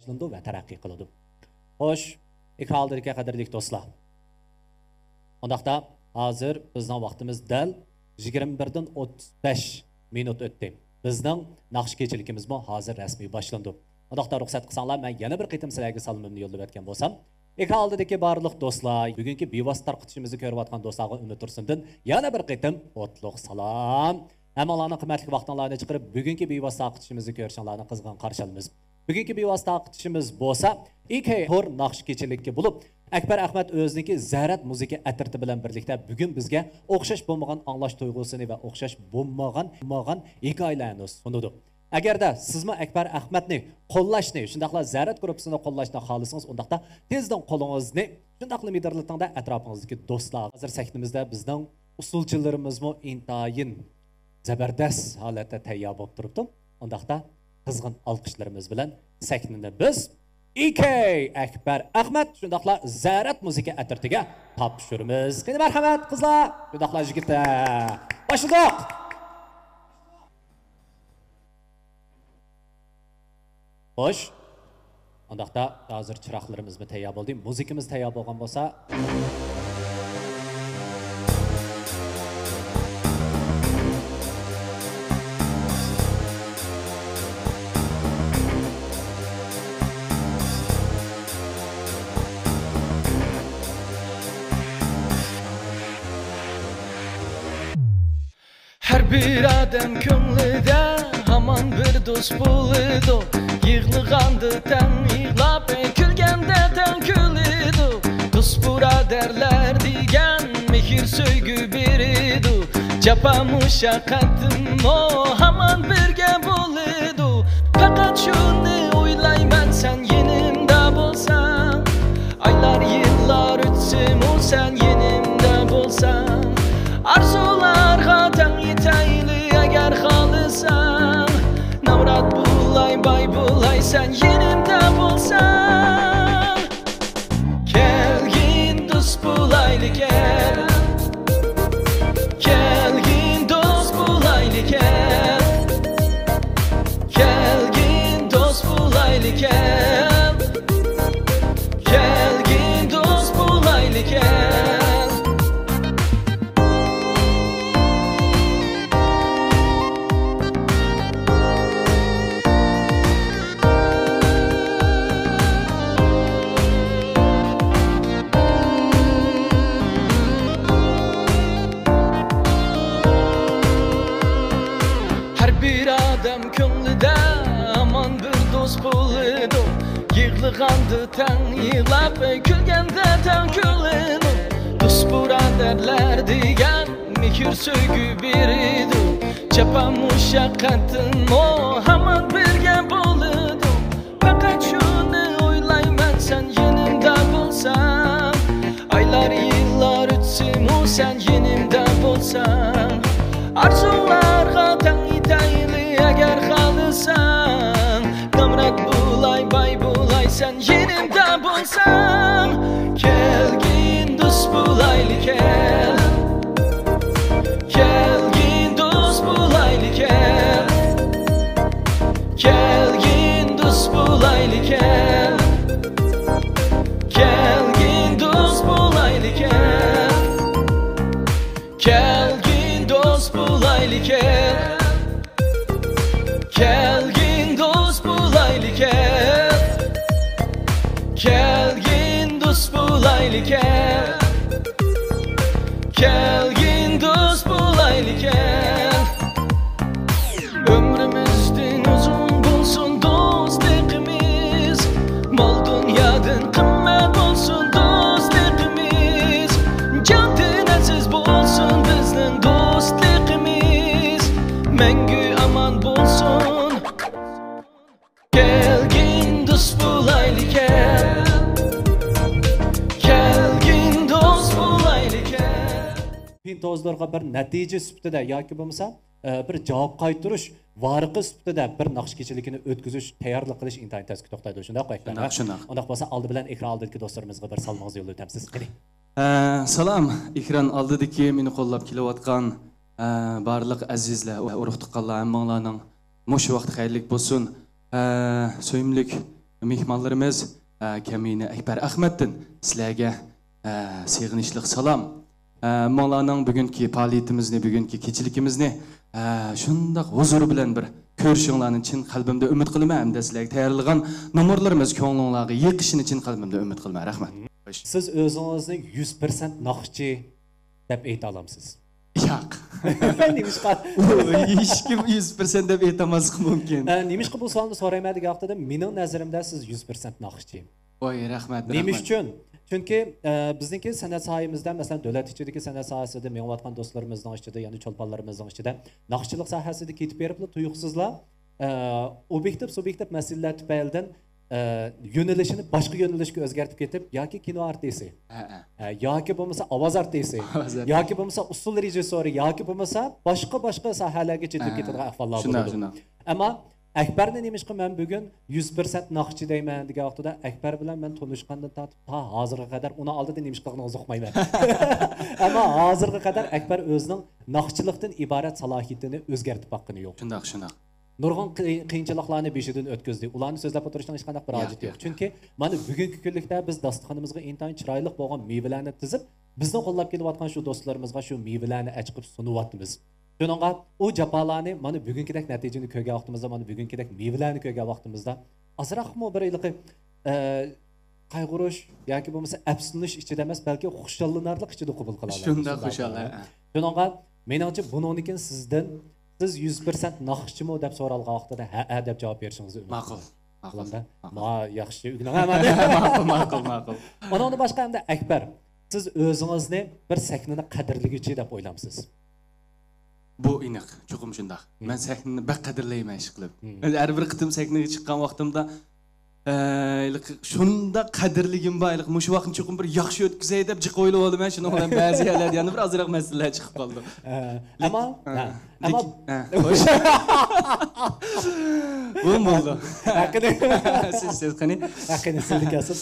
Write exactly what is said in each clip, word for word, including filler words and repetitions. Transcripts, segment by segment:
باشلىنىدۇ ۋە تەرەققىي قىلىدۇ. خوش، ئېكران ئالدىدىكى قەدىرلىك دوستلار. ئۇنداقتا، ھازىر بىزنىڭ ۋاقتىمىز دەل يىگىرمە بىردىن ئوتتۇز بەش مىنۇت ئۆتتى. بىزنىڭ ناخشا كېچىلىكىمىزمۇ ھازىر رەسمىي باشلىنىدۇ. ئۇنداقتا رۇخسەت قىلساڭلار، مەن يەنە بىر قېتىم سىلەرگە سالىمىمنى يوللىۋەتكەن بولسام، ئېكران ئالدىدىكى بارلىق دوستلار، بۈگۈنكى بىۋاسىتە تارقىتىشىمىزنى كۆرۈۋاتقان دوستلارغا ئۈمىد تۇرسۇندىن يەنە بىر قېتىم ئوتلۇق سالام. ھەممىڭلارنىڭ قىممەتلىك ۋاقتىڭلارنى چىقىرىپ، بۈگۈنكى بىۋاسىتە تارقىتىشىمىزنى كۆرۈشۈڭلارنى قىزغىن قارشى ئالىمىز. بۈگۈنكى بىۋاسىتە تارقىتىشىمىز بولسا ئىكەي تور ناخشا كېچىلىكى بولۇپ، ئەكبەر ئەخمەت ئۆزىنىڭكى زەرەت مۇزىكا ئەترىتى بىلەن بىرلىكتە بۈگۈن بىزگە ئوخشاش بولمىغان ئاڭلاش تۇيغۇسىنى ۋە ئوخشاش بولمىغان، بولمىغان ھېكايىلەرنى سۇنىدۇ. ئەگەردە سىزمۇ ئەكبەر ئەخمەتنى قوللاشنى، شۇنداقلا زەرەت گۇرۇپپىسىنى قوللاشنى خالىسىڭىز، ئۇنداقتا تېزدىن قولىڭىزنى شۇنداقلا مىدىرلىتىڭدا ئەتراپىڭىزدىكى دوستلار. ھازىر سەھنىمىزدە بىزنىڭ ئۇسسۇلچىلىرىمىزمۇ ئىنتايىن زەبەردەس ھالەتتە تەييار بولۇپ تۇرۇپتۇ. ئۇنداقتا قىزغىن ئالقىشلىرىمىز بىلەن سەھنىنى بىز ئىكەي ئەكبەر ئەخمەت شۇنداقلا زەرەت مۇزىكا ئەترىتىگە تاپشۇرىمىز. قېنى مەرھەمەت قىزلار، شۇنداقلا يىگىتلەر. باشلىدۇق. خوش. ئۇنداقتا ھازىر چىراغلىرىمىزمۇ تەييار بولدى. مۇزىكىمىز تەييار بولغان بولسا. ھەر بىر ئادەم كۆڭلىدە ھامان بىر دوست بولىدۇ. يىغلىغاندا تەڭ يىغلاپ، كۈلگەندە تەڭ كۈلىدۇ. دوست بۇرادەرلەر دېگەن مېھىر سۆيگۈ بېرىدۇ. جاپا مۇشەققەتتىمۇ ھامان بىرگە بولىدۇ. پەقەت شۇنى ئويلايمەن، سەن يېنىمدا بولساڭ. ئايلار، يىللار ئۆتسىمۇ سەن يېنىمدا بولساڭ، ئارزۇلارغا تەڭ يېتەيلى ئەگەر خالىساڭ. نامرات بولاي، باي بولاي، سەن يېنىمدا بولساڭ. كەلگىن دوست بولايلى كەل. كەلگىن دوست بولايلى كەل. كەلگىن دوست بولايلى كەل. كەلگىن دوست بولايلى كەل. ھەر بىر ئادەم كۆڭلىدە ھامان بىر دوست بولىدۇ. يىغلىغاندا تەڭ يىغلاپ، كۈلگەندە تەڭ كۈلىدۇ. دوست بۇرادەرلەر دېگەن مېھىر سۆيگۈ بېرىدۇ. جاپا مۇشەققەتتىنمۇ ھامان بىرگە بولىدۇ. پەقەت شۇنى ئويلايمەن، سەن يېنىمدا بولساڭ. ئايلار، يىللار ئۆتسىمۇ سەن يېنىمدا بولساڭ. ئارزۇلارغا تەڭ يېتەيلى ئەگەر خالىساڭ. نامرات بولاي، باي بولاي، سەن يېنىمدا بولساڭ. كەلگىن دوست بولايلى كەل. كەلگىن دوست بولايلى كەل. كەلگىن دوست بولايلى كەل. كەلگىن دوست بولايلى كەل. كەلگىن دوست بولايلى كەل. كەلگىن دوست بولايلى كەل. كەلگىن دوست بولايلى كەل. كەلگىن دوست بولايلى كەل. ئۆمرىمىزدىن ئۇزۇن بولسۇن دوستلۇقىمىز، مال-دۇنيادىن قىممەت بولسۇن دوستلۇقىمىز، جاندىن ئەزىز بولسۇن بىزنىڭ دوستلۇقىمىز، مەڭگۈ ئامان بولسۇن. كەلگىن دوست بولايلى كەل. كەلگىن دوست بولايلى كەل. پىنتوزلارغا بىر نەتىجە سۈپىتىدە ياكى بولمىسا، ئە، بىر جاۋاب قايتۇرۇش ۋارىقى سۈپىتىدە بىر ناخشا كېچىلىكىنى ئۆتكۈزۈش، تەييارلىق قىلىش ئىنتايىن تەسكە توختايدۇ. شۇنداققۇ، ئەكبەر؟ شۇنداق، شۇنداق. ئۇنداق بولسا، ئالدى بىلەن ئېكران ئالدىدىكى دوستلىرىمىزغا بىر سالىمىڭىزنى يوللاپ ئۆتەمسىز. قېنى. ئە، سالام، ئېكران ئالدىدىكى مېنى قوللاپ كېلىۋاتقان، ئە، بارلىق ئەزىزلەر، ئۇرۇق-تۇغقانلار، ھەممىڭلارنىڭ مۇشۇ ۋاقتى خەيرلىك بولسۇن. ئە، سۆيۈملۈك مېھمانلىرىمىز، ئە، كەمىنە ئەكبەر ئەخمەتتىن سىلەرگە، ئە، سېغىنىشلىق سالام. ئە، ماڭلارنىڭ بۈگۈنكى پائالىيىتىمىزنى، بۈگۈنكى كېچىلىكىمىزنى، ئە، شۇنداق ھۇزۇر بىلەن بىر كۆرۈشۈڭلارنى چىن قەلبىمدە ئۈمىد قىلىمەن ھەمدە سىلەرگە تەييارلىغان نومۇرلىرىمىز كۆڭلۈڭلارغا يېقىشىنى چىن قەلبىمدە ئۈمىد قىلىمەن. رەھمەت. سىز ئۆزىڭىزنى يۈز پىرسەنت ناخشىچى دەپ ئېيتالامسىز؟ ياق. نېمىشقا؟ ئۇ ھېچكىم يۈز پىرسەنت دەپ ئېيتالماسلىقى مۇمكىن. ئە، نېمىشقا بۇ سوئالنى سورايمەن دېگەن ۋاقتىدا، مېنىڭ نەزىرىمدە سىز يۈز پىرسەنت ناخشىچى. ۋاي، رەھمەت، نېمە رەھمەت. ئۈچۈن؟ چۈنكى، ئە، بىزنىڭكى سەنئەت ساھەمىزدە، مەسىلەن، دۆلەت ئىچىدىكى سەنئەت ساھەسىدە مېڭىۋاتقان دوستلىرىمىزنىڭ ئىچىدە، يەنى چولپانلىرىمىزنىڭ ئىچىدە ناخشىچىلىق ساھەسىدە كېتىپ بېرىپلا تۇيۇقسىزلا، ئە، ئوبيېكتىپ، سۇبيېكتىپ مەسىلىلەر تۈپەيلىدىن، ئە، يۆنىلىشىنى باشقا يۆنىلىشكە ئۆزگەرتىپ كېتىپ، ياكى كىنو ئارتىسى، ھە، ھە. ئە، ياكى بولمىسا ئاۋاز ئارتىسى، ئاۋاز ئارتىسى. ياكى بولمىسا ئۇسسۇل رېژىسسورى، ياكى بولمىسا باشقا، باشقا ساھەلەرگە چېتىلىپ ھە، ھە. كېتىدىغان ئەھۋاللار شۇنداق، بولىدۇ. شۇنداق. ئەمما ئەكبەرنى نېمىشقا مەن بۈگۈن يۈز پىرسەنت ناخشىچى دەيمەن دېگەن ۋاقتىدا، ئەكبەر بىلەن مەن تونۇشقاندىن تارتىپ تا ھازىرغا قەدەر ئۇنىڭ ئالدىدا نېمە ئىش قىلغىنىڭىزنى ئۇقمايمەن. ئەمما ھازىرغا قەدەر ئەكبەر ئۆزىنىڭ ناخشىچىلىقتىن ئىبارەت سالاھىيىتىنى ئۆزگەرتىپ باققىنى يوق. شۇنداق، شۇنداق. نۇرغۇن قىي-، قىيىنچىلىقلارنى بېشىدىن ئۆتكۈزدى. ئۇلارنى سۆزلەپ ئولتۇرۇشنىڭ ھېچقانداق بىر ياق، ھاجىتى يوق، ياق. چۈنكى مانا بۈگۈنكى كۈنلۈكتە بىز داستىخىنىمىزغا ئىنتايىن چىرايلىق بولغان مېۋىلەرنى تىزىپ، بىزنى قوللاپ كېلىۋاتقان شۇ دوستلىرىمىزغا شۇ مېۋىلەرنى ئەچىقىپ سۇنۇۋاتىمىز. شۇنىڭغا ئۇ جاپالارنى مانا بۈگۈنكىدەك نەتىجىنى كۆرگەن ۋاقتىمىزدا، مانا بۈگۈنكىدەك مېۋىلەرنى كۆرگەن ۋاقتىمىزدا، ئازراقمۇ بىر ھېلىقى، ئە، قايغۇرۇش ياكى بولمىسا ئەپسۇسلىنىش ئىچىدە ئەمەس، بەلكى خۇشاللىنارلىق ئىچىدە قوبۇل قىلالايمىز. شۇنداق شۇنداق خۇشال، بولغاندا. ھە. شۇنىڭغا مېنىڭچە بۇنىڭدىن كېيىن سىزدىن، سىز يۈز پىرسەنت ناخشىچىمۇ دەپ سورالغان ۋاقتىدا ھەئە دەپ جاۋاب بېرىشىڭىزنى ئۈمىد قىلىمەن. ماقۇل، ماقۇل، ماقۇل. ما ياخشى ئۆگىنىڭ ھەممىنى. ماقۇل، ماقۇل، ماقۇل. ئۇنىڭدىن باشقا ئەمدى ئەكبەر، سىز ئۆزىڭىزنى بىر سەھنىنى قەدىرلىگۈچى دەپ ئويلامسىز؟ بۇ ئېنىق، چوقۇم شۇنداق. مم. مەن سەھنىنى بەك قەدىرلەيمەن، ئىشقىلىپ. مم. ھەر بىر قېتىم سەھنىگە چىققان ۋاقتىمدا، ئە، ھېلىقى شۇنداق قەدىرلىگۈم بار، ھېلىقى مۇشۇ ۋاقىتنى چوقۇم بىر ياخشى ئۆتكۈزەي دەپ جىق ئويلىۋالىمەن. شۇنىڭ بىلەن بەزى يەرلەردە يەنە بىر ئازراق مەسىلىلەر چىقىپ قالىدۇ. ئە، لېكىن، ئەمما، ئە، ھە، ئەمما لېكىن، ھە، خوش. بۇ بولدى. ھەققىنى. سىز، سىز قېنى؟ ھەققىنى سىزدىن كەلسۇن.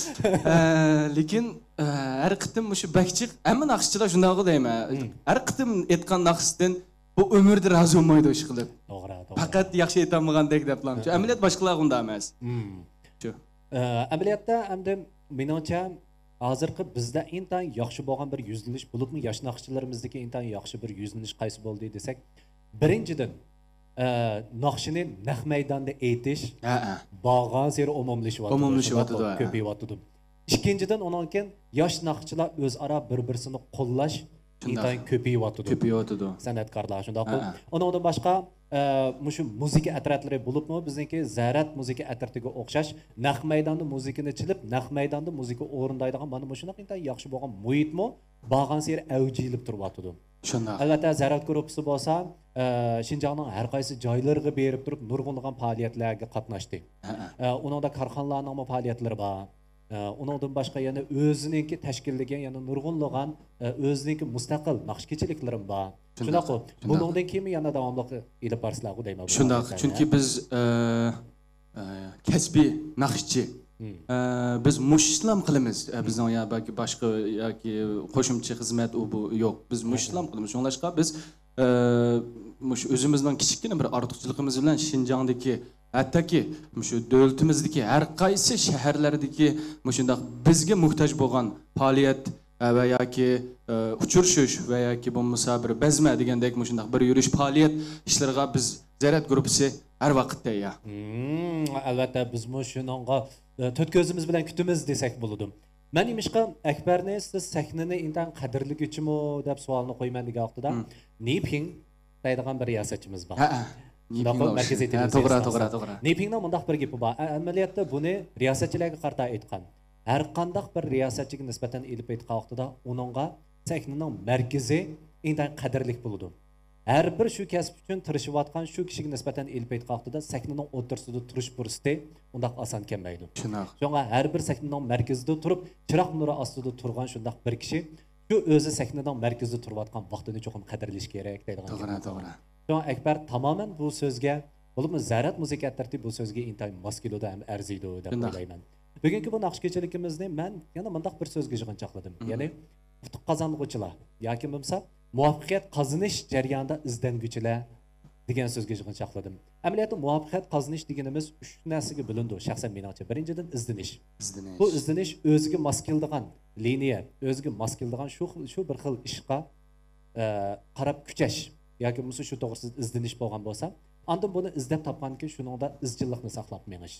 ئە، لېكىن، ئە، ھەر قېتىم مۇشۇ بەك جىق، ھەممە ناخشىچىلار شۇنداقغۇ دەيمەن. مم. ھەر قېتىم ئېيتقان ناخشىسىدىن بۇ ئۆمرىدە رازى بولمايدۇ، ئىشقىلىپ. توغرا، توغرا. پەقەت ياخشى ئېيتالمىغاندەك دەپلا. ھە. ئەمەلىيەت باشقىلارغا ئۇنداق ئەمەس. مم. شۇ. ئە، ئەمەلىيەتتە ئەمدى مېنىڭچە ھازىرقى بىزدە ئىنتايىن ياخشى بولغان بىر يۈزلىنىش، بولۇپمۇ ياش ناخشىچىلىرىمىزدىكى ئىنتايىن ياخشى بىر يۈزلىنىش قايسى بولدى دېسەك، بىرىنچىدىن، ئە، ناخشىنى نەق مەيداندا ئېيتىش ھە، ھە. بارغانسېرى ئومۇملىشىۋاتىدۇ، ئومۇملىشىۋاتىدۇ، شۇنداقمۇ؟ ھە. كۆپىيىۋاتىدۇ. ئىككىنچىدىن، ئۇنىڭدىن كېيىن ياش ناخشىچىلار ئۆزئارا بىر-بىرسىنى قوللاش شۇنداق. ئىنتايىن كۆپىيىۋاتىدۇ. كۆپىيىۋاتىدۇ. سەنئەتكارلار شۇنداققۇ؟ ھە، ھە. ئۇنىڭدىن باشقا، ئە، مۇشۇ مۇزىكا ئەترەتلىرى بولۇپمۇ، بىزنىڭكى زەرەت مۇزىكا ئەترىتىگە ئوخشاش نەق مەيداندا مۇزىكىنى چېلىپ، نەق مەيداندا مۇزىكا ئورۇندايدىغان مانا مۇشۇنداق ئىنتايىن ياخشى بولغان مۇھىتمۇ بارغانسېرى ئەۋج ئېلىپ تۇرۇۋاتىدۇ. شۇنداق. ئەلۋەتتە، زەرەت گۇرۇپپىسى بولسا، ئە، شىنجاڭنىڭ ھەر قايسى جايلىرىغا بېرىپ تۇرۇپ نۇرغۇنلىغان پائالىيەتلەرگە قاتناشتى. ھە، ھە. ئە، ئۇنىڭدا كارخانىلارنىڭمۇ پائالىيەتلىرى بار. ئە، ئۇنىڭدىن باشقا يەنە ئۆزىنىڭكى تەشكىللىگەن يەنە نۇرغۇنلىغان، ئە، ئۆزىنىڭكى مۇستەقىل ناخشا كېچىلىكلىرىمۇ بار. شۇنداق، شۇنداققۇ؟ شۇنداق. بۇنىڭدىن كېيىنمۇ يەنە داۋاملىق ئېلىپ بارىسىلەرغۇ دەيمەن بۇ شۇنداق، پائالىيەتلەرنى. چۈنكى بىز، ئە، ئە، كەسپىي ناخشىچى. مم. ئە، بىز مۇشۇ ئىشلام قىلىمىز. ئە، مم. بىزنىڭ يا بەلكى باشقا ياكى قوشۇمچە خىزمەت ئۇ بۇ يوق. بىز مۇشۇ ئىشلام قىلىمىز. شۇڭلاشقا بىز، ئە، مۇشۇ ئۆزىمىزنىڭ كىچىككىنە بىر ئارتۇقچىلىقىمىز بىلەن شىنجاڭدىكى، ھەتتاكى مۇشۇ دۆلىتىمىزدىكى ھەر قايسى شەھەرلەردىكى مۇشۇنداق بىزگە موھتاج بولغان پائالىيەت، ئە، ۋە ياكى، ئە، ئۇچرىشىش ۋە ياكى بولمىسا بىر بەزمە دېگەندەك مۇشۇنداق بىر يۈرۈش پائالىيەت ئىشلىرىغا بىز زەرەت گۇرۇپپىسى ھەر ۋاقىت تەييار. مم، ئەلۋەتتە، بىزمۇ شۇنىڭغا، ئە، تۆت كۆزىمىز بىلەن كۈتىمىز دېسەك بولىدۇ. مەن نېمىشقا ئەكبەرنى سىز سەھنىنى ئىنتايىن قەدىرلىگۈچىمۇ دەپ سوئالنى قويىمەن دېگەن ۋاقتىدا، مم. نىپىڭ دەيدىغان بىر رىياسەتچىمىز بار. ھە، ھە. شۇنداققۇ؟ نىپىڭ مەركىزىي ھە، تېلېۋىزىيە توغرا، ئىستانسىسىدا. توغرا، توغرا. نىپىڭنىڭ مۇنداق بىر گېپى بار. ئە، ئەمەلىيەتتە بۇنى رىياسەتچىلەرگە قارىتا ئېيتقان. ھەر قانداق بىر رىياسەتچىگە نىسبەتەن ئېلىپ ئېيتقان ۋاقتىدا ئۇنىڭغا سەھنىنىڭ مەركىزى ئىنتايىن قەدىرلىك بولىدۇ. ھەر بىر شۇ كەسىپ ئۈچۈن تىرىشىۋاتقان شۇ كىشىگە نىسبەتەن ئېلىپ ئېيتقان ۋاقتىدا سەھنىنىڭ ئوتتۇرىسىدا تۇرۇش پۇرسىتى ئۇنداق ئاسان كەلمەيدۇ. شۇنداق. شۇڭا ھەر بىر سەھنىنىڭ مەركىزىدە تۇرۇپ، چىراغ نۇرى ئاستىدا تۇرغان شۇنداق بىر كىشى شۇ ئۆزى سەھنىنىڭ مەركىزىدە تۇرۇۋاتقان ۋاقتىنى چوقۇم قەدىرلىشى كېرەك دەيدىغان توغرا، گەپ. توغرا. شۇڭا ئەكبەر تامامەن بۇ سۆزگە، بولۇپمۇ زەرەت مۇزىكا ئەترىتى بۇ سۆزگە ئىنتايىن ماس كېلىدۇ ھەم ئەرزىيدۇ دەپ شۇنداق. ئويلايمەن. بۈگۈنكى بۇ ناخشا كېچىلىكىمىزنى مەن يەنە مۇنداق بىر سۆزگە يىغىنچاقلىدىم. مم. يەنى ئۇتۇق قازانغۇچىلار ياكى بولمىسا مۇۋەپپەقىيەت قازىنىش جەريانىدا ئىزدەنگۈچىلەر دېگەن سۆزگە يىغىنچاقلىدىم. ئەمەلىيەتتە مۇۋەپپەقىيەت قازىنىش دېگىنىمىز ئۈچ نەرسىگە بۆلۈنىدۇ، شەخسەن مېنىڭچە. بىرىنچىدىن، ئىزدىنىش. ئىزدىنىش. بۇ ئىزدىنىش ئۆزىگە ماس كېلىدىغان لىنىيە، ئۆزىگە ماس كېلىدىغان شۇ خىل، شۇ بىر خىل ئىشقا، ئە، قاراپ كۈچەش ياكى بولمىسا شۇ توغرىسىدا ئىزدىنىش بولغان بولسا، ئاندىن بۇنى ئىزدەپ تاپقاندىن كېيىن شۇنىڭدا ئىزچىللىقنى ساقلاپ مېڭىش.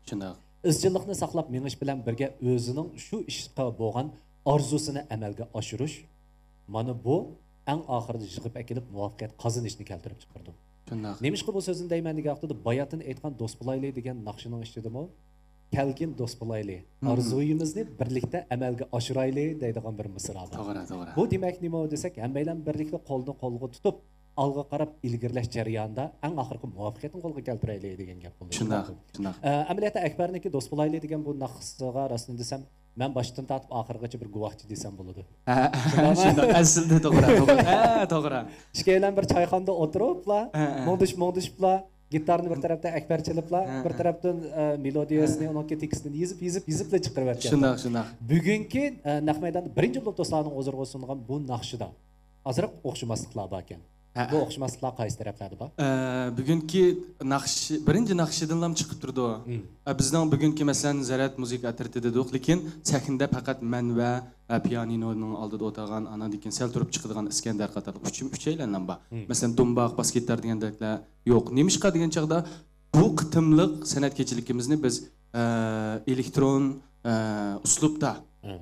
شۇنداق. ئىزچىللىقنى ساقلاپ مېڭىش بىلەن بىرگە ئۆزىنىڭ شۇ ئىشقا بولغان ئارزۇسىنى ئەمەلگە ئاشۇرۇش، مانا بۇ ئەڭ ئاخىرىدا يىغىپ ئەكېلىپ مۇۋەپپەقىيەت قازىنىشنى كەلتۈرۈپ چىقىرىدۇ. شۇنداق. نېمىشقا بۇ سۆزنى دەيمەن دېگەن ۋاقتىدا، باياتىن ئېيتقان دوست بولايلى دېگەن ناخشىنىڭ ئىچىدىمۇ، كەلگىن دوست بولايلى، مم. ئارزۇيىمىزنى بىرلىكتە ئەمەلگە ئاشۇرايلى دەيدىغان بىر مىسرا بار. توغرا، توغرا. بۇ دېمەك نېمە دېسەك، ھەممەيلەن بىرلىكتە قولنى قولغا تۇتۇپ، ئالغا قاراپ ئىلگىرىلەش جەريانىدا ئەڭ ئاخىرقى مۇۋەپپەقىيەتنى قولغا كەلتۈرەيلى دېگەن گەپ بولىدۇ. شۇنداق، شۇنداق. ئە، ئەمەلىيەتتە ئەكبەرنىڭكى دوست بولايلى دېگەن بۇ ناخشىسىغا راستىنى دېسەم، مەن باشتىن تارتىپ ئاخىرغىچە بىر گۇۋاھچى دېسەم بولىدۇ. ھە، شۇنداقمۇ؟ شۇنداق، ئەسلىدە توغرا، توغرا. ھە، توغرا. ئىككىيلەن بىر چايخانىدا ئولتۇرۇپلا، ھە، ھە. مۇڭدىشىپ، مۇڭدىشىپلا، گىتارنى بىر تەرەپتە ئەكبەر چېلىپلا، ھە، بىر ھە. تەرەپتىن، ئە، مېلودىيەسىنى، ھە. ئۇنىڭكى تېكىستىنى يېزىپ، يېزىپ، يېزىپلا چىقىرىۋەتكەن. شۇنداق، شۇنداق. بۈگۈنكى، ئە، نەق مەيداندا بىرىنچى بولۇپ دوستلارنىڭ ھۇزۇرىغا سۇنغان بۇ ناخشىدا ئازراق ئوخشىماسلىقلار باركەن. ھە. بۇ ئوخشىماسلىقلار قايسى تەرەپلەردە بار؟ ئە، بۈگۈنكى ناخشا، بىرىنچى ناخشىدىنلا چىقىپ تۇرىدۇ. مم. ئە، بىزنىڭ بۈگۈنكى، مەسىلەن، زەرەت مۇزىكا ئەترىتى دېدۇق، لېكىن سەھنىدە پەقەت مەن ۋە، ئە، پىيانىنونىڭ ئالدىدا ئولتۇرغان، ئاناندىن كېيىن سەل تۇرۇپ چىقىدىغان ئىسكەندەر قاتارلىق ئۈچ، ئۈچەيلەنلەم بار. مم. مەسىلەن، دۇمباق، باس گىتار دېگەندەكلەر يوق. نېمىشقا دېگەن چاغدا، بۇ قېتىملىق سەنئەت كېچىلىكىمىزنى بىز، ئە، ئېلېكترون، ئە، ئۇسلۇبتا مم.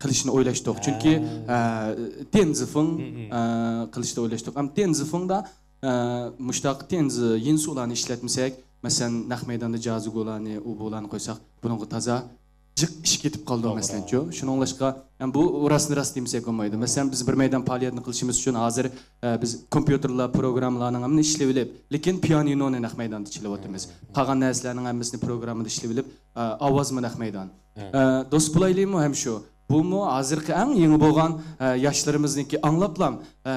قىلىشنى ئويلاشتۇق. چۈنكى، ھە. ئە، تيەنزفېڭ، مم، مم. ئە، قىلىشنى ئويلاشتۇق. ئەمما تيەنزفېڭدا، ئە، مۇشتاق تيەنزى يىنسۇلارنى ئىشلەتمىسەك، مەسىلەن، نەق مەيداندا جيازگۇلارنى، ئۇبۇلارنى قويساق، بۇنىڭغا تازا جىق ئىش كېتىپ قالىدۇ، توغرا. مەسىلەنچۇ. شۇنىڭلاشقا، ھەم بۇ راستىنى راست دېمىسەك بولمايدۇ. مەسىلەن، بىز بىر مەيدان پائالىيەتنى قىلىشىمىز ئۈچۈن ھازىر، ئە، بىز كومپيۇتېرلار، پروگراممىلارنىڭ ھەممىنى ئىشلىۋېلىپ، لېكىن پىيانىنونى نەق مەيداندا چېلىۋاتىمىز. مم. قالغان نەرسىلەرنىڭ ھەممىسىنى پروگراممىدا ئىشلىۋېلىپ، ئە، ئاۋازمۇ نەق مەيدان. مم. ئە، دوست بولايلىمۇ ھەم شۇ. بۇمۇ ھازىرقى ئەڭ يېڭى بولغان، ئە، ياشلىرىمىزنىڭكى ئاڭلاپلام، ئە،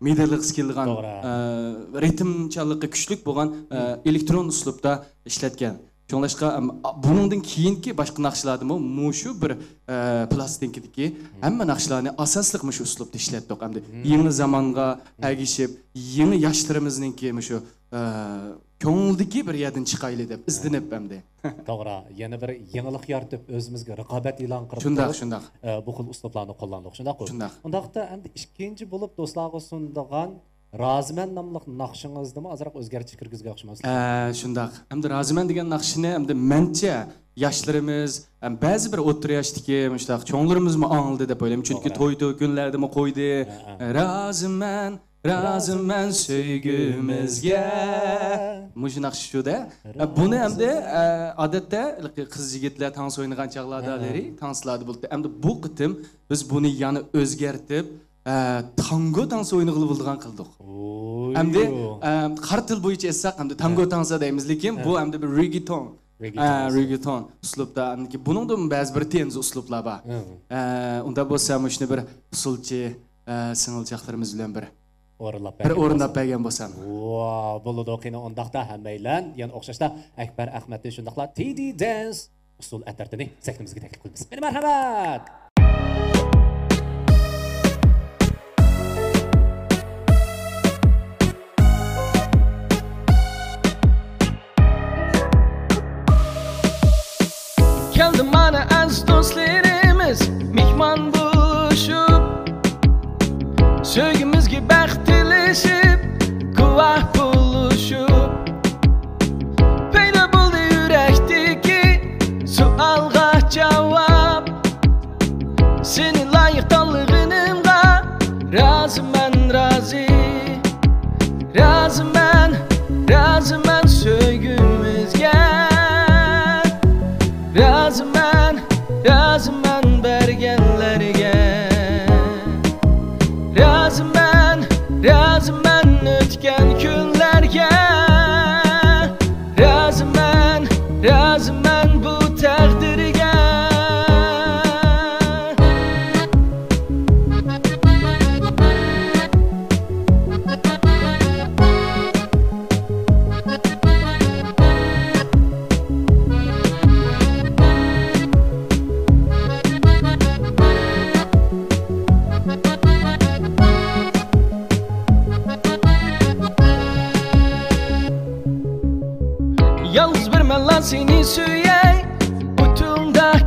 مىدىرلىغۇسى كېلىدىغان، توغرا. ئە، رىتىمچانلىقى كۈچلۈك بولغان، ئە، مم. ئېلېكترون ئۇسلۇبتا ئىشلەتكەن. شۇڭلاشقا، ئەم، ئا، بۇنىڭدىن كېيىنكى باشقا ناخشىلاردىمۇ مۇشۇ بىر، ئە، پىلاستىنكىدىكى مم. ھەممە ناخشىلارنى ئاساسلىق مۇشۇ ئۇسلۇبتا ئىشلەتتۇق. ئەمدى مم. يېڭى زامانغا مم. ئەگىشىپ، يېڭى ياشلىرىمىزنىڭكى مۇشۇ، ئە، كۆڭلىدىكى بىر يەردىن چىقايلى دەپ ئىزدىنىپ ئەمدى. توغرا، يەنە بىر يېڭىلىق يارىتىپ، ئۆزىمىزگە رىقابەت ئېلان قىلىپ شۇنداق، تۇرۇپ، شۇنداق. ئە، بۇ خىل ئۇسلۇبلارنى قوللاندۇق. شۇنداققۇ؟ شۇنداق. ئۇنداقتا ئەمدى ئىككىنچى بولۇپ دوستلارغا سۇنىدىغان رازىمەن ناملىق ناخشىڭىزدىمۇ ئازراق ئۆزگەرتىش كىرگۈزگەن ئوخشىمامسىز؟ ئە، شۇنداق. ئەمدى رازىمەن دېگەن ناخشىنى ئەمدى مەنچە ياشلىرىمىز، ئەم، بەزى بىر ئوتتۇرا ياشتىكى مۇشۇنداق چوڭلىرىمىزمۇ ئاڭلىدى دەپ ئويلايمەن. چۈنكى توغرا. توي، توي كۈنلەردىمۇ قويدى. ھە، ھە. رازىمەن، رازىمەن سۆيگۈمىزگە. مۇشۇ ناخشا شۇ-دە. ئە، بۇنى ئەمدى، ئە، ئادەتتە قىز يىگىتلەر تانسا ئوينىغان چاغلاردا ھە، ھە. لىرى تانسىلاردا بولدى. ئەمدى بۇ قېتىم بىز بۇنى يەنە ئۆزگەرتىپ، ئە، تانگو تانسا ئوينىغىلى بولىدىغان قىلدۇق. ئوي. ئەمدى، ئە، قارا تىل بويىچە ئېيتساق، ئەمدى تانگو ھە. تانسا دەيمىز، لېكىن ھە. بۇ ئەمدى بىر رېگېتون. رېگېتون ئە، ئۇسلۇبى. رېگېتون ئۇسلۇبتا، ئاندىن كېيىن بۇنىڭدىمۇ بەزى بىر تيەنزى ئۇسلۇبلار بار. ھە. ئە، ئۇنداق بولسا مۇشۇنى بىر ئۇسسۇلچى، ئە، سىڭىلچاقلىرىمىز بىلەن بىر، ئورۇنلاپ بىر بەرگەن ئورۇنلاپ بولسام. بەرگەن بولسام. ۋا، بولىدۇ. قېنى، ئۇنداقتا ھەممەيلەن يەنە ئوخشاشلا ئەكبەر ئەخمەتنى شۇنداقلا تى دى دەنس ئۇسسۇل ئەترىتىنى سەھنىمىزگە تەكلىپ قىلىمىز. قېنى، مەرھەمەت! كەلدى مانا ئەزىز دوستلىرىمىز مېھمان بولۇشۇپ، سۆيگۈمىزگە بەخت تىلىشىپ، گۇۋاھ بولۇشۇپ. پەيدا بولدى يۈرەكتىكى سوئالغا جاۋاب. سېنى لايىق تاللىغىنىمغا رازىمەن، رازى. رازىمەن، رازىمەن سۆيگۈمىزگە. رازىمەن، رازىمەن بەرگەنلەرگە. رازىمەن، رازىمەن ئۆتكەن كۈنلەرگە. رازىمەن، رازىمەن بۇ تەقدىرگە.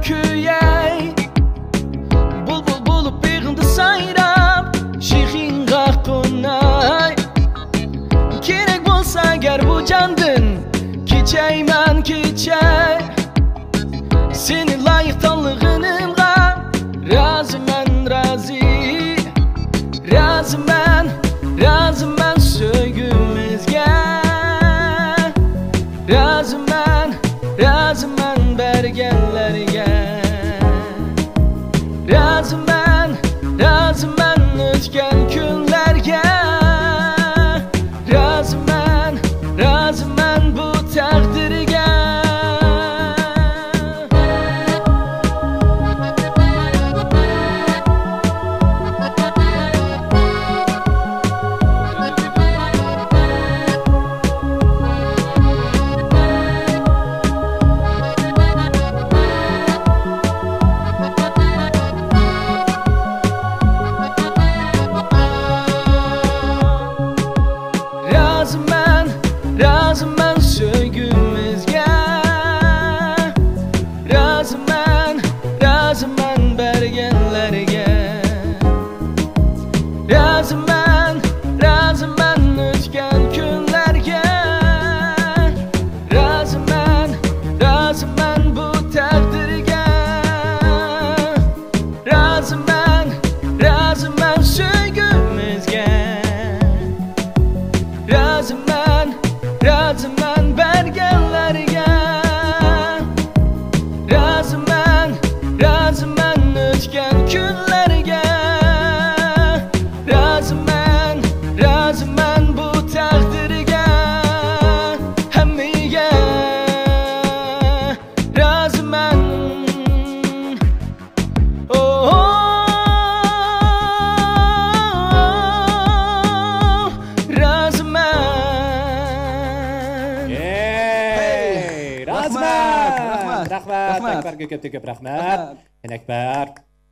كۆيەي، بۇلبۇل بولۇپ بېغىڭدا سايراپ، شېخىڭغا قوناي. كېرەك بولسا گەر بۇ جاندىن، كېچەيمەن، كېچەي. سېنى لايىق تاللىغىنىمغا رازىمەن، رازى. رازىمەن، رازىمەن سۆيگۈمىزگە. رازىمەن، رازىمەن بەرگەنلەرگە. رازىمەن، رازىمەن ئۆتكەن كۈنلەرگە. رازىمەن، رازىمەن بۇ تەقدىرگە. رازىمەن، رازىمەن سۆيگۈمىزگە. رازىمەن، رازىمەن بەرگەنلەرگە. رازىمەن، رازىمەن ئۆتكەن كۈنلەرگە. رازىمەن، رازىمەن بۇ تەقدىرگە. رازىمەن، رازىمەن سۆيگۈمىزگە. رازىمەن، رازىمەن بەرگەنلەرگە. رازىمەن، رازىمەن ئۆتكەن كۈنلەرگە. رازىمەن، رازىمەن بۇ تەقدىرگە. ھەممىگە رازىمەن. ئوھ، رازىمەن. ھەي، رازىمەن. رەھمەت، رەھمەت، رەھمەت. رەھمەت. ئەكبەرگە كۆپتىن كۆپ رەھمەت. رەھمەت. يەنە ئەكبەر،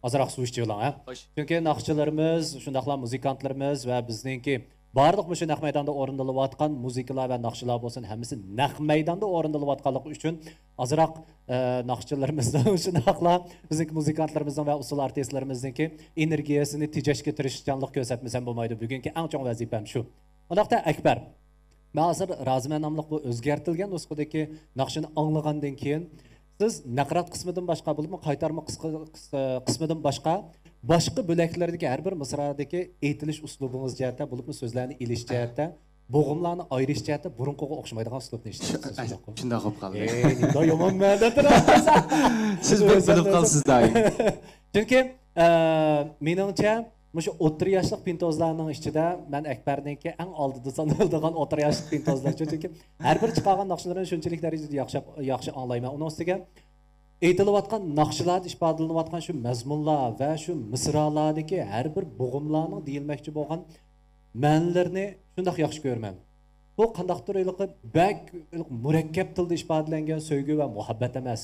ئازراق سۇ ئىچىۋېلىڭ، ھە؟ خوش. چۈنكى ناخشىچىلىرىمىز، شۇنداقلا مۇزىكانتلىرىمىز ۋە بىزنىڭكى بارلىق مۇشۇ نەق مەيداندا ئورۇندىلىۋاتقان مۇزىكىلار ۋە ناخشىلار بولسۇن، ھەممىسى نەق مەيداندا ئورۇندىلىۋاتقانلىقى ئۈچۈن ئازراق، ئە، ناخشىچىلىرىمىزنىڭ، شۇنداقلا بىزنىڭكى مۇزىكانتلىرىمىزنىڭ ۋە ئۇسسۇل ئارتىسلىرىمىزنىڭكى ئېنېرگىيەسىنى تېجەشكە تىرىشچانلىق كۆرسەتمىسەم بولمايدۇ. بۈگۈنكى ئەڭ چوڭ ۋەزىپەم شۇ. ئۇنداقتا ئەكبەر، مەن ھازىر رازىمەن ناملىق بۇ ئۆزگەرتىلگەن نۇسخىدىكى ناخشىنى ئاڭلىغاندىن كېيىن، سىز نەقرات قىسمىدىن باشقا، بولۇپمۇ قايتارما قىسقا-، قىس-، قىسمىدىن باشقا، باشقا بۆلەكلەردىكى ھەر بىر مىسرادىكى ئېيتىلىش ئۇسلۇبىڭىز جەھەتتە، بولۇپمۇ سۆزلەرنى ئېلىش جەھەتتە، بوغۇملارنى ئايرىش جەھەتتە بۇرۇنقىغا ئوخشىمايدىغان ئۇسلۇبنى ئىشلىتىپسىز، شۇنداققۇ؟ شۇنداق بولۇپ قالدى. ئەي، نېمىنداق يامان مەنىدە تۇرۇپسىز. سىز بىر بىلىپ قالىسىز دائىم. چۈنكى، ئە، مېنىڭچە، مۇشۇ ئوتتۇرا ياشلىق پىنتوزلارنىڭ ئىچىدە مەن ئەكبەرنىڭكى ئەڭ ئالدىدا سانىلىدىغان ئوتتۇرا ياشلىق پىنتوزلار. چۈنكى ھەر بىر چىقارغان ناخشىلىرىنى شۇنچىلىك دەرىجىدە ياخشى، ياخشى ئاڭلايمەن. ئۇنىڭ ئۈستىگە ئېيتىلىۋاتقان ناخشىلاردا ئىپادىلىنىۋاتقان شۇ مەزمۇنلار ۋە شۇ مىسرالارىدىكى ھەر بىر بوغۇملارنىڭ دېيىلمەكچى بولغان مەنىلىرىنى شۇنداق ياخشى كۆرىمەن. بۇ قانداقتۇر ھېلىقى بەك ھېلىقى مۇرەككەپ تىلدا ئىپادىلەنگەن سۆيگۈ ۋە مۇھەببەت ئەمەس.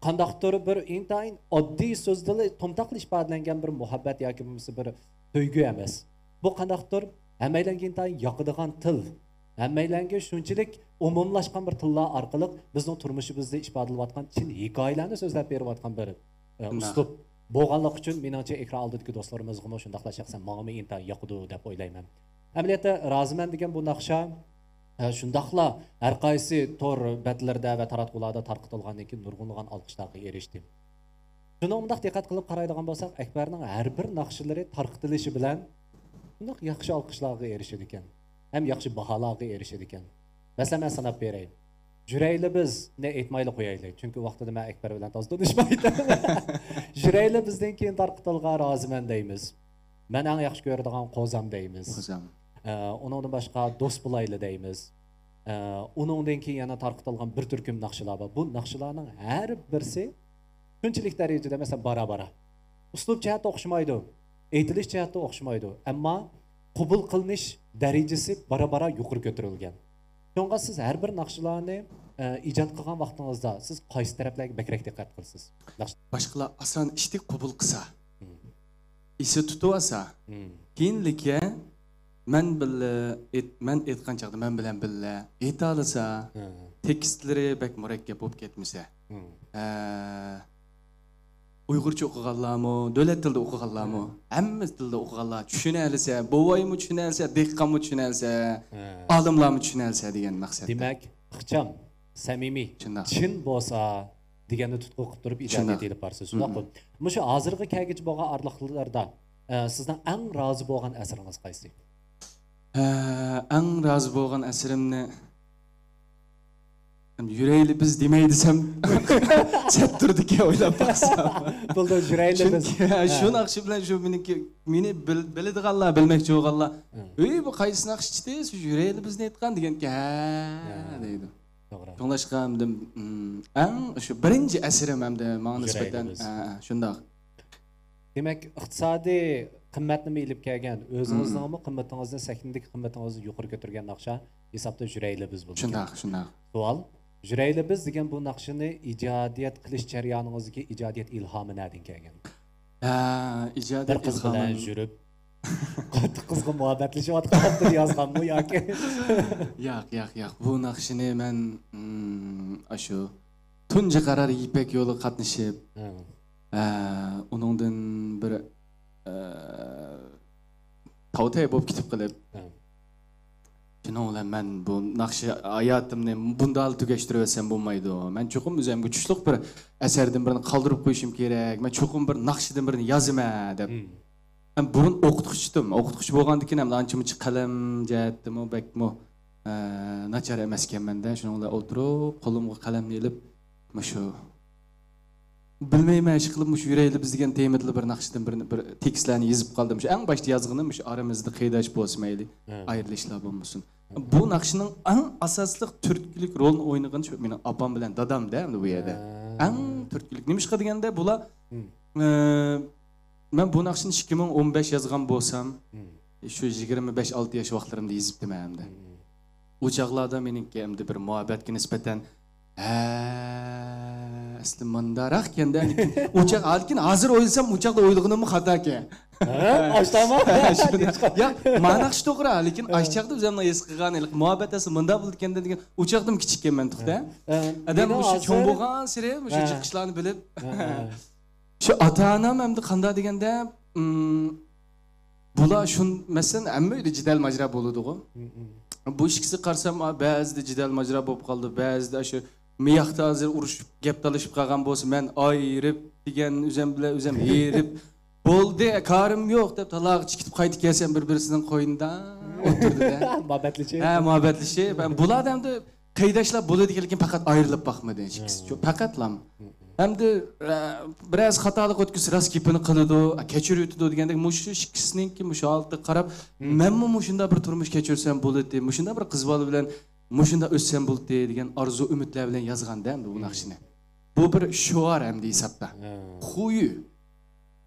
قانداقتۇر بىر ئىنتايىن ئاددىي سۆزدىلا، تومتاقلا ئىپادىلەنگەن بىر مۇھەببەت ياكى بولمىسا بىر سۆيگۈ ئەمەس. بۇ قانداقتۇر ھەممەيلەنگە ئىنتايىن ياقىدىغان تىل، ھەممەيلەنگە شۇنچىلىك ئومۇملاشقان بىر تىللار ئارقىلىق بىزنىڭ تۇرمۇشىمىزدا ئىپادىلىۋاتقان چىن ھېكايىلەرنى سۆزلەپ بېرىۋاتقان بىر، ئە، ئۇسلۇب بولغانلىقى ئۈچۈن، مېنىڭچە، ئېكران ئالدىدىكى دوستلىرىمىزغىمۇ شۇنداقلا شەخسەن ماڭىمۇ ئىنتايىن ياقىدۇ دەپ ئويلايمەن. ئەمەلىيەتتە، رازىمەن دېگەن بۇ ناخشا، ئە، شۇنداقلا ھەر قايسى تور بەتلىرىدە ۋە تاراتقۇلاردا تارقىتىلغاندىن كېيىن نۇرغۇنلىغان ئالقىشلارغا ئېرىشتى. شۇنىڭغا مۇنداق دىققەت قىلىپ قارايدىغان بولساق، ئەكبەرنىڭ ھەر بىر ناخشىلىرى تارقىتىلىشى بىلەن شۇنداق ياخشى ئالقىشلارغا ئېرىشىدىكەن. ھەم ياخشى باھالارغا ئېرىشىدىكەن. مەسىلەن، مەن ساناپ بېرەي. جۈرەيلى بىزنى ئېيتمايلا قويايلى، چۈنكى ۋاقتىدا مەن ئەكبەر بىلەن تازا تونۇشمايتتىم. جۈرەيلى بىزدىن كېيىن تارقىتىلغان رازىمەن دەيمىز. مەن ئەڭ ياخشى كۆرىدىغان قوزام دەيمىز. قوزام. ئە، ئۇنىڭدىن باشقا دوست بولايلى دەيمىز. ئە، ئۇنىڭدىن كېيىن يەنە تارقىتىلغان بىر تۈركۈم ناخشىلار بار. بۇ ناخشىلارنىڭ ھەر بىرسى شۇنچىلىك دەرىجىدە، مەسىلەن، بارا-بارا. ئۇسلۇب جەھەتتە ئوخشىمايدۇ، ئېيتىلىش جەھەتتە ئوخشىمايدۇ، ئەمما قوبۇل قىلىنىش دەرىجىسى بارا-بارا يۇقىرى كۆتۈرۈلگەن. شۇڭا سىز ھەر بىر ناخشىلارنى، ئە، ئىجاد قىلغان ۋاقتىڭىزدا سىز قايسى تەرەپلەرگە بەكرەك دىققەت قىلىسىز؟ ناخشا- باشقىلار ئاسان ئىشتىك قوبۇل قىلسا، مم. ئېسى تۇتۇۋالسا، مم. كېيىنلىككە مەن بىللە ئېيت-، مەن ئېيتقان چاغدا مەن بىلەن بىللە ئېيتالىسا، ھە. تېكىستلىرى بەك مۇرەككەپ بولۇپ كەتمىسە، مم. ئە، ئۇيغۇرچە ئوقۇغانلارمۇ، دۆلەت تىلىدا ئوقۇغانلارمۇ، ھەممە تىلدا ئوقۇغانلار چۈشىنەلىسە، بوۋايمۇ چۈشىنەلسە، دېھقانمۇ چۈشىنەلسە، ھە، ئالىملارمۇ چۈشىنەلسە دېگەن مەقسەتتە. دېمەك، ئىخچام، سەمىمىي، شۇنداق، چىن بولسا دېگەننى تۇتقا قىلىپ تۇرۇپ ئىجادىيەت، شۇنداق، ئېلىپ بارىسىز، شۇنداققۇ؟ مم. مۇشۇ ھازىرغا كەلگۈچە بولغان ئارىلىقلاردا، ئە، سىزنىڭ ئەڭ رازى بولغان ئەسىرىڭىز قايسى؟ ھە، ئەڭ رازى بولغان ئەسىرىمنى يۈرەيلى بىز دېمەي دېسەم، سەت تۇرىدىكەن ئويلاپ باقسام. بولدى، يۈرەيلى بىز. چۈنكى، ھە، ھە، شۇ ناخشا بىلەن شۇ مېنىڭكى، مېنى بىل-، بىلىدىغانلار، بىلمەكچى بولغانلار، ھە، ئۆي، بۇ قايسى ناخشىچى، شۇ يۈرەيلى بىزنى ئېيتقان دېگەنكى، ھە، ھە، دەيدۇ. توغرا. شۇڭلاشقا ئەمدى، ئەڭ شۇ بىرىنچى ئەسىرىم ئەمدى ماڭا نىسبەتەن، يۈرەيلى بىز. ھە، ھە، شۇنداق. دېمەك، ئىقتىسادىي قىممەتنىمۇ ئېلىپ كەلگەن، ئۆزىڭىزنىڭمۇ قىممىتىڭىزنى، سەھنىدىكى قىممىتىڭىزنى يۇقىرى كۆتۈرگەن ناخشا ھېسابتا يۈرەيلى بىز بولىدىكەن. شۇنداق، شۇنداق. سوئال، يۈرەيلى بىز دېگەن بۇ ناخشىنى ئىجادىيەت قىلىش جەريانىڭىزدىكى ئىجادىيەت ئىلھامى نەدىن كەلگەن؟ ھە، ئىجادىيەت بىر قىز بىلەن ئىلھامىم يۈرۈپ، قاتتىق قىزغىن مۇھەببەتلىشىۋاتقان ۋاقتىدا يازغانمۇ ياكى؟ ياق، ياق، ياق. بۇ ناخشىنى مەن، ئاشۇ تۇنجى قارار يىپەك يولىغا قاتنىشىپ، ھە، ئۇنىڭدىن بىر، ئە، تاۋ-تەي بولۇپ كېتىپ قېلىپ، ھە، شۇنىڭ بىلەن مەن بۇ ناخشا ھاياتىمنى بۇنداقلا تۈگەشتۈرۈۋەتسەم بولمايدۇ. مەن چوقۇم ئۆزۈمگە چۈشلۈك بىر ئەسەردىن بىرنى قالدۇرۇپ قويۇشۇم كېرەك. مەن چوقۇم بىر ناخشىدىن بىرنى يازىمەن دەپ. مم. مەن بۇرۇن ئوقۇتقۇچىدىم. ئوقۇتقۇچى بولغاندىكىن ھەم ئانچە-مۇنچە قەلەم جەھەتتىمۇ بەكمۇ، ئە، ناچار ئەمەسكەنمەن-دە. شۇنىڭ بىلەن ئولتۇرۇپ، قولۇمغا قەلەمنى ئېلىپ، مۇشۇ بىلمەيمەن، ئىشقىلىپ مۇشۇ يۈرەيلى بىز دېگەن تېمىدىلا بىر ناخشىدىن بىر، بىر تېكىستلەرنى يېزىپ قالدىم. شۇ ئەڭ باشتا يازغىنىم مۇشۇ ئارىمىزدا قېرىنداش بولسا مەيلى، ھە، ئايرىلىشلار بولمىسۇن. ھە. بۇ ناخشىنىڭ ئەڭ ئاساسلىق تۈرتكىلىك رولنى ئوينىغىنى شۇ مېنىڭ ئاپام بىلەن دادام-دە ئەمدى بۇ يەردە. ھە. ئەڭ تۈرتكىلىك. نېمىشقا دېگەندە بۇلار، ھە، ئە، مەن بۇ ناخشىنى ئىككى مىڭ ئون بەش يازغان بولسام، ھە، شۇ يىگىرمە بەش ئالتە ياش ۋاقىتلىرىمدا يېزىپتىمەن ئەمدى. ھە. ئۇ چاغلاردا مېنىڭكى ئەمدى بىر مۇھەببەتكە نىسبەتەن، ھە، ئەسلى مۇنداقراق ئىكەن-دە، لېكىن ئۇ چاغ، لېكىن ھازىر ئويلىسام، ئۇ چاغدا ئويلىغىنىممۇ خاتا ئىكەن. ھە؟ ئاشتاما؟ شۇنداق. ياق، مانا شۇ توغرا، لېكىن، ھە، ئاشۇ چاغدا ئۆزۈمنىڭ ھېس قىلغان، ھېلىقى مۇھەببەت ئەسلى مۇنداق بولىدىكەن-دە دېگەن، ئۇ چاغدىمۇ كىچىككەنمەن تۇختا. ھە. ئادەم مۇشۇ چوڭ بولغانسېرى مۇشۇ، ھە، جىقىشلارنى بىلىپ، ھە، ھە. شۇ ئاتا-ئانام ئەمدى قانداق دېگەندە، ئىم، بۇلار شۇن-، مەسىلەن، ھەممە ئۆيدە جېدەل ماجىرا بولىدىغۇ. مم، مم. بۇ ئىككىسى قارىسام، ئا، بەزىدە جېدەل ماجىرا بولۇپ قالىدۇ، بەزىدە ئاشۇ مىياقتا ھازىر ئۇرۇشۇپ، گەپ تالىشىپ قالغان بولسا، مەن ئايرىپ دېگەن ئۆزۈم بىلەن ئۆزۈم ھېرىپ، بولدى، كارىم يوق دەپ تالاغا چىقىپ قايتىپ كەلسەم بىر-بىرسىنىڭ قوينىدا ئولتۇردى-دە. مۇھەببەتلىشىپ. ھە، مۇھەببەتلىشىپ. ھەم بۇلار ئەمدى قېرىنداشلار بولىدىكەن، لېكىن پەقەت ئايرىلىپ باقمىدى ئىككىسى. ھە. شۇ پەقەتلا. ھە. ئەمدى، ئە، بىرەرسى خاتالىق ئۆتكۈزسە راست گېپىنى قىلىدۇ، ئە، كەچۈرۈۋېتىدۇ دېگەندەك، مۇشۇ ئىككىسىنىڭكى مۇشۇ ھالەتتە قاراپ، ھە، مەنمۇ مۇشۇنداق بىر تۇرمۇش كەچۈرسەم بولاتتى، مۇشۇنداق بىر قىز بالا بىلەن مۇشۇنداق ئۆتسەم بولاتتى دېگەن ئارزۇ ئۈمىدلەر بىلەن يازغاندا ئەمدى بۇ، ھە، ناخشىنى. بۇ بىر شوئار ئەمدى ھېسابتا. ھە. خۇيى.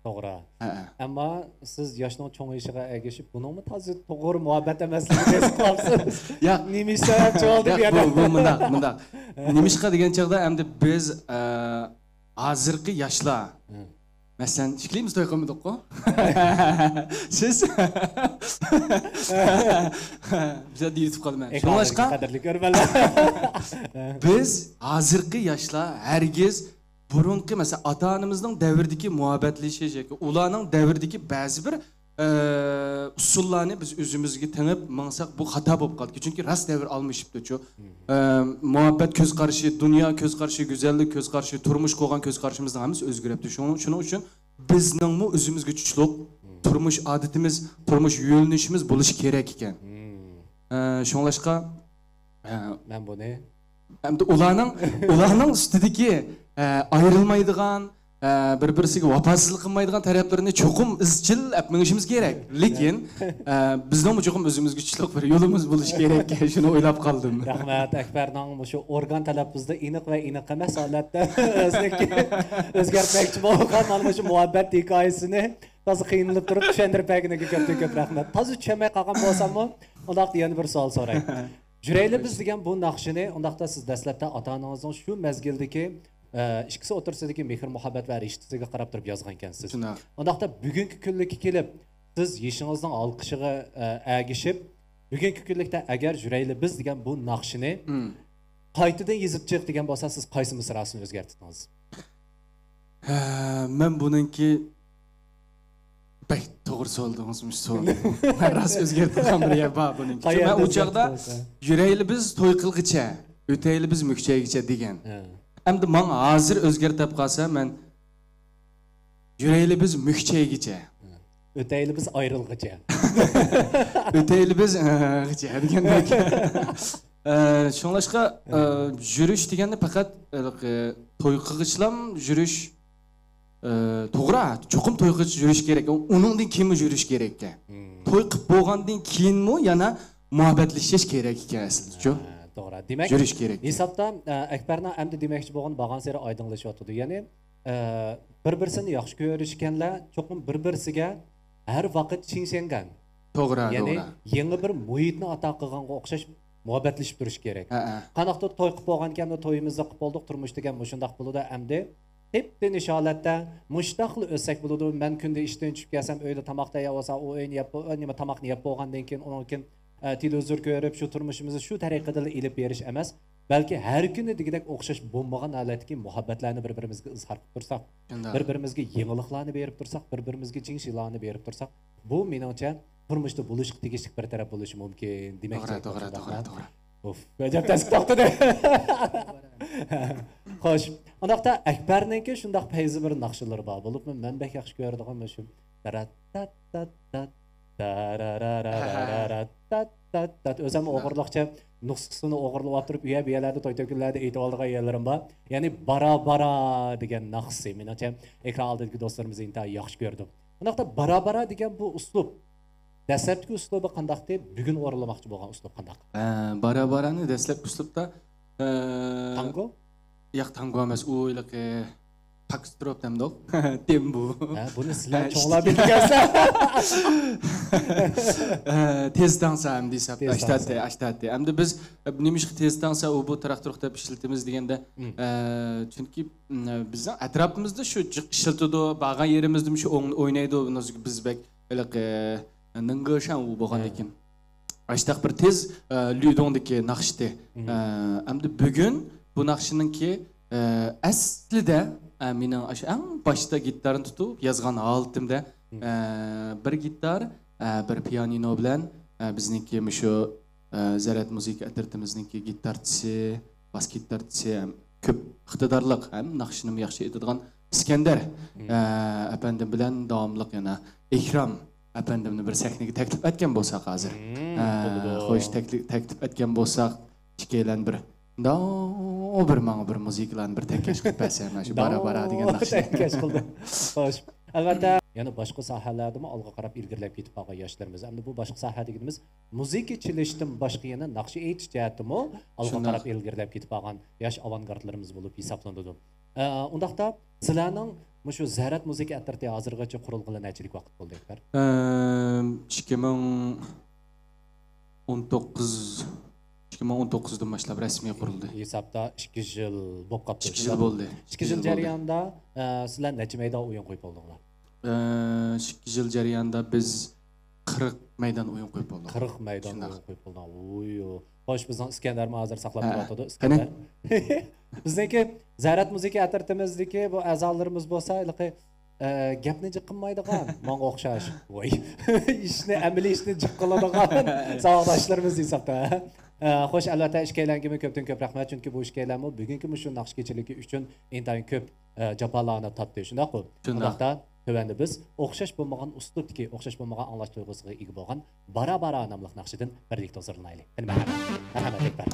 توغرا. ھەئە. ئەمما سىز ياشنىڭ چوڭىيىشىغا ئەگىشىپ، بۇنىڭمۇ تازا توغرا مۇھەببەت ئەمەسلىكىنى ھېس قىلامسىز؟ ياق. نېمە سەۋەبچى بولدى بۇ يەردە؟ ياق، بۇ، بۇ مۇنداق، مۇنداق. ھە. نېمىشقا دېگەن چاغدا ئەمدى بىز، ئە، ھازىرقى ياشلار، ھە، مەسىلەن، ئىككىلىمىز توي قىلمىدۇققۇ؟ سىز؟ بىزە دېيىتىپ قالىمەن. شۇڭلاشقا، قەدىرلىك كۆرۈرمەنلەر. بىز ھازىرقى ياشلار ھەرگىز بۇرۇنقى، مەسىلەن، ئاتا-ئانىمىزنىڭ دەۋرىدىكى مۇھەببەتلىشىش ياكى ئۇلارنىڭ دەۋرىدىكى بەزى بىر، ئە، ئۇسۇللارنى بىز ئۆزىمىزگە تېڭىپ ماڭساق، بۇ خاتا بولۇپ قالىدىكەن. چۈنكى راست دەۋر ئالمىشىپتۇچۇ. ئە، مۇھەببەت كۆز قارىشى، دۇنيا كۆز قارىشى، گۈزەللىك كۆز قارىشى، تۇرمۇشقا بولغان كۆز قارىشىمىزنىڭ ھەممىسى ئۆزگىرىپتۇ. شۇڭ-، شۇنىڭ ئۈچۈن بىزنىڭمۇ ئۆزىمىزگە چۈشلۈك تۇرمۇش ئادىتىمىز، تۇرمۇش يۆنىلىشىمىز بولۇشى كېرەك ئىكەن. ئە، شۇڭلاشقا، ئە، مەن بۇنى ئەمدى ئۇلارنىڭ، ئۇلارنىڭ ئۈستىدىكى، ئە، ئايرىلمايدىغان، ئە، بىر-بىرسىگە ۋاپاسىزلىق قىلمايدىغان تەرەپلىرىنى چوقۇم ئىزچىل ئەپ مېڭىشىمىز كېرەك. لېكىن، ئە، بىزنىڭمۇ چوقۇم ئۆزىمىزگە چۈشلۈك بىر يولىمىز بولۇشى كېرەك. شۇنى ئويلاپ قالدىم. رەھمەت، ئەكبەرنىڭ مۇشۇ ئورگان تەلەپپۇزىدا ئېنىق ۋە ئېنىق ئەمەس ھالەتتە ئۆزىنىڭكى ئۆزگەرتمەكچى بولغان مانا مۇشۇ مۇھەببەت ھېكايىسىنى تازا قىينىلىپ تۇرۇپ چۈشەندۈرۈپ بەرگىنىگە كۆپتىن كۆپ رەھمەت. تازا چۈشەنمەي قالغان بولساممۇ، ئۇنداقتا يەنە بىر سوئال سوراي. جۈرەيلى بىز دېگەن بۇ ناخشىنى، ئۇنداقتا سىز دەسلەپتە ئاتا-ئانىڭىزنىڭ شۇ مەزگىلدىكى، ئە، ئىككىسى ئوتتۇرىسىدىكى مېھىر-مۇھەببەت ۋە رىشتىسىگە قاراپ تۇرۇپ يازغانكەنسىز. شۇنداق. ئۇنداقتا بۈگۈنكى كۈنلۈككە كېلىپ، سىز يېشىڭىزنىڭ ھالقىشىغا، ئە، ئەگىشىپ، بۈگۈنكى كۈنلۈكتە ئەگەر جۈرەيلى بىز دېگەن بۇ ناخشىنى، مم، قايتىدىن يېزىپ چىق دېگەن بولسا، سىز قايسى مىسراسىنى ئۆزگەرتتىڭىز؟ ھە، مەن بۇنىڭكى بەك توغرا سوئال دېدىڭىز، مۇشۇ سوئالنى. مەن راست ئۆزگەرتىدىغان بىر يەر بار بۇنىڭكى. چۈنكى مەن ئۇ چاغدا «يۈرەيلى بىز توي قىلغىچە، ئۆتەيلى بىز مۈكچەيگىچە» دېگەن. ھە. ئەمدى ماڭا ھازىر ئۆزگەرتىپ قالسا، مەن «يۈرەيلى بىز مۈكچەيگىچە». ئۆتەيلى بىز ئايرىلغىچە. «ئۆتەيلى بىز، ئىغىچە» دېگەندەك. ئە، شۇڭلاشقا، ئە، يۈرۈش دېگەندە پەقەت، ئە، توي قىلغۇچىلام يۈرۈش، ئە، توغرا، چوقۇم توي قىلغۇچە يۈرۈش كېرەك. ئۇنىڭدىن كېيىنمۇ يۈرۈش كېرەك ئىكەن. مم. توي قىلىپ بولغاندىن كېيىنمۇ يەنە مۇھەببەتلىشىش كېرەك ئىكەن ئەسلىدىچۇ. ھە، توغرا. دېمەك، يۈرۈش كېرەك. ھېسابتا، ئە، ئەكبەرنىڭ ئەمدى دېمەكچى بولغىنى بارغانسېرى ئايدىڭلىشىۋاتىدۇ. يەنى، ئە، بىر-بىرسىنى ياخشى كۆرۈشكەنلەر چوقۇم بىر-بىرسىگە ھەر ۋاقىت چىڭشەنگەن. توغرا، يەنى توغرا. يېڭى بىر مۇھىتنى ئاتا قىلغانغا ئوخشاش مۇھەببەتلىشىپ تۇرۇش كېرەك. ھەئە. قانداقتۇر توي قىلىپ بولغانكەن، تويىمىزنى قىلىپ بولدۇق، تۇرمۇش دېگەن مۇشۇنداق بولىدۇ ئەمدى. تىپتىنىش ھالەتتە مۇشۇنداقلا ئۆتسەك بولىدۇ. مەن كۈندە ئىشتىن چۈشۈپ كەلسەم، ئۆيدە تاماق تەييار بولسا، ئۇ ئۆينى يەپ، ئۇ نېمە تاماقنى يەپ بولغاندىن كېيىن، ئۇنىڭدىن كېيىن، ئە، تېلېۋىزور كۆرۈپ، شۇ تۇرمۇشىمىزنى شۇ تەرىقىدىلا ئېلىپ بېرىش ئەمەس، بەلكى ھەر كۈنى دېگۈدەك ئوخشاش بولمىغان ھالەتتىكى مۇھەببەتلەرنى بىر-بىرىمىزگە ئىزھار قىلىپ تۇرساق، شۇنداق. بىر-بىرىمىزگە يېڭىلىقلارنى بېرىپ تۇرساق، بىر-بىرىمىزگە چىڭ شىلانى بېرىپ تۇرساق، بۇ، مېنىڭچە، تۇرمۇشتا بولۇشقا تېگىشلىك بىر تەرەپ بولۇشى مۇمكىن. دېمەكچى توغرا، توغرا، توغرا، توغرا. ئۇف، ئەجەب تەس توختىدى. خوش. ئۇنداقتا ئەكبەرنىڭكى شۇنداق پەيزى بىر ناخشىلىرى بار. بولۇپمۇ مەن بەك ياخشى كۆرىدىغان مۇشۇ. تاراتتاتتاتتات، تارارارارارارات، تاتتاتتات. ئۆزۈم ئوغرىلىقچە نۇسخىسىنى ئوغرىلاپ ئولتۇرۇپ، ئۇ يەر، بۇ يەرلەردە، توي-تۆكۈنلەردە ئېيتىۋالىدىغان يەرلىرىم بار. يەنى بارا بارا دېگەن ناخشىسى. مېنىڭچە، ئېكران ئالدىدىكى دوستلىرىمىز ئىنتايىن ياخشى كۆرىدۇ. ئۇنداقتا بارا بارا دېگەن بۇ ئۇسلۇب، دەسلەپكى ئۇسلۇبى قانداقتى؟ بۈگۈن ئورۇنلىماقچى بولغان ئۇسلۇب قانداق؟ ئە، بارا-بارانى دەسلەپكى ئۇسلۇبتا، ئە، تانگو؟ ياق، تانگو ئەمەس، ئۇ ھېلىقى فاكستروت دەمدۇق. دېمبۇ. ھە، بۇنى سىلەر ھە، چوڭلار ئىشتىك. بىلىدىكەنسىلەر. ئە، تېز تاڭسا ئەمدى ھېسابتا. تېز ئاشتاتتى، تاڭسا. ئاشتاتتى. ئەمدى بىز، ئە، نېمىشقا تېز تاڭسا، ئۇ بۇ تراختۇرۇق دەپ ئىشلىتىمىز دېگەندە، مم. ئە، چۈنكى، مم، بىزنىڭ ئەتراپىمىزدا شۇ جىق ئىشلىتىدۇ، بارغان يېرىمىزدىمۇ شۇ ئوڭ-، ئوينايدۇ، بىز بەك ھېلىقى نىڭگېشەن ئۇ بولغاندىن كېيىن. ئاشتاق بىر تېز، ئە، لۈدوڭدىكى ناخشىتى. مم. ئە، ئەمدى بۈگۈن بۇ ناخشىنىڭكى، ئە، ئەسلىدە، ئە، مېنىڭ ئاشۇ ئەڭ باشتا گىتارنى تۇتۇپ يازغان ھالىتىمدە، مم. ئە، بىر گىتار، ئە، بىر پىيانىنو بىلەن، ئە، بىزنىڭكى مۇشۇ، ئە، زەرەت مۇزىكا ئەترىتىمىزنىڭكى گىتارچىسى، باس گىتارچىسى ھەم كۆپ ئىقتىدارلىق ھەم ناخشىنىمۇ ياخشى ئېيتىدىغان ئىسكەندەر، مم. ئە، ئەپەندىم بىلەن داۋاملىق يەنە ئىكرام ئەپەندىمنى بىر سەھنىگە تەكلىپ ئەتكەن بولساق ھازىر. مم، ئە، بولىدۇ. خوش، تەكلىپ، تەكلىپ ئەتكەن بولساق، ئىككىيلەن بىر، داۋ، بىر ماڭا بىر مۇزىكىلارنى بىر تەكەش قىلىپ بەرسە، مانا شۇ بارا بارا دېگەن ناخشىنى. تەكەش قىلدىم. خوش. ئەلۋەتتە، يەنە باشقا ساھەلەردىمۇ ئالغا قاراپ ئىلگىرىلەپ كېتىپ قالغان ياشلىرىمىز. ئەمدى بۇ باشقا ساھە دېگىنىمىز مۇزىكا چېلىشتىن باشقا يەنە ناخشا ئېيتىش جەھەتتىمۇ ئالغا شۇنداق. قاراپ ئىلگىرىلەپ كېتىپ قالغان ياش ئاۋانگارتلىرىمىز بولۇپ ھېسابلىنىدۇ. ئە، ئۇنداقتا سىلەرنىڭ مۇشۇ زەرەت مۇزىكا ئەترىتى ھازىرغىچە قۇرۇلغىلى نەچچىلىك ۋاقىت بولدى، ئەكبەر؟ ئەم، ئىككى مىڭ ئون توققۇز، ئىككى مىڭ ئون توققۇزدىن باشلاپ رەسمىي قۇرۇلدى. ھېسابتا ئىككى يىل بولۇپ قاپتۇ. ئىككى يىل بولدى. ئىككى يىل ئىككى يىل بولدى. جەريانىدا، ئە، سىلەر نەچچە مەيدان ئويۇن قويۇپ بولدۇڭلار؟ ئە، ئىككى يىل جەريانىدا بىز قىرىق مەيدان ئويۇن قويۇپ بولدۇق. قىرىق مەيدان شۇنداق. ئويۇن قويۇپ بولدۇڭ. ۋوي. خوش، بىزنىڭ ئىسكەندەرمۇ ھازىر ساقلاپ ھە. تۇرۇۋاتىدۇ، قېنى؟ ئىسكەندەر. بىزنىڭكى زەرەت مۇزىكا ئەترىتىمىزدىكى بۇ ئەزالىرىمىز بولسا، ھېلىقى، ئە، گەپنى جىق قىلمايدىغان، ماڭا ئوخشاش. ۋاي. ئىشنى، ئەمەلىي ئىشنى جىق قىلىدىغان ساۋاقداشلىرىمىز ھېسابتا. ئە، خوش، ئەلۋەتتە، ئىككىيلەنگىمۇ كۆپتىن كۆپ رەھمەت، چۈنكى بۇ ئىككىيلەنمۇ بۈگۈنكى مۇشۇ ناخشا كېچىلىكى ئۈچۈن ئىنتايىن كۆپ، ئە، جاپالارنى تارتتى، شۇنداققۇ؟ شۇنداق. ئۇنداقتا تۆۋەندە بىز ئوخشاش بولمىغان ئۇسلۇبتىكى، ئوخشاش بولمىغان ئاڭلاش تۇيغۇسىغا ئىگە بولغان بارا بارا ناملىق ناخشىدىن بىرلىكتە ھۇزۇرلىنايلى. قېنى، مەرھەمەت. مەرھەمەت، ئەكبەر.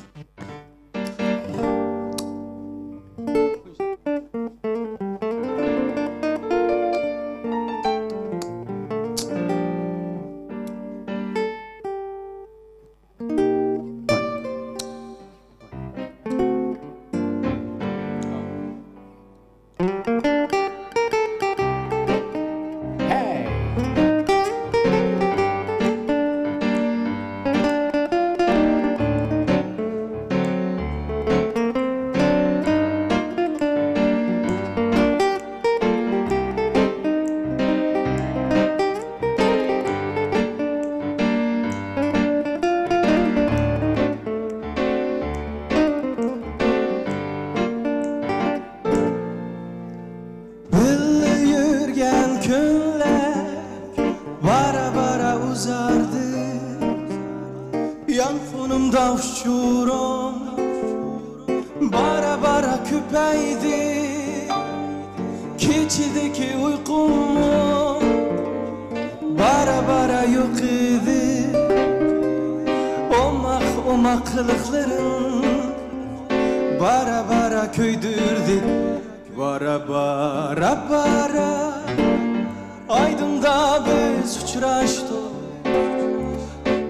كۈنلەر بارا-بارا ئۇزاردى، يانفونۇمدا ئۇچۇرۇڭ بارا-بارا كۆپەيدى، كېچىدىكى ئۇيقۇممۇ بارا-بارا يوق ئىدى. ئوماق-ئوماق قىلىقلىرىڭ بارا-بارا كۆيدۈردى. بارا، بارا، بارا، ئايدىڭدا بىز ئۇچراشتۇق.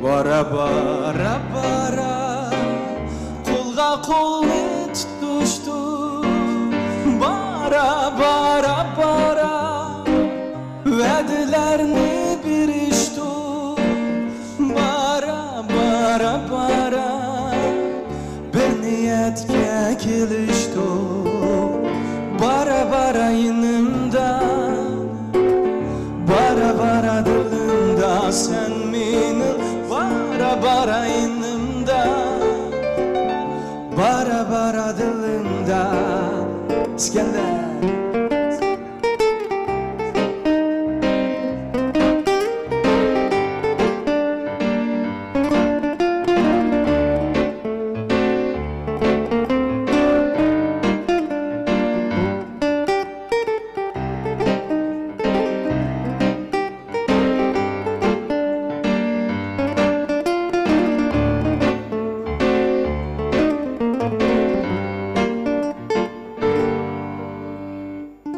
بارا، بارا، بارا، قولغا قولنى تۇتۇشتۇق. بارا، بارا، بارا، ۋەدىلەرنى بېرىشتۇق. بارا، بارا، بارا، بىر نىيەتكە كېلىشتۇق. بارا، بارا يېنىمدا، بارا، بارا دىلىمدا سەن مېنىڭ. بارا، بارا يېنىمدا، بارا، بارا دىلىمدا. ئىسكەندەر.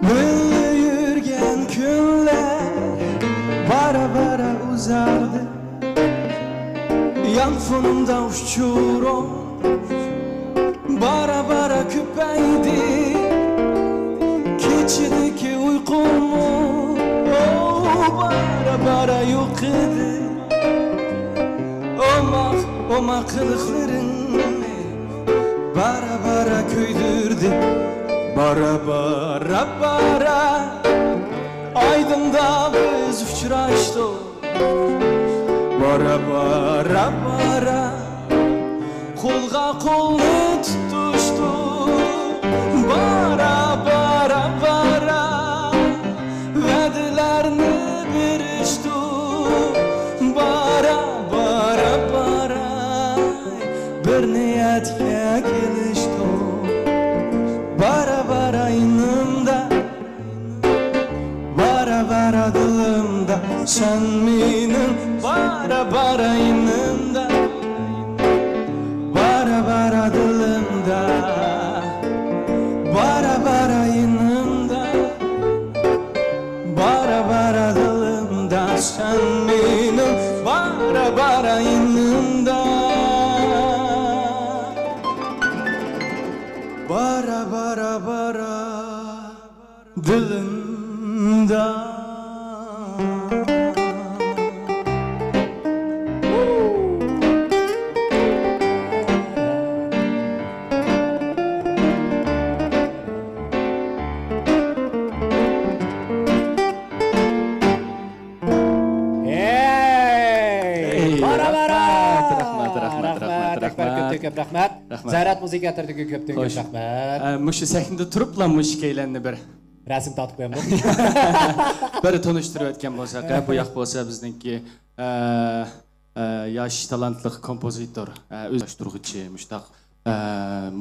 بىللە يۈرگەن كۈنلەر بارا-بارا ئۇزاردى. يانفونۇمدا ئۇچۇرۇڭ بارا-بارا كۆپەيدى. كېچىدىكى ئۇيقۇممۇ، ئو، بارا-بارا يوق ئىدى. ئوماق، ئوماق قىلىقلىرىڭنى بارا-بارا كۆيدۈردى. بارا، بارا، بارا، ئايدىڭدا بىز ئۇچراشتۇق. بارا، بارا، بارا، قولغا قولنى تۇتۇشتۇق. بارا، بارا، بارا، ۋەدىلەرنى بېرىشتۇق. بارا، بارا، بارا، بىر نىيەتكە كېلىشتۇق. بارا، بارا يېنىمدا، بارا، بارا دىلىمدا سەن مېنىڭ. بارا، بارا يېنىمدا، بارا، بارا دىلىمدا، بارا، بارا يېنىمدا. بارا، بارا دىلىمدا سەن مېنىڭ، بارا، بارا يېنىمدا. بارا، بارا، بارا دىلىمدا. ھەي! بارا، بارا! رەھمەت، رەھمەت، رەھمەت، رەھمەت، رەھمەت. ئەكبەر، كۆپتىن كۆپ رەھمەت. رەھمەت. زەرەت مۇزىكا ئەترىتىگە كۆپتىن كۆپ رەھمەت. ئە، مۇشۇ سەھنىدە تۇرۇپلا مۇشۇ ئىككىيلەننى بىر رەسىم تارتىپ قويامدۇق. بىر تونۇشتۇرۇۋەتكەن بولساق، ھە، بۇ ياق بولسا بىزنىڭكى، ئە، ئە، ياش تالانتلىق كومپوزىتور، ئە، ئۆزلەشتۈرگۈچى، مۇشۇنداق، ئە،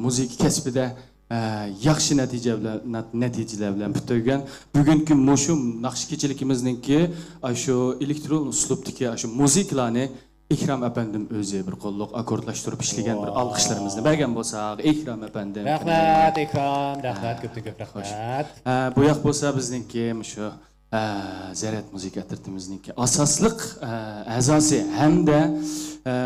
مۇزىكا كەسپىدە، ئە، ياخشى نەتىجە بىلەن، نەت-، نەتىجىلەر بىلەن پۈتتۈرگەن. بۈگۈنكى مۇشۇ ناخشا كېچىلىكىمىزنىڭكى، ئاشۇ ئېلېكترون ئۇسلۇبتىكى ئاشۇ مۇزىكىلارنى ئىكرام ئەپەندىم ئۆزى بىر قوللۇق ئاككوردلاشتۇرۇپ ئىشلىگەن، بىر ئالقىشلىرىمىزنى بەرگەن بولساق، ئىكرام ئەپەندىم. رەھمەت، ئىكرام، رەھمەت، كۆپتىن كۆپ رەھمەت. ئە، بۇ ياق بولسا بىزنىڭكى مۇشۇ، ئە، زەرەت مۇزىكا ئەترىتىمىزنىڭكى ئاساسلىق، ئە، ئەزاسى ھەمدە، ئە،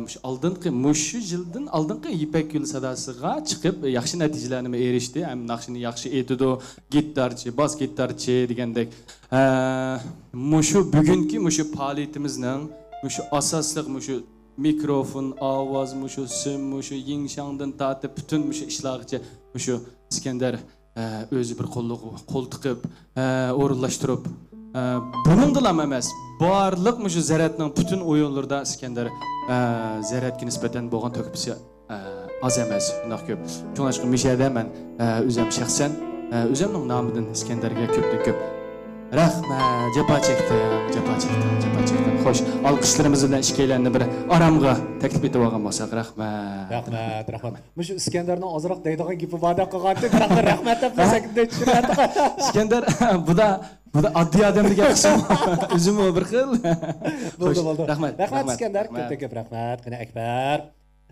مۇشۇ ئالدىنقى، مۇشۇ يىلدىن ئالدىنقى يىپەك يولى ساداسىغا چىقىپ، ياخشى نەتىجىلەرنىمۇ ئېرىشتى. ھەم ناخشىنى ياخشى ئېيتىدۇ، گىتارچى، باس گىتارچى دېگەندەك. ئە، مۇشۇ بۈگۈنكى مۇشۇ پائالىيىتىمىزنىڭ مۇشۇ ئاساسلىق مۇشۇ مىكروفون، ئاۋاز، مۇشۇ سىم، مۇشۇ يىڭشاڭدىن تارتىپ پۈتۈن مۇشۇ ئىشلارغىچە مۇشۇ ئىسكەندەر، ئە، ئۆزى بىر قوللۇق، قول تىقىپ، ئە، ئورۇنلاشتۇرۇپ، ئە، بۇنىڭدىلام ئەمەس، بارلىق مۇشۇ زەرەتنىڭ پۈتۈن ئويۇنلىرىدا ئىسكەندەر، ئە، زەرەتكە نىسبەتەن بولغان تۆھپىسى ئە، ئاز ئەمەس، شۇنداق كۆپ. شۇڭلاشقا مۇشۇ يەردە مەن، ئە، ئۆزۈم شەخسەن، ئە، ئۆزۈمنىڭ نامىدىن ئىسكەندەرگە كۆپتىن كۆپ رەھمەت، جاپا چەكتىڭ، جاپا چەكتىڭ، جاپا چەكتىڭ. خوش، ئالقىشلىرىمىز بىلەن ئىككىيلەننى بىر ئارامغا تەكلىپ ئېتىۋالغان بولساق، رەھمەت. رەھمەت، رەھمەت. مۇشۇ ئىسكەندەرنىڭ ئازراق دەيدىغان گېپى باردەك قىلغانتى، بىراق رەھمەت دەپ سەكىتنى چۈشۈرۈۋەتتىڭ. ئىسكەندەر، بۇدا، بۇدا ئاددىي ئادەم دېگەن قىسىم ئۆزىمۇ بىر خىل. بولدى، خوش، بولدى. رەھمەت، رەھمەت، رەھمەت، ئىسكەندەر، رەھمەت. كۆپتىن كۆپ رەھمەت. قېنى، ئەكبەر.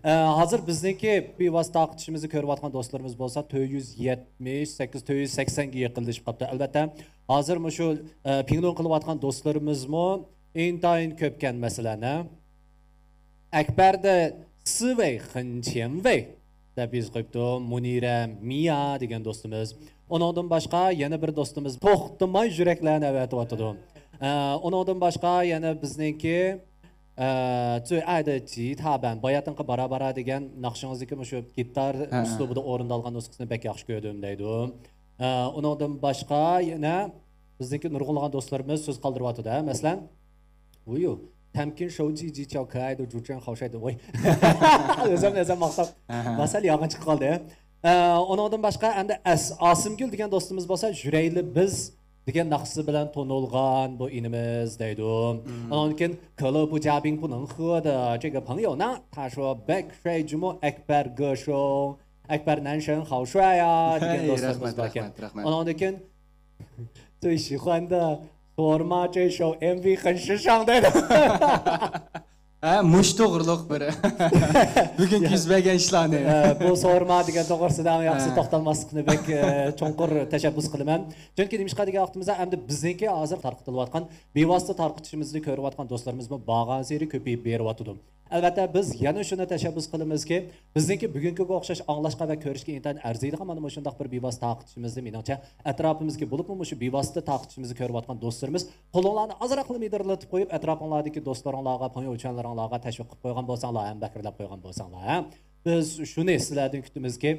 ئە، ھازىر بىزنىڭكى بىۋاسىتە تارقىتىشىمىزنى كۆرۈۋاتقان دوستلىرىمىز بولسا تۆت يۈز يەتمىش سەككىز، تۆت يۈز سەكسەنگە يېقىنلىشىپ قاپتۇ. ئەلۋەتتە، ھازىر مۇشۇ، ئە، پىڭلۇن قىلىۋاتقان دوستلىرىمىزمۇ ئىنتايىن كۆپكەن، مەسىلەن، ھە؟ ئەكبەردە سىۋەي خېنچيەنۋەي دەپ يېزىپ قويۇپتۇ. مۇنىرە مىيا دېگەن دوستىمىز. ئۇنىڭدىن باشقا يەنە بىر دوستىمىز توختىماي يۈرەكلەرنى ئەۋەتىۋاتىدۇ. ئە، ئۇنىڭدىن باشقا يەنە بىزنىڭكى، ئە، جۇي ئايدا جى تابەن، باياتىنقى بارا بارا دېگەن ناخشىڭىزدىكى مۇشۇ گىتار ھە، ھە. ئۇسلۇبىدا ئورۇندالغان نۇسخىسىنى بەك ياخشى كۆردۈم دەيدۇ. ئە، ئۇنىڭدىن باشقا يەنە بىزنىڭكى نۇرغۇنلىغان دوستلىرىمىز سۆز قالدۇرۇۋاتىدۇ، ھە، مەسىلەن، ۋۇيۇ، تەمكىن شوۋجى جى چاۋ كايدۇ جۇچەن خاۋشايدۇ، ۋاي. ئۆزۈم، ئۆزۈم ماختاپ. ئەھە. ماسەل يالغان چىقىپ قالدى. ئە، ئۇنىڭدىن باشقا، ئەمدى ئەس-، ئاسىمگۈل دېگەن دوستىمىز بولسا، يۈرەيلى بىز دېگەن ناخشىسى بىلەن تونۇلغان بۇ ئىنىمىز دەيدۇ. مم. ئۇنىڭدىن كېيىن، كىلو بۇ جابىڭ پۇنىڭ خېدە، جېگە پېڭيو ناڭ تاشۇ بەك شۇي جۇمۇ ئەكبەر گېشۇڭ، ئەكبەر نەنشېن خاۋشۇيا دېگەن ھەي، دوستلىرىمىز رەھمەت، بار ئىكەن. رەھمەت، رەھمەت. ئۇنىڭدىن كېيىن، 最喜欢的索马这首MV很时尚 دەيدۇ. ھە، مۇشۇ توغرۇلۇق بىر بۈگۈنكى يۈز بەرگەن ئىشلارنى. ئە، بۇ سورما دېگەن توغرىسىدا ياخشى ھە. توختالماسلىقنى بەك، ئە، چوڭقۇر تەشەببۇس قىلىمەن. چۈنكى نېمىشقا دېگەن ۋاقتىمىزدا ئەمدى بىزنىڭكى ھازىر تارقىتىلىۋاتقان بىۋاسىتە تارقىتىشىمىزنى كۆرۈۋاتقان دوستلىرىمىزمۇ بارغانسېرى كۆپىيىپ بېرىۋاتىدۇ. ئەلۋەتتە، بىز يەنە شۇنى تەشەببۇس قىلىمىزكى، بىزنىڭكى بۈگۈنكىگە ئوخشاش ئاڭلاشقا ۋە كۆرۈشكە ئىنتايىن ئەرزىيدىغان مانا مۇشۇنداق بىر بىۋاسىتە تارقىتىشىمىزنى، مېنىڭچە، ئەتراپىمىزدىكى، بولۇپمۇ مۇشۇ بىۋاسىتە تارقىتىشىمىزنى كۆرۈۋاتقان دوستلىرىمىز، قولۇڭلارنى ئازراقلا مىدىرلىتىپ قويۇپ، ئەتراپىڭلاردىكى دوستلىرىڭلارغا، پېڭيوچۈەنلىرىڭلارغا تەشۋىق قىلىپ قويغان بولساڭلار ھەم بەكرىلەپ قويغان بولساڭلار، ھە؟ بىز شۇنى سىلەردىن كۈتىمىزكى،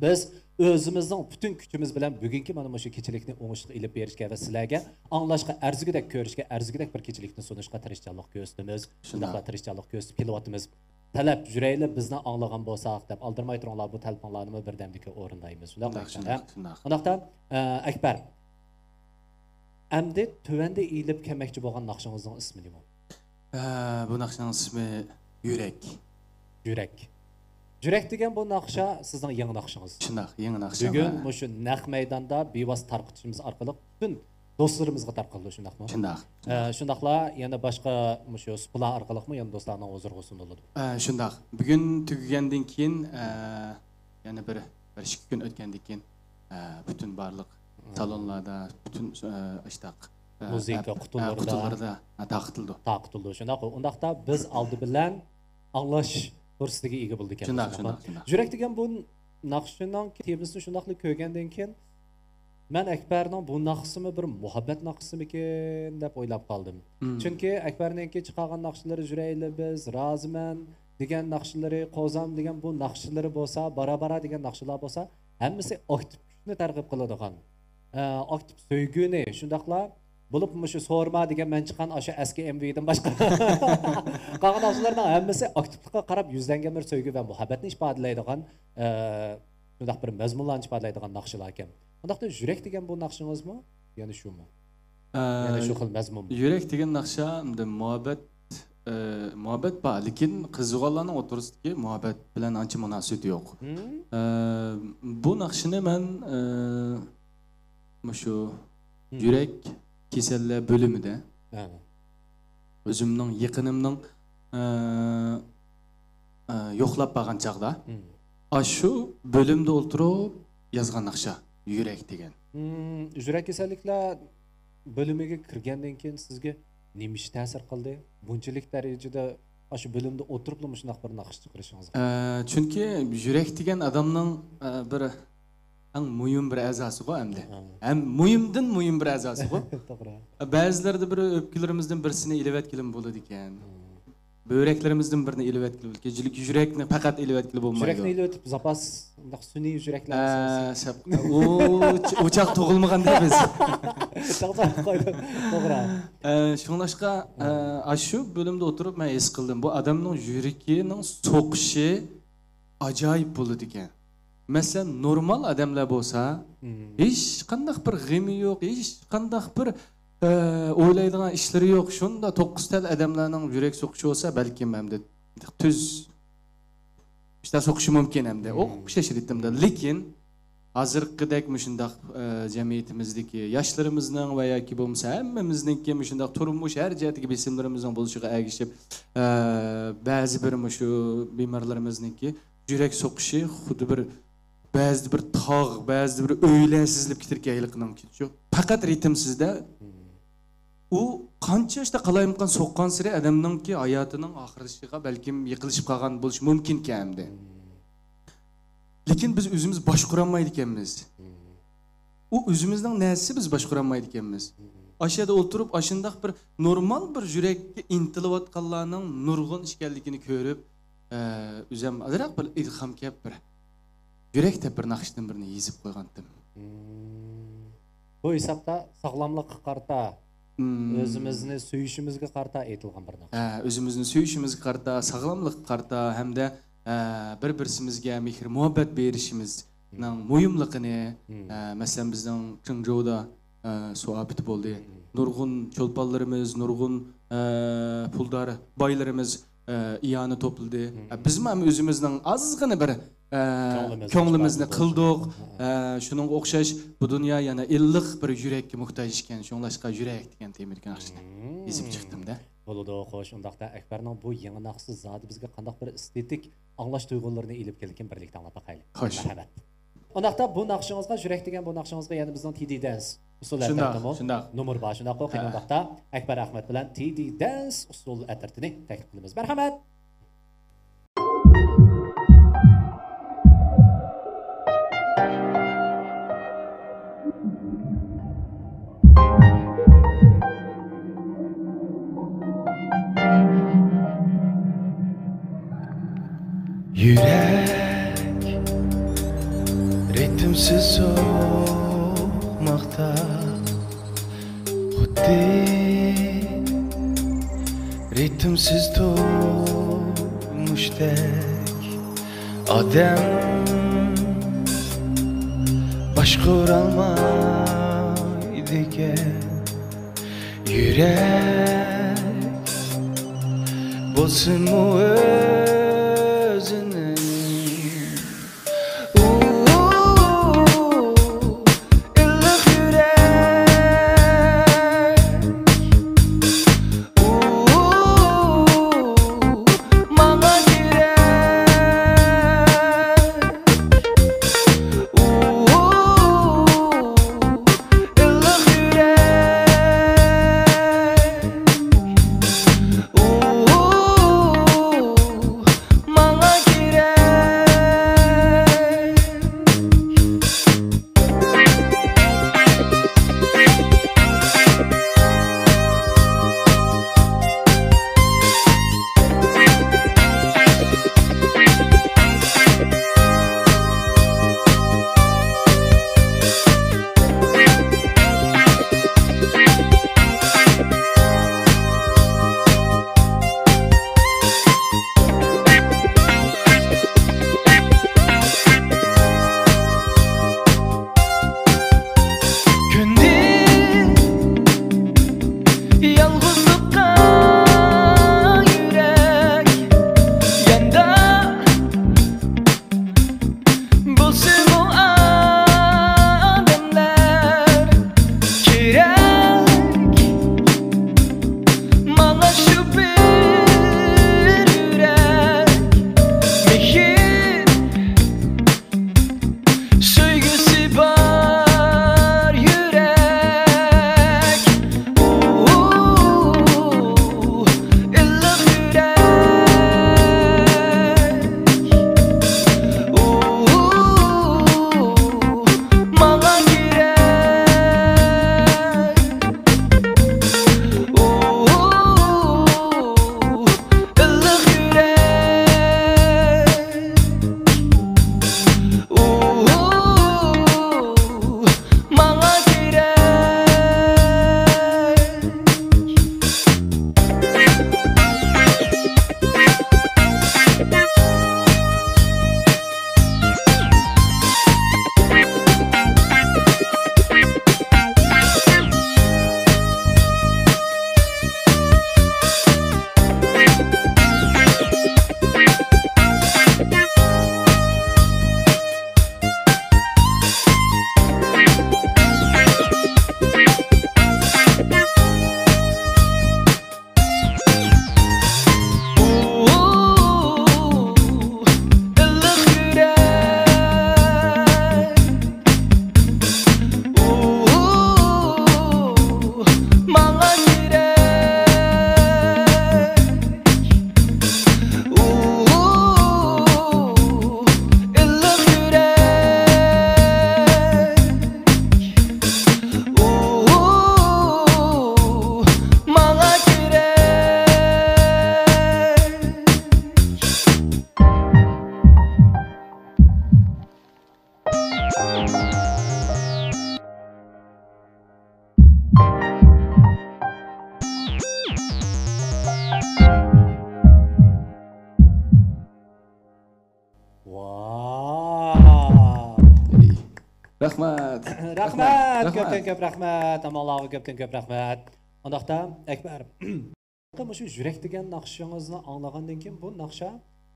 بىز ئۆزىمىزنىڭ پۈتۈن كۈچىمىز بىلەن بۈگۈنكى مانا مۇشۇ كېچىلىكنى ئوڭۇشلۇق ئېلىپ بېرىشكە ۋە سىلەرگە ئاڭلاشقا ئەرزىگۈدەك، كۆرۈشكە ئەرزىگۈدەك بىر كېچىلىكنى سۇنۇشقا تىرىشچانلىق كۆرسىتىمىز. شۇنداق. شۇنداقلا تىرىشچانلىق كۆرسىتىپ كېلىۋاتىمىز. تەلەپ يۈرەيلى بىزنى ئاڭلىغان بولساق دەپ ئالدىرىماي تۇرۇڭلار، بۇ تەلىپىڭلارنىمۇ بىردەمدىكى ئورۇندايمىز. شۇنداق، شۇنداق، شۇنداق. ئۇنداقتا، ئە، ئەكبەر، ئەمدى تۆۋەندە ئېلىپ كەلمەكچى بولغان ناخشىڭىزنىڭ ئىسمى نېمە؟ ئە، بۇ ناخشىنىڭ ئىسمى يۈرەك. يۈرەك. يۈرەك دېگەن بۇ ناخشا سىزنىڭ يېڭى ناخشىڭىز. شۇنداق، يېڭى ناخشا. بۈگۈن مۇشۇ نەق مەيداندا بىۋاسىتە تارقىتىشىمىز ئارقىلىق پۈتۈن دوستلىرىمىزغا تارقىلىدۇ، شۇنداقمۇ؟ شۇنداق. ئە، شۇنداقلا يەنە باشقا مۇشۇ سۇپىلار ئارقىلىقمۇ يەنە دوستلارنىڭ ھۇزۇرىغا سۇنۇلىدۇ؟ ئە، شۇنداق. بۈگۈن تۈگىگەندىن كېيىن، ئە، يەنە بىر، بىر ئىككى كۈن ئۆتكەندىن كېيىن، ئە، پۈتۈن بارلىق مم. سالونلاردا، پۈتۈن، ئە، ئىشتاق، ئە، مۇزىكا ئە، قۇتۇلىرىدا. قۇتۇلىرىدا، ئە، تارقىتىلىدۇ. تارقىتىلىدۇ. شۇنداق. ئۇنداقتا بىز ئالدى بىلەن ئاڭلاش پۇرسىتىگە ئىگە بولىدىكەن. شۇنداق، شۇنداق، شۇنداق. يۈرەك دېگەن بۇ ناخشىنىڭ تېمىسىنى شۇنداقلا كۆرگەندىن كېيىن، مەن ئەكبەرنىڭ بۇ ناخشىسىمۇ بىر مۇھەببەت ناخشىسىمىكىن دەپ ئويلاپ قالدىم. مم. چۈنكى ئەكبەرنىڭكى چىقارغان ناخشىلىرى يۈرەيلى بىز، رازىمەن دېگەن ناخشىلىرى، قوزام دېگەن بۇ ناخشىلىرى بولسا، بارا بارا دېگەن ناخشىلار بولسا، ھەممىسى ئاكتىپ كۈچنى تەرغىب قىلىدىغان، ئە، ئاكتىپ سۆيگۈنى، شۇنداقلا بولۇپ مۇشۇ سورما دېگەن مەن چىققان ئاشۇ ئەسكى ئېم ۋىدىن باشقا قالغان ناخشىلارنىڭ ھەممىسى ئاكتىپلىققا قاراپ يۈزلەنگەن بىر سۆيگۈ ۋە مۇھەببەتنى ئىپادىلەيدىغان، ئە، شۇنداق بىر مەزمۇنلارنى ئىپادىلەيدىغان ناخشىلار ئىكەن. ئۇنداقتا يۈرەك دېگەن بۇ ناخشىڭىزمۇ يەنە شۇمۇ؟ ئە، يەنە شۇ خىل مەزمۇنمۇ؟ يۈرەك دېگەن ناخشا ئەمدى مۇھەببەت، ئە، مۇھەببەت بار، لېكىن قىز-ئوغۇللارنىڭ ئوتتۇرىسىدىكى مۇھەببەت بىلەن ئانچە مۇناسىۋىتى يوق. مم. ئە، بۇ ناخشىنى مەن، ئە، مۇشۇ مم. يۈرەك كېسەللەر بۆلۈمىدە ھە. ئۆزۈمنىڭ يېقىنىمنىڭ، ئە، ئە، يوقلاپ بارغان چاغدا مم. ئاشۇ بۆلۈمدە ئولتۇرۇپ يازغان ناخشا، يۈرەك دېگەن. مم، يۈرەك كېسەللىكلەر بۆلۈمىگە كىرگەندىن كېيىن سىزگە نېمە ئىش تەسىر قىلدى؟ بۇنچىلىك دەرىجىدە ئاشۇ بۆلۈمدە ئولتۇرۇپلا مۇشۇنداق بىر ناخشا چىقىرىشىڭىزغا؟ ئە، چۈنكى يۈرەك دېگەن ئادامنىڭ، ئە، بىر ئەڭ مۇھىم بىر ئەزاسىغۇ ئەمدى. ھە. ھەم مۇھىمدىن مۇھىم بىر ئەزاسىغۇ. توغرا. بەزىلەردە بىر ئۆپكىلىرىمىزدىن بىرسىنى ئېلىۋەتكىلىمۇ بولىدىكەن. مم. بۆرەكلىرىمىزدىن بىرنى ئېلىۋەتكىلى بولىدىكەن. يۈرەكنى پەقەت ئېلىۋەتكىلى بولمايدۇ. يۈرەكنى ئېلىۋېتىپ زاپاس، مۇنداق سۈنئىي يۈرەكلەر ئە، سەپ-، ئۇ، ئۇ چاغ تۇغۇلمىغاندا بىز. توغرا. ئە، شۇڭلاشقا، ئە، ئاشۇ بۆلۈمدە ئولتۇرۇپ مەن ھېس قىلدىم. بۇ ئادەمنىڭ يۈرىكىنىڭ سوقۇشى ئاجايىپ بولىدىكەن. مەسىلەن، نورمال ئادەملەر بولسا، ھېچقانداق بىر غېمى يوق، ھېچقانداق بىر، ئە، ئويلايدىغان ئىشلىرى يوق. شۇنداق توققۇز تەل ئادەملەرنىڭ يۈرەك سوقۇشى بولسا، بەلكىم ئەمدى تۈز ئىشلار سوقۇشى مۇمكىن ئەمدى. ئوخشاش رىتىمدا. لېكىن ھازىرقىدەك مۇشۇنداق، ئە، جەمئىيىتىمىزدىكى ياشلىرىمىزنىڭ ۋە ياكى بولمىسا ھەممىمىزنىڭكى مۇشۇنداق تۇرمۇش ھەر جەھەتتىكى بېسىملىرىمىزنىڭ بولۇشىغا ئەگىشىپ، ئە، بەزى بىر مۇشۇ بىمارلىرىمىزنىڭكى يۈرەك سوقۇشى خۇددى بىر، بەزىدە بىر تاغ، بەزىدە بىر ئۆيلەر سىزىلىپ كېتىدىكەن ھېلىقىنىڭكىچۇ. پەقەت رىتىمسىزدە. ئۇ قانچە ئىشتا قالايمىقان سوققانسېرى ئادەمنىڭكى ھاياتىنىڭ ئاخىرلىشىشىغا بەلكىم يېقىنلىشىپ قالغان بولۇشى مۇمكىنكەن ئەمدى. لېكىن بىز ئۆزىمىز باشقۇرالمايدىكەنمىز. ئۇ ئۆزىمىزنىڭ نەرسىسى، بىز باشقۇرالمايدىكەنمىز. ئاشۇ يەردە ئولتۇرۇپ، ئاشۇنداق بىر نورمال بىر يۈرەككە ئىنتىلىۋاتقانلارنىڭ نۇرغۇن ئىكەنلىكىنى كۆرۈپ، ئە، ئۆزۈم ئازراق بىر ئىلھام كەپ بىر يۈرەك دەپ بىر ناخشىدىن بىرنى يېزىپ قويغانتىم. مم. بۇ ھېسابتا ساغلاملىققا قارىتا، مم. ئۆزىمىزنى سۆيۈشىمىزگە قارىتا ئېيتىلغان بىر ناخشا. ھە، ئۆزىمىزنى سۆيۈشىمىزگە قارىتا، ساغلاملىققا قارىتا ھەمدە، ئە، بىر-بىرسىمىزگە مېھىر-مۇھەببەت بېرىشىمىزنىڭ مم. مۇھىملىقىنى، مم. ئە، مەسىلەن، بىزنىڭ چېڭجودا، ئە، سۇ ئاپىتى بولدى. مم. نۇرغۇن چولپانلىرىمىز، نۇرغۇن، ئە، پۇلدار بايلىرىمىز ئە، ئىئانە توپلىدى. مم. ئە، بىزمۇ ھەم ئۆزىمىزنىڭ ئازغىنا بىر، ئە، كۆڭلىمىزنى كۆڭلىمىزنى قىلدۇق. قىلدۇق. ھە. ئە، شۇنىڭغا ئوخشاش بۇ دۇنيا يەنە ئىللىق بىر يۈرەككە موھتاج ئىكەن. شۇڭلاشقا يۈرەك دېگەن تېمىدىكى ناخشىنى مم. يېزىپ چىقتىم-دە. بولىدۇ، خوش. ئۇنداقتا ئەكبەرنىڭ بۇ يېڭى ناخشىسى زادى بىزگە قانداق بىر ئېستېتىك ئاڭلاش تۇيغۇلىرىنى ئېلىپ كېلىدىكىن، بىرلىكتە ئاڭلاپ باقايلى. خوش. مەرھەمەت. ئۇنداقتا بۇ ناخشىڭىزغا، يۈرەك دېگەن بۇ ناخشىڭىزغا يەنە بىزنىڭ تى دى دەنس ئۇسسۇل شۇنداق، ئەترىتىمۇ شۇنداق. نومۇر بار، شۇنداققۇ؟ قېنى ھە. ئۇنداقتا ئەكبەر ئەخمەت بىلەن تى دى دەنس ئۇسسۇل ئەترىتىنى تەكلىپ قىلىمىز. مەرھەمەت! يۈرەك رىتىمسىز سوقماقتا، خۇددى رىتىمسىز تۇرمۇشتەك. ئادەم باشقۇرالمايدىكەن. يۈرەك بولسىمۇ ئۆزىنىڭ. ئۇ، ئىللىق يۈرەك. ئۇ، ماڭا كېرەك. ئۇ، ئىللىق يۈرەك. ئۇ، ماڭا كېرەك. كۈندىن يالغۇزلۇققا يۈرەك ياندا. بولسىمۇ ئادەملەر كېرەك، ماڭا شۇ بىر يۈرەك. مېھىر، سۆيگۈسى بار يۈرەك. ئۇ، ئىللىق يۈرەك. ئۇ، ماڭا كېرەك. رەھمەت، رەھمەت. كۆپتىن كۆپ رەھمەت. ھەممىڭلارغا كۆپتىن كۆپ رەھمەت. ئۇنداقتا، ئەكبەر، مۇشۇ يۈرەك دېگەن ناخشىڭىزنى ئاڭلىغاندىن كېيىن، بۇ ناخشا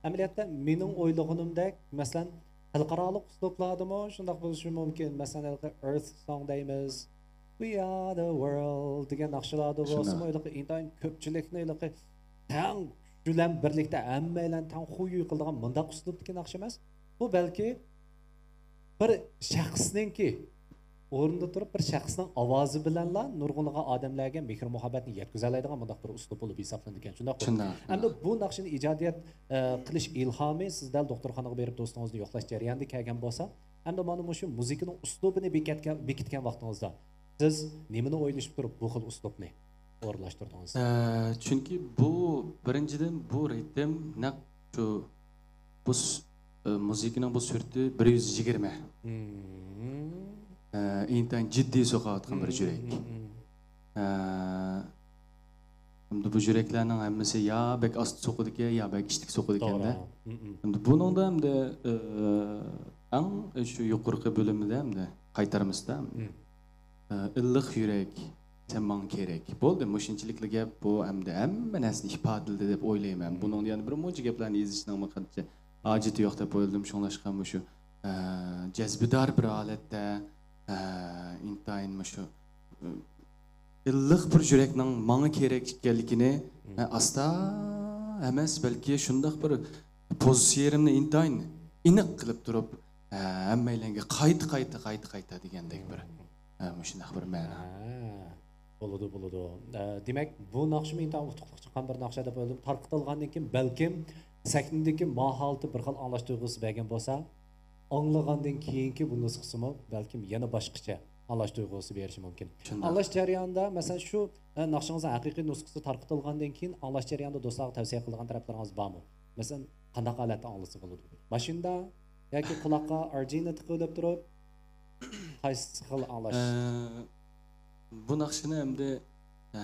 ئەمەلىيەتتە مېنىڭ ئويلىغىنىمدەك، مەسىلەن، خەلقئارالىق ئۇسلۇبلاردىمۇ شۇنداق بولۇشى مۇمكىن. مەسىلەن، ھېلىقى Earth Song دەيمىز، We Are The World دېگەن ناخشىلاردا بولسىمۇ، ھېلىقى ئىنتايىن كۆپچىلىكنى ھېلىقى تەڭ، شۇ بىلەن بىرلىكتە ھەممەيلەن تەڭ خۇيۇي قىلىدىغان مۇنداق ئۇسلۇبتىكى ناخشا ئەمەس. بۇ بەلكى بىر شەخسنىڭكى ئورنىدا تۇرۇپ، بىر شەخسنىڭ ئاۋازى بىلەنلا نۇرغۇنلىغان ئادەملەرگە مېھىر-مۇھەببەتنى يەتكۈزەلەيدىغان مۇنداق بىر ئۇسلۇب بولۇپ ھېسابلىنىدىكەن، شۇنداققۇ؟ شۇنداق، شۇنداق. ئەمدى بۇ ناخشىنى ئىجادىيەت، ئە، قىلىش ئىلھامى سىز دەل دوختۇرخانىغا بېرىپ دوستىڭىزنى يوقلاش جەريانىدا كەلگەن بولسا، ئەمدى مانا مۇشۇ مۇزىكىنىڭ ئۇسلۇبىنى بېكەتكەن، بېكىتكەن ۋاقتىڭىزدا سىز نېمىنى ئويلىشىپ تۇرۇپ بۇ خىل ئۇسلۇبنى ئورۇنلاشتۇردىڭىز؟ ئە، چۈنكى بۇ، بىرىنچىدىن، بۇ رىتىم نەق شۇ، بۇ س-، ئە، مۇزىكىنىڭ بۇ سۈرئىتى بىر يۈز يىگىرمە. مم. ئە، ئىنتايىن جىددىي سوقۇۋاتقان بىر يۈرەك. مم، مم. ئە، ئەمدى بۇ يۈرەكلەرنىڭ ھەممىسى يا بەك ئاستا سوقىدىكەن، يا بەك ئىشتىك سوقىدىكەندە. توغرا. مم، مم. ئەمدى بۇنىڭدا ئەمدى، ئە، ئەڭ شۇ يۇقىرىقى بۆلۈمىدە ئەمدى قايتارمىزدا. مم. ئىللىق يۈرەك، سەن ماڭا كېرەك. بولدى، مۇشۇنچىلىكلا گەپ، بۇ ئەمدى ھەممە نەرسىنى ئىپادىلىدى دەپ ئويلايمەن. بۇنىڭدا يەنە بىر مۇنچە گەپلەرنى يېزىشنىڭمۇ قانچە ھاجىتى يوق دەپ ئويلىدىم. شۇڭلاشقا مۇشۇ، ئە، جەزبىدار بىر ھالەتتە، ئە، ئىنتايىن مۇشۇ، ئە، ئىللىق بىر يۈرەكنىڭ ماڭا كېرەك ئىكەنلىكىنى، ئە، ئاستا ئەمەس، بەلكى شۇنداق بىر پوزىتسىيەمنى ئىنتايىن ئېنىق قىلىپ تۇرۇپ، ئە، ھەممەيلەنگە قايتا، قايتا، قايتا، قايتا دېگەندەك بىر ھە، مۇشۇنداق بىر مەنە. ھە، بولىدۇ، بولىدۇ. ئە، دېمەك، بۇ ناخشىمۇ ئىنتايىن ئۇتۇقلۇق چىققان بىر ناخشا دەپ ئويلىدىم. تارقىتىلغاندىن كېيىن بەلكىم سەھنىدىكى ماھالىتى بىر خىل ئاڭلاش تۇيغۇسى بەرگەن بولسا، ئاڭلىغاندىن كېيىنكى بۇ نۇسخىسىمۇ بەلكىم يەنە باشقىچە ئاڭلاش تۇيغۇسى بېرىشى مۇمكىن. شۇنداق. ئاڭلاش جەريانىدا، مەسىلەن، شۇ، ئە، ناخشىڭىزنىڭ ھەقىقىي نۇسخىسى تارقىتىلغاندىن كېيىن ئاڭلاش جەريانىدا دوستلارغا تەۋسىيە قىلىدىغان تەرەپلىرىڭىز بارمۇ؟ مەسىلەن، قانداق ھالەتتە ئاڭلىسا بولىدۇ؟ ماشىنىدا ياكى قۇلاققا ئارجىنى تىقىۋېلىپ تۇرۇپ، قايسى خىل ئاڭلاش؟ ئە، بۇ ناخشىنى ئەمدى، ئە،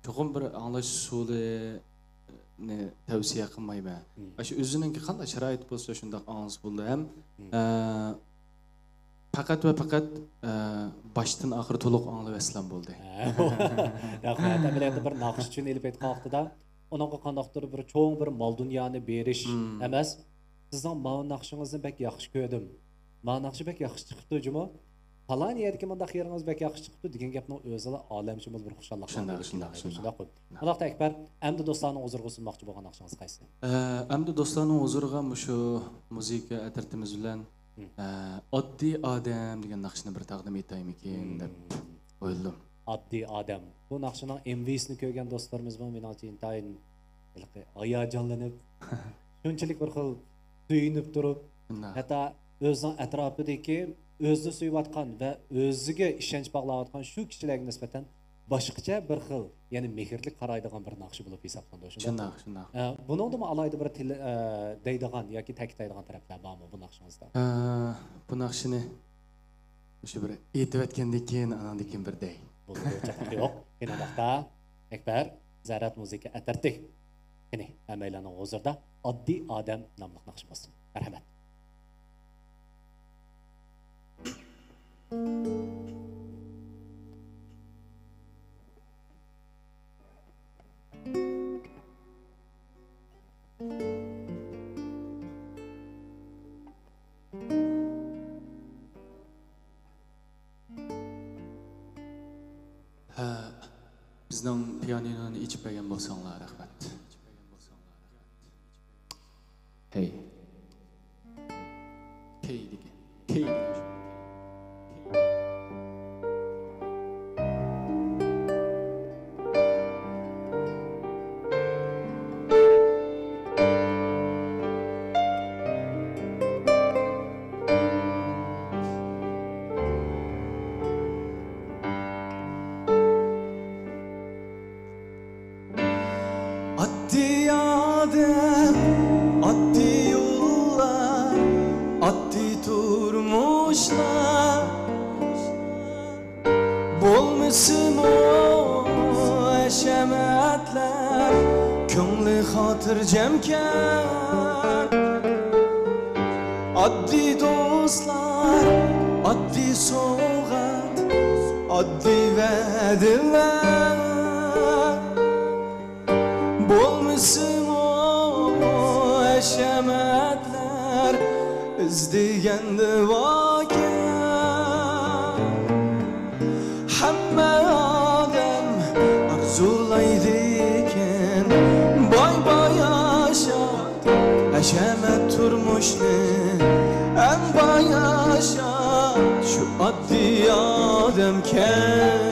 چوقۇم بىر ئاڭلاش ئۇسۇلىنى تەۋسىيە قىلمايمەن. مم. ئاشۇ ئۆزىنىڭكى قانداق شارائىت بولسا شۇنداق ئاڭلىسا بولىدۇ. ھەم، مم. ئە، پەقەت ۋە پەقەت، ئە، باشتىن ئاخىر تولۇق ئاڭلىۋەتسىلەم بولدى. ھە. رەھمەت. ئەمەلىيەتتە بىر ناخشىچىنى ئېلىپ ئېيتقان ۋاقتىدا، ئۇنىڭغا قانداقتۇر بىر چوڭ بىر مال-دۇنيانى بېرىش مم. ئەمەس، سىزنىڭ ماۋۇ ناخشىڭىزنى بەك ياخشى كۆردۈم. ماۋۇ ناخشا بەك ياخشى چىقىپتۇ جۇمۇ. پالان يەردىكى مۇنداق يېرىڭىز بەك ياخشى چىقىپتۇ دېگەن گەپنىڭ ئۆزىلا ئالەمشۇمۇل بىر خۇشاللىق. شۇنداق، شۇنداق، شۇنداق. شۇنداققۇ؟ ئۇنداقتا ئەكبەر، ئەمدى دوستلارنىڭ ھۇزۇرىغا سۇنماقچى بولغان ناخشىڭىز قايسى؟ ئە، ئەمدى دوستلارنىڭ ھۇزۇرىغا مۇشۇ مۇزىكا ئەترىتىمىز بىلەن، مم. ئە، ئاددىي ئادەم دېگەن ناخشىنى بىر تەقدىم ئېتەيمىكىن دەپ ئويلىدىم. ئاددىي ئادەم. بۇ ناخشىنىڭ ئېم ۋىسىنى كۆرگەن دوستلىرىمىزمۇ مېنىڭچە ئىنتايىن ھېلىقى ھاياجانلىنىپ، شۇنچىلىك بىر خىل سۆيۈنۈپ تۇرۇپ، شۇنداق. ھەتتا ئۆزىنىڭ ئەتراپىدىكى ئۆزىنى سۆيۈۋاتقان ۋە ئۆزىگە ئىشەنچ باغلاۋاتقان شۇ كىشىلەرگە نىسبەتەن باشقىچە بىر خىل، يەنى مېھىرلىك قارايدىغان بىر ناخشا بولۇپ ھېسابلىنىدۇ، شۇنداقمۇ؟ شۇنداق، شۇنداق. ئە، بۇنىڭدىمۇ ئالاھىدە بىر تىل-، ئە، دەيدىغان ياكى تەكىتلەيدىغان تەرەپلەر بارمۇ بۇ ناخشىڭىزدا؟ ئە، بۇ ناخشىنى مۇشۇ بىر ئېيتىۋەتكەندىن كېيىن، ئاناندىن كېيىن بىر دەي. بولىدۇ، چاتاق يوق. قېنى، ئۇنداقتا، ئەكبەر، زەرەت مۇزىكا ئەترىتى. قېنى، ھەممەيلەننىڭ ھۇزۇرىدا ئاددىي ئادەم ناملىق ناخشا بولسۇن. مەرھەمەت. ھە، بىزنىڭ پىيانىنونى ئېچىپ بەرگەن بولساڭلار رەھمەت. ھەي. كەي دېگەن. كەي دېگەن. ئاددىي ئادەم، ئاددىي يوللار، ئاددىي تۇرمۇشلار. بولمىسىمۇ ھەشەمەتلەر، كۆڭلى خاتىرجەمكەن. ئاددىي دوستلار، ئاددىي سوۋغا. ئاددىي ۋەدىلەر بولمىسىمۇ، ھەشەمەتلەر ئىزدىگەندە ۋاكىن. ھەممە ئادەم ئارزۇلايدىكەن باي-باي ياشاپ، ھەشەمەت تۇرمۇشنى ئەڭ باي ياشاپ، شۇ ئاددىي ئادەمكەن.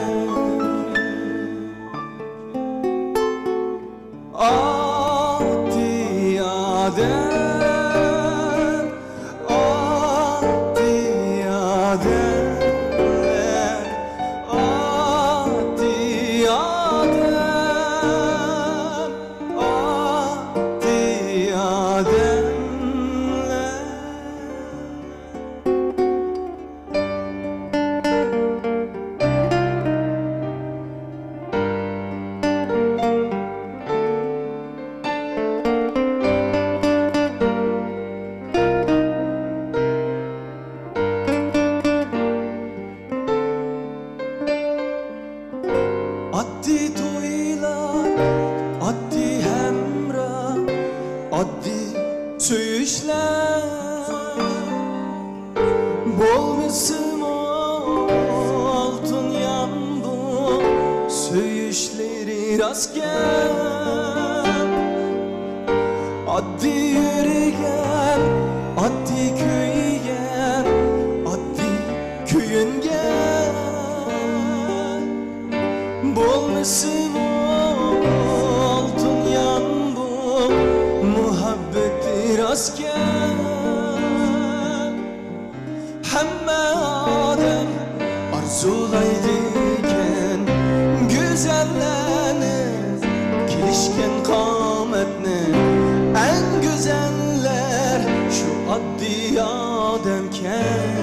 ئاددىي ئادەم، ئاددىي ئادەم، ئاددىي ئادەم، ئاددىي ئادەملەر. ئاددىي تويلار، ئاددىي ھەمراھ، ئاددىي سۆيۈشلەر. بولمىسىمۇ ئالتۇن يامغۇر سۆيۈشلىرى راستكەن. ئاددىي يۈرگەن، ئاددىي كۆيگەن، ئاددىي كۆيۈنگەن. بولمىسىمۇ ئالتۇن يامغۇر مۇھەببىتى راستكەن. ھەممە ئادەم ئارزۇلايدىكەن گۈزەللەرنى، كېلىشكەن قامەتنى. ئەڭ گۈزەللەر شۇ ئاددىي ئادەمكەن.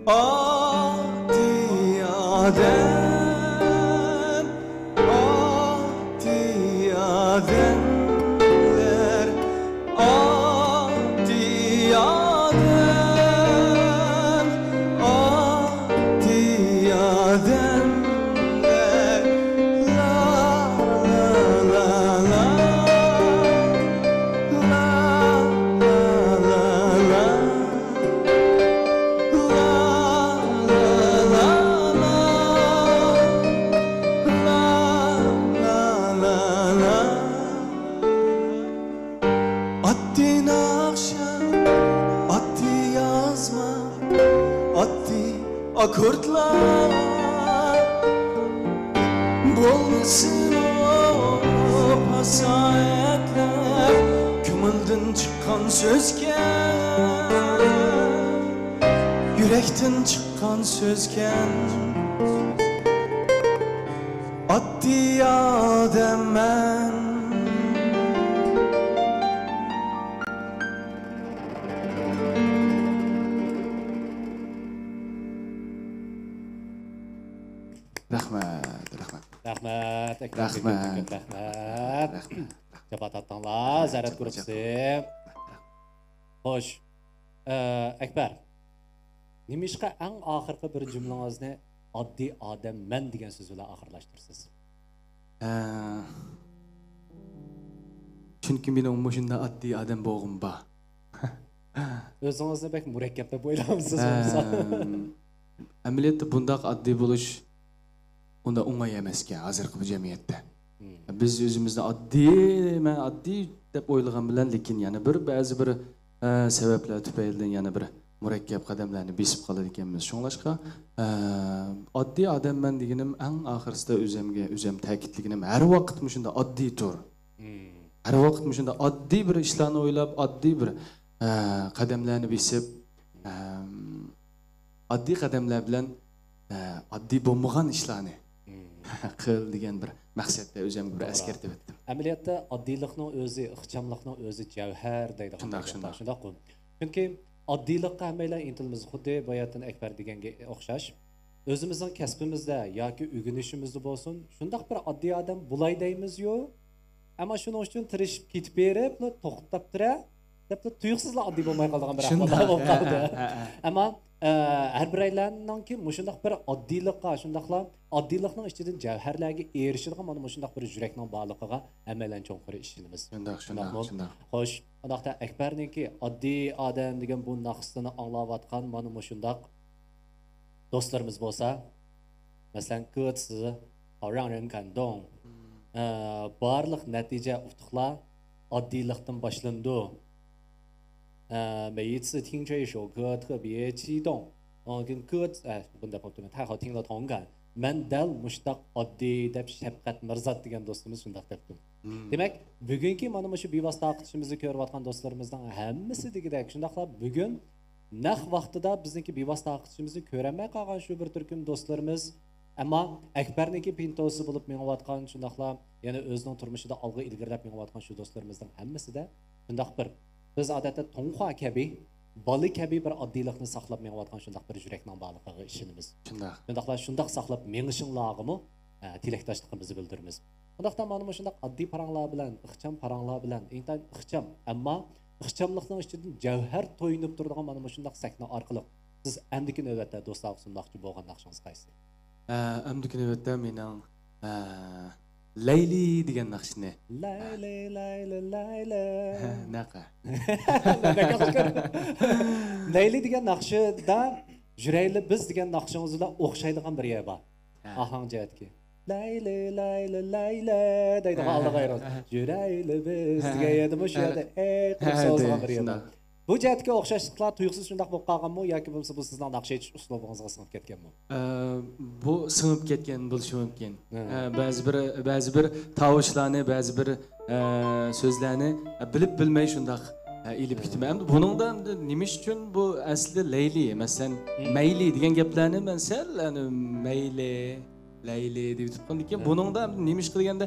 ئاددىي ئادەم، ئاددىي ئادەملەر، ئاددىي ئادەم، ئاددىي ئادەملەر. لا، لا، لا، لا. لا، لا، لا، لا. ئاددىي ناخشا، ئاددىي يازما، ئاددىي ئاككوردلار. بولمىسىمۇ پاساھەتلەر كۆڭۈلدىن چىققان سۆزكەن، يۈرەكتىن چىققان سۆزكەن. ئاددىي ئادەممەن. رەھمەت، رەھمەت. رەھمەت، ئەكبەر. رەھمەت. رەھمەت. رەھمەت. جاپا تارتتىڭلار، زەرەت گۇرۇپپىسى. خوش. ئە، ئەكبەر، نېمىشقا ئەڭ ئاخىرقى بىر جۈملىڭىزنى «ئاددىي ئادەممەن» دېگەن سۆز بىلەن ئاخىرلاشتۇرىسىز؟ ئە، چۈنكى مېنىڭ مۇشۇنداق ئاددىي ئادەم بولغۇم بار. ئۆزىڭىزنى بەك مۇرەككەپ دەپ ئويلامسىز بولمىسا؟ ئەمەلىيەتتە بۇنداق ئاددىي بولۇش ئۇنداق ئوڭاي ئەمەسكەن ھازىرقى بۇ جەمئىيەتتە. مم. بىز ئۆزىمىزنى ئاددىي، مەن ئاددىي دەپ ئويلىغان بىلەن، لېكىن يەنە بىر بەزى بىر، ئە، سەۋەبلەر تۈپەيلىدىن يەنە بىر مۇرەككەپ قەدەملەرنى بېسىپ قالىدىكەنمىز. شۇڭلاشقا، ئە، ئاددىي ئادەممەن دېگىنىم ئەڭ ئاخىرسىدا ئۆزەمگە ئۆزەم تەكىتلىگىنىم، ھەر ۋاقىت مۇشۇنداق ئاددىي تۇر. مم. ھەر ۋاقىت مۇشۇنداق ئاددىي بىر ئىشلارنى ئويلاپ، ئاددىي بىر، ئە، قەدەملەرنى بېسىپ، ئەم، ئاددىي قەدەملەر بىلەن، ئە، ئاددىي بولمىغان ئىشلارنى مم. قىل دېگەن بىر مەقسەتتە ئۆزەمگە بىر توغرا. ئەسكەرتىپ ئۆتتۈم. ئەمەلىيەتتە ئاددىيلىقنىڭ ئۆزى ئىخچاملىقنىڭ ئۆزى جەۋھەر دەيدىغان شۇنداق، گەپ بار. شۇنداق. شۇنداققۇ؟ چۈنكى ئاددىيلىققا ھەممەيلەن ئىنتىلىمىز، خۇددى باياتىن ئەكبەر دېگەنگە ئوخشاش. ئۆزىمىزنىڭ كەسپىمىزدە ياكى ئۆگىنىشىمىزدە بولسۇن، شۇنداق بىر ئاددىي ئادەم بولاي دەيمىزيۇ. ئەمما شۇنىڭ ئۈچۈن تىرىشىپ كېتىپ بېرىپلا توختاپ تۇرە. دەپلا تۇيۇقسىزلا ئاددىي بولماي قالىدىغان بىر ئەھۋاللار بولۇپ قالدى. ئەمما، ئە، ھەر بىرەيلەننىڭكى مۇشۇنداق بىر ئاددىيلىققا، شۇنداقلا ئاددىيلىقنىڭ ئىچىدىن جەۋھەرلەرگە ئېرىشىدىغان مانا مۇشۇنداق بىر يۈرەكنىڭ بارلىقىغا ھەممەيلەن چوڭقۇر ئىشىنىمىز. شۇنداق، شۇنداقمۇ؟ شۇنداق. خوش، ئۇنداقتا ئەكبەرنىڭكى ئاددىي ئادەم دېگەن بۇ ناخشىسىنى ئاڭلاۋاتقان مانا مۇشۇنداق دوستلىرىمىز بولسا، مەسىلەن، 歌词好让人感动، ئە، بارلىق نەتىجە، ئۇتۇقلار ئاددىيلىقتىن باشلىنىدۇ. ئە، 每一次听这一首歌特别激动。 ئاندىن 歌词، ئە، بۇنى دەپ بوپتىمەن. 太好听了同感. مەن دەل مۇشتاق ئاددىي دەپ شەپقەت مىرزات دېگەن دوستىمىز شۇنداق دەپتۇ. دېمەك، بۈگۈنكى مانا مۇشۇ بىۋاسىتە تارقىتىشىمىزنى كۆرۈۋاتقان دوستلىرىمىزنىڭ ھەممىسى دېگۈدەك، شۇنداقلا بۈگۈن نەق ۋاقتىدا بىزنىڭكى بىۋاسىتە تارقىتىشىمىزنى كۆرەلمەي قالغان شۇ بىر تۈركۈم دوستلىرىمىز، ئەمما ئەكبەرنىڭكى پىنتوسى بولۇپ مېڭىۋاتقان، شۇنداقلا يەنە ئۆزىنىڭ تۇرمۇشىدا ئالغا ئىلگىرىلەپ مېڭىۋاتقان شۇ دوستلىرىمىزنىڭ ھەممىسىدە شۇنداق بىر، بىز ئادەتتە تۇڭخۇا كەبى، بالا كەبى بىر ئاددىيلىقنى ساقلاپ مېڭىۋاتقان شۇنداق بىر يۈرەكنىڭ بارلىقىغا ئىشىنىمىز. شۇنداق. شۇنداقلا شۇنداق ساقلاپ مېڭىشىڭلارغىمۇ، ئە، تىلەكداشلىقىمىزنى بىلدۈرىمىز. ئۇنداقتا مانا مۇشۇنداق ئاددىي پاراڭلار بىلەن، ئىخچام پاراڭلار بىلەن، ئىنتايىن ئىخچام، ئەمما ئىخچاملىقنىڭ ئىچىدىن جەۋھەر تويۇنۇپ تۇرىدىغان مانا مۇشۇنداق سەھنە ئارقىلىق سىز ئەمدىكى نۆۋەتتە دوستلارغا سۇنماقچى بولغان ناخشىڭىز قايسى؟ ئە، ئەمدىكى نۆۋەتتە مېنىڭ، ئە، لەيلى دېگەن ناخشىنى. لەيلى، لەيلى، لەيلى. نەقە؟ لەيلى دېگەن ناخشىدا جۈرەيلى بىز دېگەن ناخشىڭىز بىلەن ئوخشايدىغان بىر يەر بار. ھە. ئاھاڭ جەھەتتىكى. لەيلى، لەيلى، لەيلى دەيدىغان ئالدىغا ئايرىلىدۇ. جۈرەيلى بىز دېگەن يەردىمۇ شۇ يەردە ئەي قىلىپ سوزۇلغان بىر يەر بار. بۇ جەھەتتىكى ئوخشاشلىقلار تۇيۇقسىز شۇنداق بولۇپ قالغانمۇ ياكى بولمىسا بۇ سىزنىڭ ناخشا ئېيتىش ئۇسلۇبىڭىزغا سىڭىپ كەتكەنمۇ؟ ئە، بۇ سىڭىپ كەتكەن بولۇشى مۇمكىن. ھە. ئە، بەزى بىر، بەزى بىر تاۋۇشلارنى، بەزى بىر، ئە، سۆزلەرنى، ئە، بىلىپ بىلمەي شۇنداق، ئە، ئېلىپ كېتىمەن. ئەمدى بۇنىڭدا ئەمدى نېمە ئۈچۈن بۇ ئەسلى لەيلى، مەسىلەن، مەيلى دېگەن گەپلەرنى مەن سەل، ئەنە، مەيلى، لەيلى دەپ ئېيتىپ قالدىكىن. بۇنىڭدا ئەمدى نېمە ئىش قىلغاندا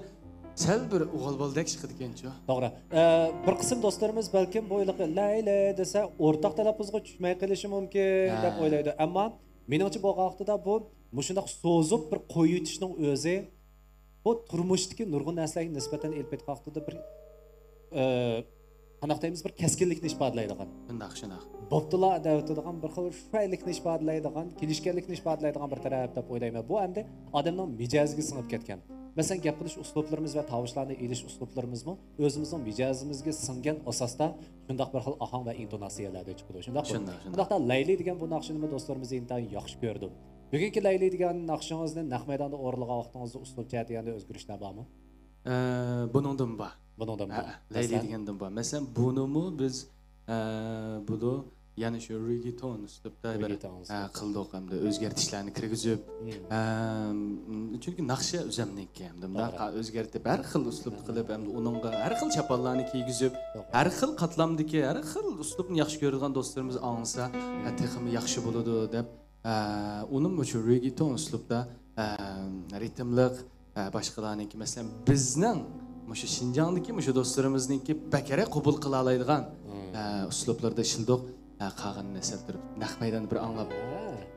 سەل بىر ئوغۇل بالىدەك چىقىدىكەنچۇ. توغرا. ئە، بىر قىسىم دوستلىرىمىز بەلكىم بۇ ھېلىقى لەيلى دېسە ئورتاق تەلەپپۇزغا چۈشمەي قېلىشى مۇمكىن دەپ ئويلايدۇ. ئەمما مېنىڭچە بولغان ۋاقتىدا بۇ مۇشۇنداق سوزۇپ بىر قويۇۋېتىشنىڭ ئۆزى بۇ تۇرمۇشتىكى نۇرغۇن نەرسىلەرگە نىسبەتەن ئېلىپ ئېيتقان ۋاقتىدا بىر، ئە، قانداق دەيمىز، بىر كەسكىنلىكنى ئىپادىلەيدىغان. شۇنداق، شۇنداق. بوپتۇلا دەۋېتىدىغان بىر خىل شۇەيلىكنى ئىپادىلەيدىغان، كېلىشكەنلىكنى ئىپادىلەيدىغان بىر تەرەپ دەپ ئويلايمەن. بۇ ئەمدى ئادەمنىڭ مىجەزىگە سىڭىپ كەتكەن. مەسىلەن، گەپ قىلىش ئۇسلۇبلىرىمىز ۋە تاۋۇشلارنى ئېلىش ئۇسلۇبلىرىمىزمۇ ئۆزىمىزنىڭ مىجەزىمىزگە سىڭگەن ئاساستا شۇنداق بىر خىل ئاھاڭ ۋە ئىنتوناتسىيەلەردە چىقىدۇ. شۇنداقمۇ؟ شۇنداق، شۇنداق. شۇنداقتا لەيلى دېگەن بۇ ناخشىنىمۇ دوستلىرىمىز ئىنتايىن ياخشى كۆرىدۇ. بۈگۈنكى لەيلى دېگەن ناخشىڭىزنى نەق مەيداندا ئورۇنلىغان ۋاقتىڭىزدا ئۇسلۇب جەھەتتە يەنە ئۆزگىرىشلەر بارمۇ؟ ئە، بۇنىڭدىن بار. بۇنىڭدىن بار. ھە، لەيلى دېگەندىن بار. مەسىلەن، بۇنىمۇ بىز، ئە، بۇنى يەنە شۇ رېگېتون ئۇسلۇبتا بىر، ئە، قىلدۇق ھەمدە ئۆزگەرتىشلەرنى كىرگۈزۈپ، ئە، چۈنكى ناخشا ئۆزەمنىڭكى ھەمدە مۇنداق ئۆزگەرتىپ، ھەر خىل ئۇسلۇب قىلىپ، ھەمدە ئۇنىڭغا ھەر خىل چاپانلارنى كىيگۈزۈپ، ھەر خىل قاتلامدىكى، ھەر خىل ئۇسلۇبنى ياخشى كۆرىدىغان دوستلىرىمىز ئاڭلىسا، ھە، تېخىمۇ ياخشى بولىدۇ دەپ، ئە، ئۇنىمۇ شۇ رېگېتون ئۇسلۇبتا، ئە، رىتىملىق، ئە، باشقىلارنىڭكى، مەسىلەن، بىزنىڭ مۇشۇ شىنجاڭدىكى مۇشۇ دوستلىرىمىزنىڭكى بەكرەك قوبۇل قىلالايدىغان، ئە، ئۇسلۇبلاردا ئىشلىدۇق. ئە، قالغىنىنى سەل تۇرۇپ نەق مەيداندا بىر ئاڭلاپ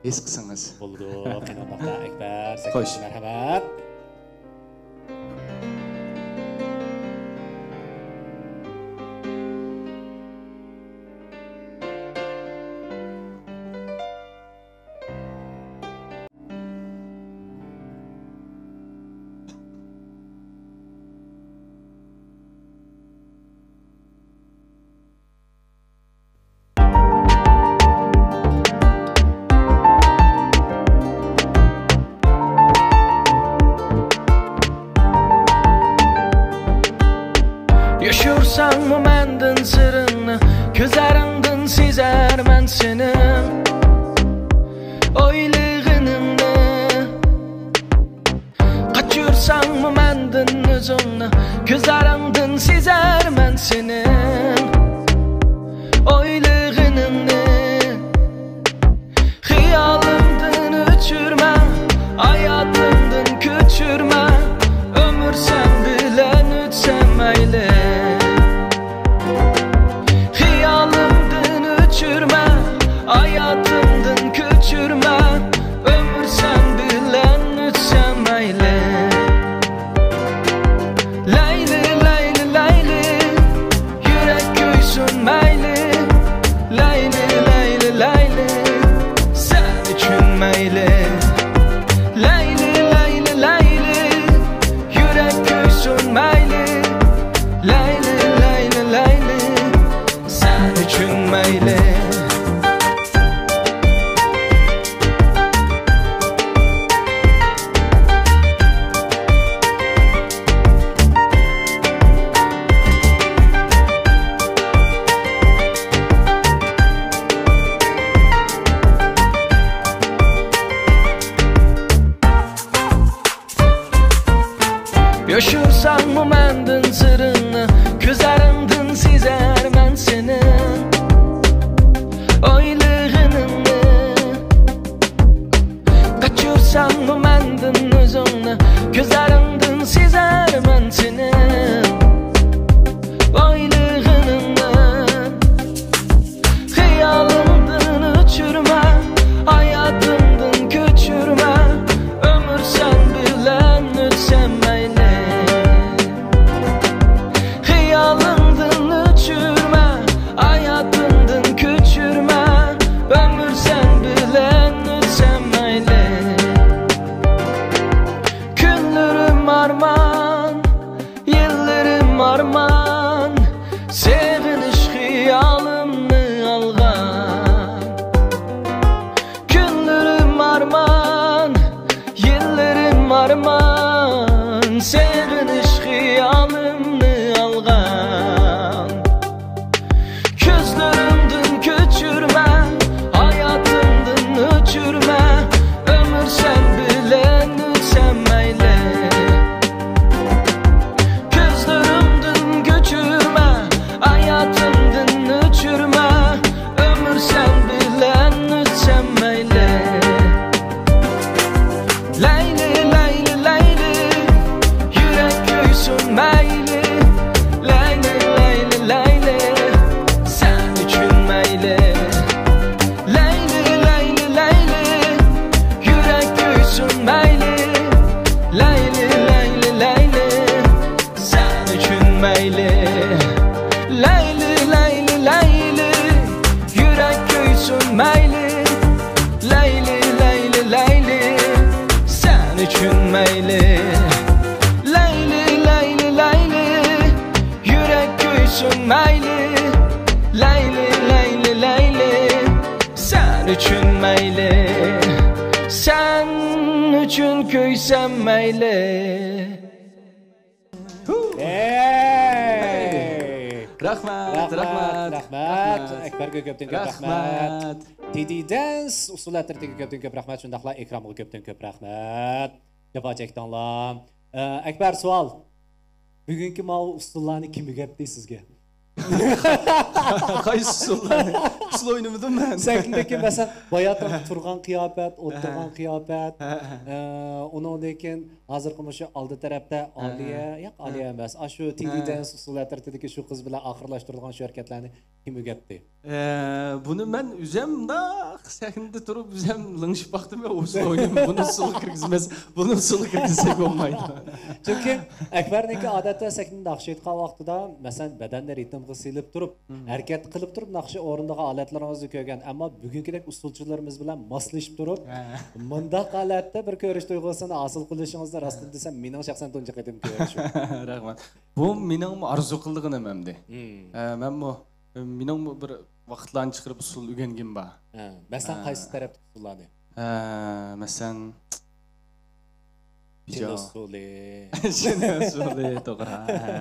ھېس قىلسىڭىز. بولىدۇ. قېنى ئۇنداقتا ئەكبەر، خوش. مەرھەمەت. يوشۇرساڭمۇ مەندىن سىرىڭنى، كۆزلىرىڭدىن سېزەرمەن سېنىڭ ئويلىغىنىڭنى. قاچۇرساڭمۇ مەندىن ئۆزۈڭنى، كۆزلىرىڭدىن سېزەرمەن سېنىڭ ئويلىغىنىڭنى. خىيالىڭدىن ئۆچۈرمە، ھاياتىڭدىن كۆچۈرمە، ئۆمۈر سەن بىلەن ئۆتسە مەيلى. خىيالىڭدىن ئۆچۈرمە، ھاياتىڭدىن كۆچۈرمە، ئۆمۈر سەن بىلەن ئۆتسە مەيلى. لەيلى، لەيلى، لەيلى. يوشۇرساڭمۇ مەندىن سىرىڭنى، كۆزلىرىڭدىن سېزەرمەن سېنىڭ ئويلىغىنىڭنى. قاچۇرساڭمۇ مەندىن ئۆزۈڭنى، كۆزلىرىڭدىن سېزەرمەن سېنىڭ ئويلىغىنىڭنى. خىيالىڭدىن ئۆچۈرمە، ھاياتىڭدىن كۆچۈرمە، ئۆمۈر سەن بىلەن ئۆتسەم مەيلى. خىيالىڭدىن ئۆچۈرمە، ھاياتىڭدىن كۆچۈرمە، ئۆمۈر سەن بىلەن ئۆتسەم مەيلى. كۈنلىرىم ئارمان، يىللىرىم ئارمان، سېغىنىش خىيالىمنى ئالغان. كۈنلىرىم ئارمان، يىللىرىم ئارمان، سېغىنىش خىيالىمنى ئالغان. كۆزلىرىڭدىن كۆچۈرمە، ھاياتىڭدىن ئۆچۈرمە، ئۆمۈر سەن بىلەن ئۆتسەم مەيلى. كۆزلىرىڭدىن كۆچۈرمە، ھاياتىڭدىن ئۆچۈرمە، ئۆمۈر سەن بىلەن ئۆتسەم مەيلى. لەيلى، لەيلى، لەيلى، يۈرەك كۆيسۇن مەيلى. لەيلى، لەيلى، لەيلى، سەن ئۈچۈن مەيلى. لەيلى، لەيلى، لەيلى، يۈرەك كۆيسۇن مەيلى. لەيلى، لەيلى، لەيلى، سەن ئۈچۈن مەيلى. لەيلى، لەيلى، لەيلى، يۈرەك كۆيسۇن مەيلى. لەيلى، لەيلى، لەيلى، سەن ئۈچۈن مەيلى. لەيلى، لەيلى، لەيلى، يۈرەك كۆيسۇن مەيلى. لەيلى، لەيلى، لەيلى، سەن ئۈچۈن مەيلى. سەن ئۈچۈن كۆيسەم مەيلى. ھېي! رەھمەت، رەھمەت، رەھمەت، رەھمەت. رەھمەت. ئەكبەرگە كۆپتىن كۆپ رەھمەت. رەھمەت. تىدى دەنس ئۇسسۇل ئەترىتىگە كۆپتىن كۆپ رەھمەت. شۇنداقلا ئىكرامغا كۆپتىن كۆپ رەھمەت. جاپا چەكتىڭلار. ئە، ئەكبەر، سوئال. بۈگۈنكى ماۋۇ ئۇسسۇللارنى كىم ئۆگەتتى سىزگە؟ قايسى ئۇسسۇللارنى؟ ئۇسسۇل ئوينىمىدىم مەن. سەھنىدىكى، مەسىلەن، باياتىنقى تۇرغان قىياپەت، ھە. ئولتۇرغان قىياپەت، ھە، ھە. ئە، ئۇنىڭدىن كېيىن ھازىرقى مۇشۇ ئالدى تەرەپتە ھە، ھە. ئالىيە، ياق، ھە. ئالىيە ئەمەس، ئاشۇ ھە. تىدى دەنس ئۇسسۇل ئەترىتىدىكى شۇ قىز بىلەن ئاخىرلاشتۇرىدىغان شۇ ھەرىكەتلەرنى كىم ئۆگەتتى؟ ئە، بۇنى مەن ئۆزۈم مۇنداق سەھنىدە تۇرۇپ ئۆزۈم لىڭشىپ باقتىم، ئۇسسۇل ئوينىمىدىم. بۇنى ئۇسسۇلغا كىرگۈزمەس، بۇنى ئۇسسۇلغا كىرگۈزسەك بولمايدۇ. چۈنكى ئەكبەرنىڭكى ئادەتتە سەھنىدە ناخشا ئېيتقان ۋاقتىدا، مەسىلەن، بەدەننى رىتىمغا سېلىپ تۇرۇپ، مم. ھەرىكەت قىلىپ تۇرۇپ ناخشا ئورۇندىغان ھالەتلىرىڭىزنى كۆرگەن. ئەمما بۈگۈنكىدەك ئۇسسۇلچىلىرىمىز بىلەن ماسلىشىپ تۇرۇپ، ھە. مۇنداق ھالەتتە بىر كۆرۈش تۇيغۇسىنى ھاسىل قىلىشىڭىزنى راستىنى دېسەم، مېنىڭ شەخسەن تۇنجى قېتىم كۆرۈشۈم. رەھمەت. بۇ مېنىڭمۇ ئارزۇ قىلىدىغىنىم ئەمدى. مم. ئە، مەنمۇ مېنىڭمۇ بىر ۋاقىتلارنى چىقىرىپ ئۇسسۇل ئۆگەنگىنىم بار. ھە، مەسىلەن، ھە. قايسى تەرەپتىكى ئۇسسۇللارنى؟ ھە، مەسىلەن، چىن بىجاۋ. ئۇسسۇلى. چىن ئۇسسۇلى، توغرا. ھە.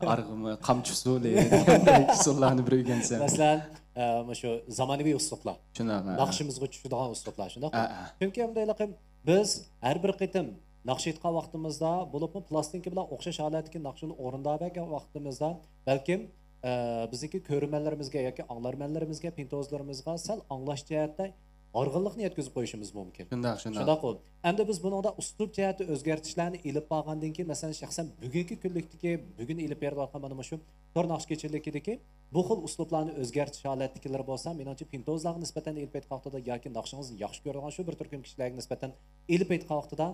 ئارغىمى، قامچا ئۇسسۇلى دېگەندەك ئۇسسۇللارنى بىر ئۆگەنسەم. مەسىلەن، ئە، مۇشۇ زامانىۋى ئۇسسۇللار. شۇنداق، ھە. ناخشىمىزغا چۈشىدىغان ئۇسسۇللار، شۇنداققۇ؟ ھە، ھە. چۈنكى ئەمدى ھېلىقى بىز ھەر بىر قېتىم ناخشا ئېيتقان ۋاقتىمىزدا، بولۇپمۇ پىلاستىنكا بىلەن ئوخشاش ھالەتتىكى ناخشىنى ئورۇنداپ بەرگەن ۋاقتىمىزدا، بەلكىم، ئە، بىزنىڭكى كۆرۈرمەنلىرىمىزگە ياكى ئاڭلارمەنلىرىمىزگە، پىنتوزلىرىمىزغا سەل ئاڭلاش جەھەتتە ھارغىنلىقنى يەتكۈزۈپ قويۇشىمىز مۇمكىن. شۇنداق، شۇنداق. شۇنداققۇ؟ ئەمدى بىز بۇنىڭدا ئۇسلۇب جەھەتتە ئۆزگەرتىشلەرنى ئېلىپ بارغاندىن كېيىن، مەسىلەن، شەخسەن بۈگۈنكى كۈنلۈكتىكى، بۈگۈن ئېلىپ بېرىلىۋاتقان مانا مۇشۇ تور ناخشا كېچىلىكىدىكى بۇ خىل ئۇسلۇبلارنى ئۆزگەرتىش ھالەتتىكىلىرى بولسا، مېنىڭچە، پىنتوزلارغا نىسبەتەن ئېلىپ ئېيتقان ۋاقتىدا ياكى ناخشىڭىزنى ياخشى كۆرىدىغان شۇ بىر تۈركۈم كىشىلەرگە نىسبەتەن ئېلىپ ئېيتقان ۋاقتىدا،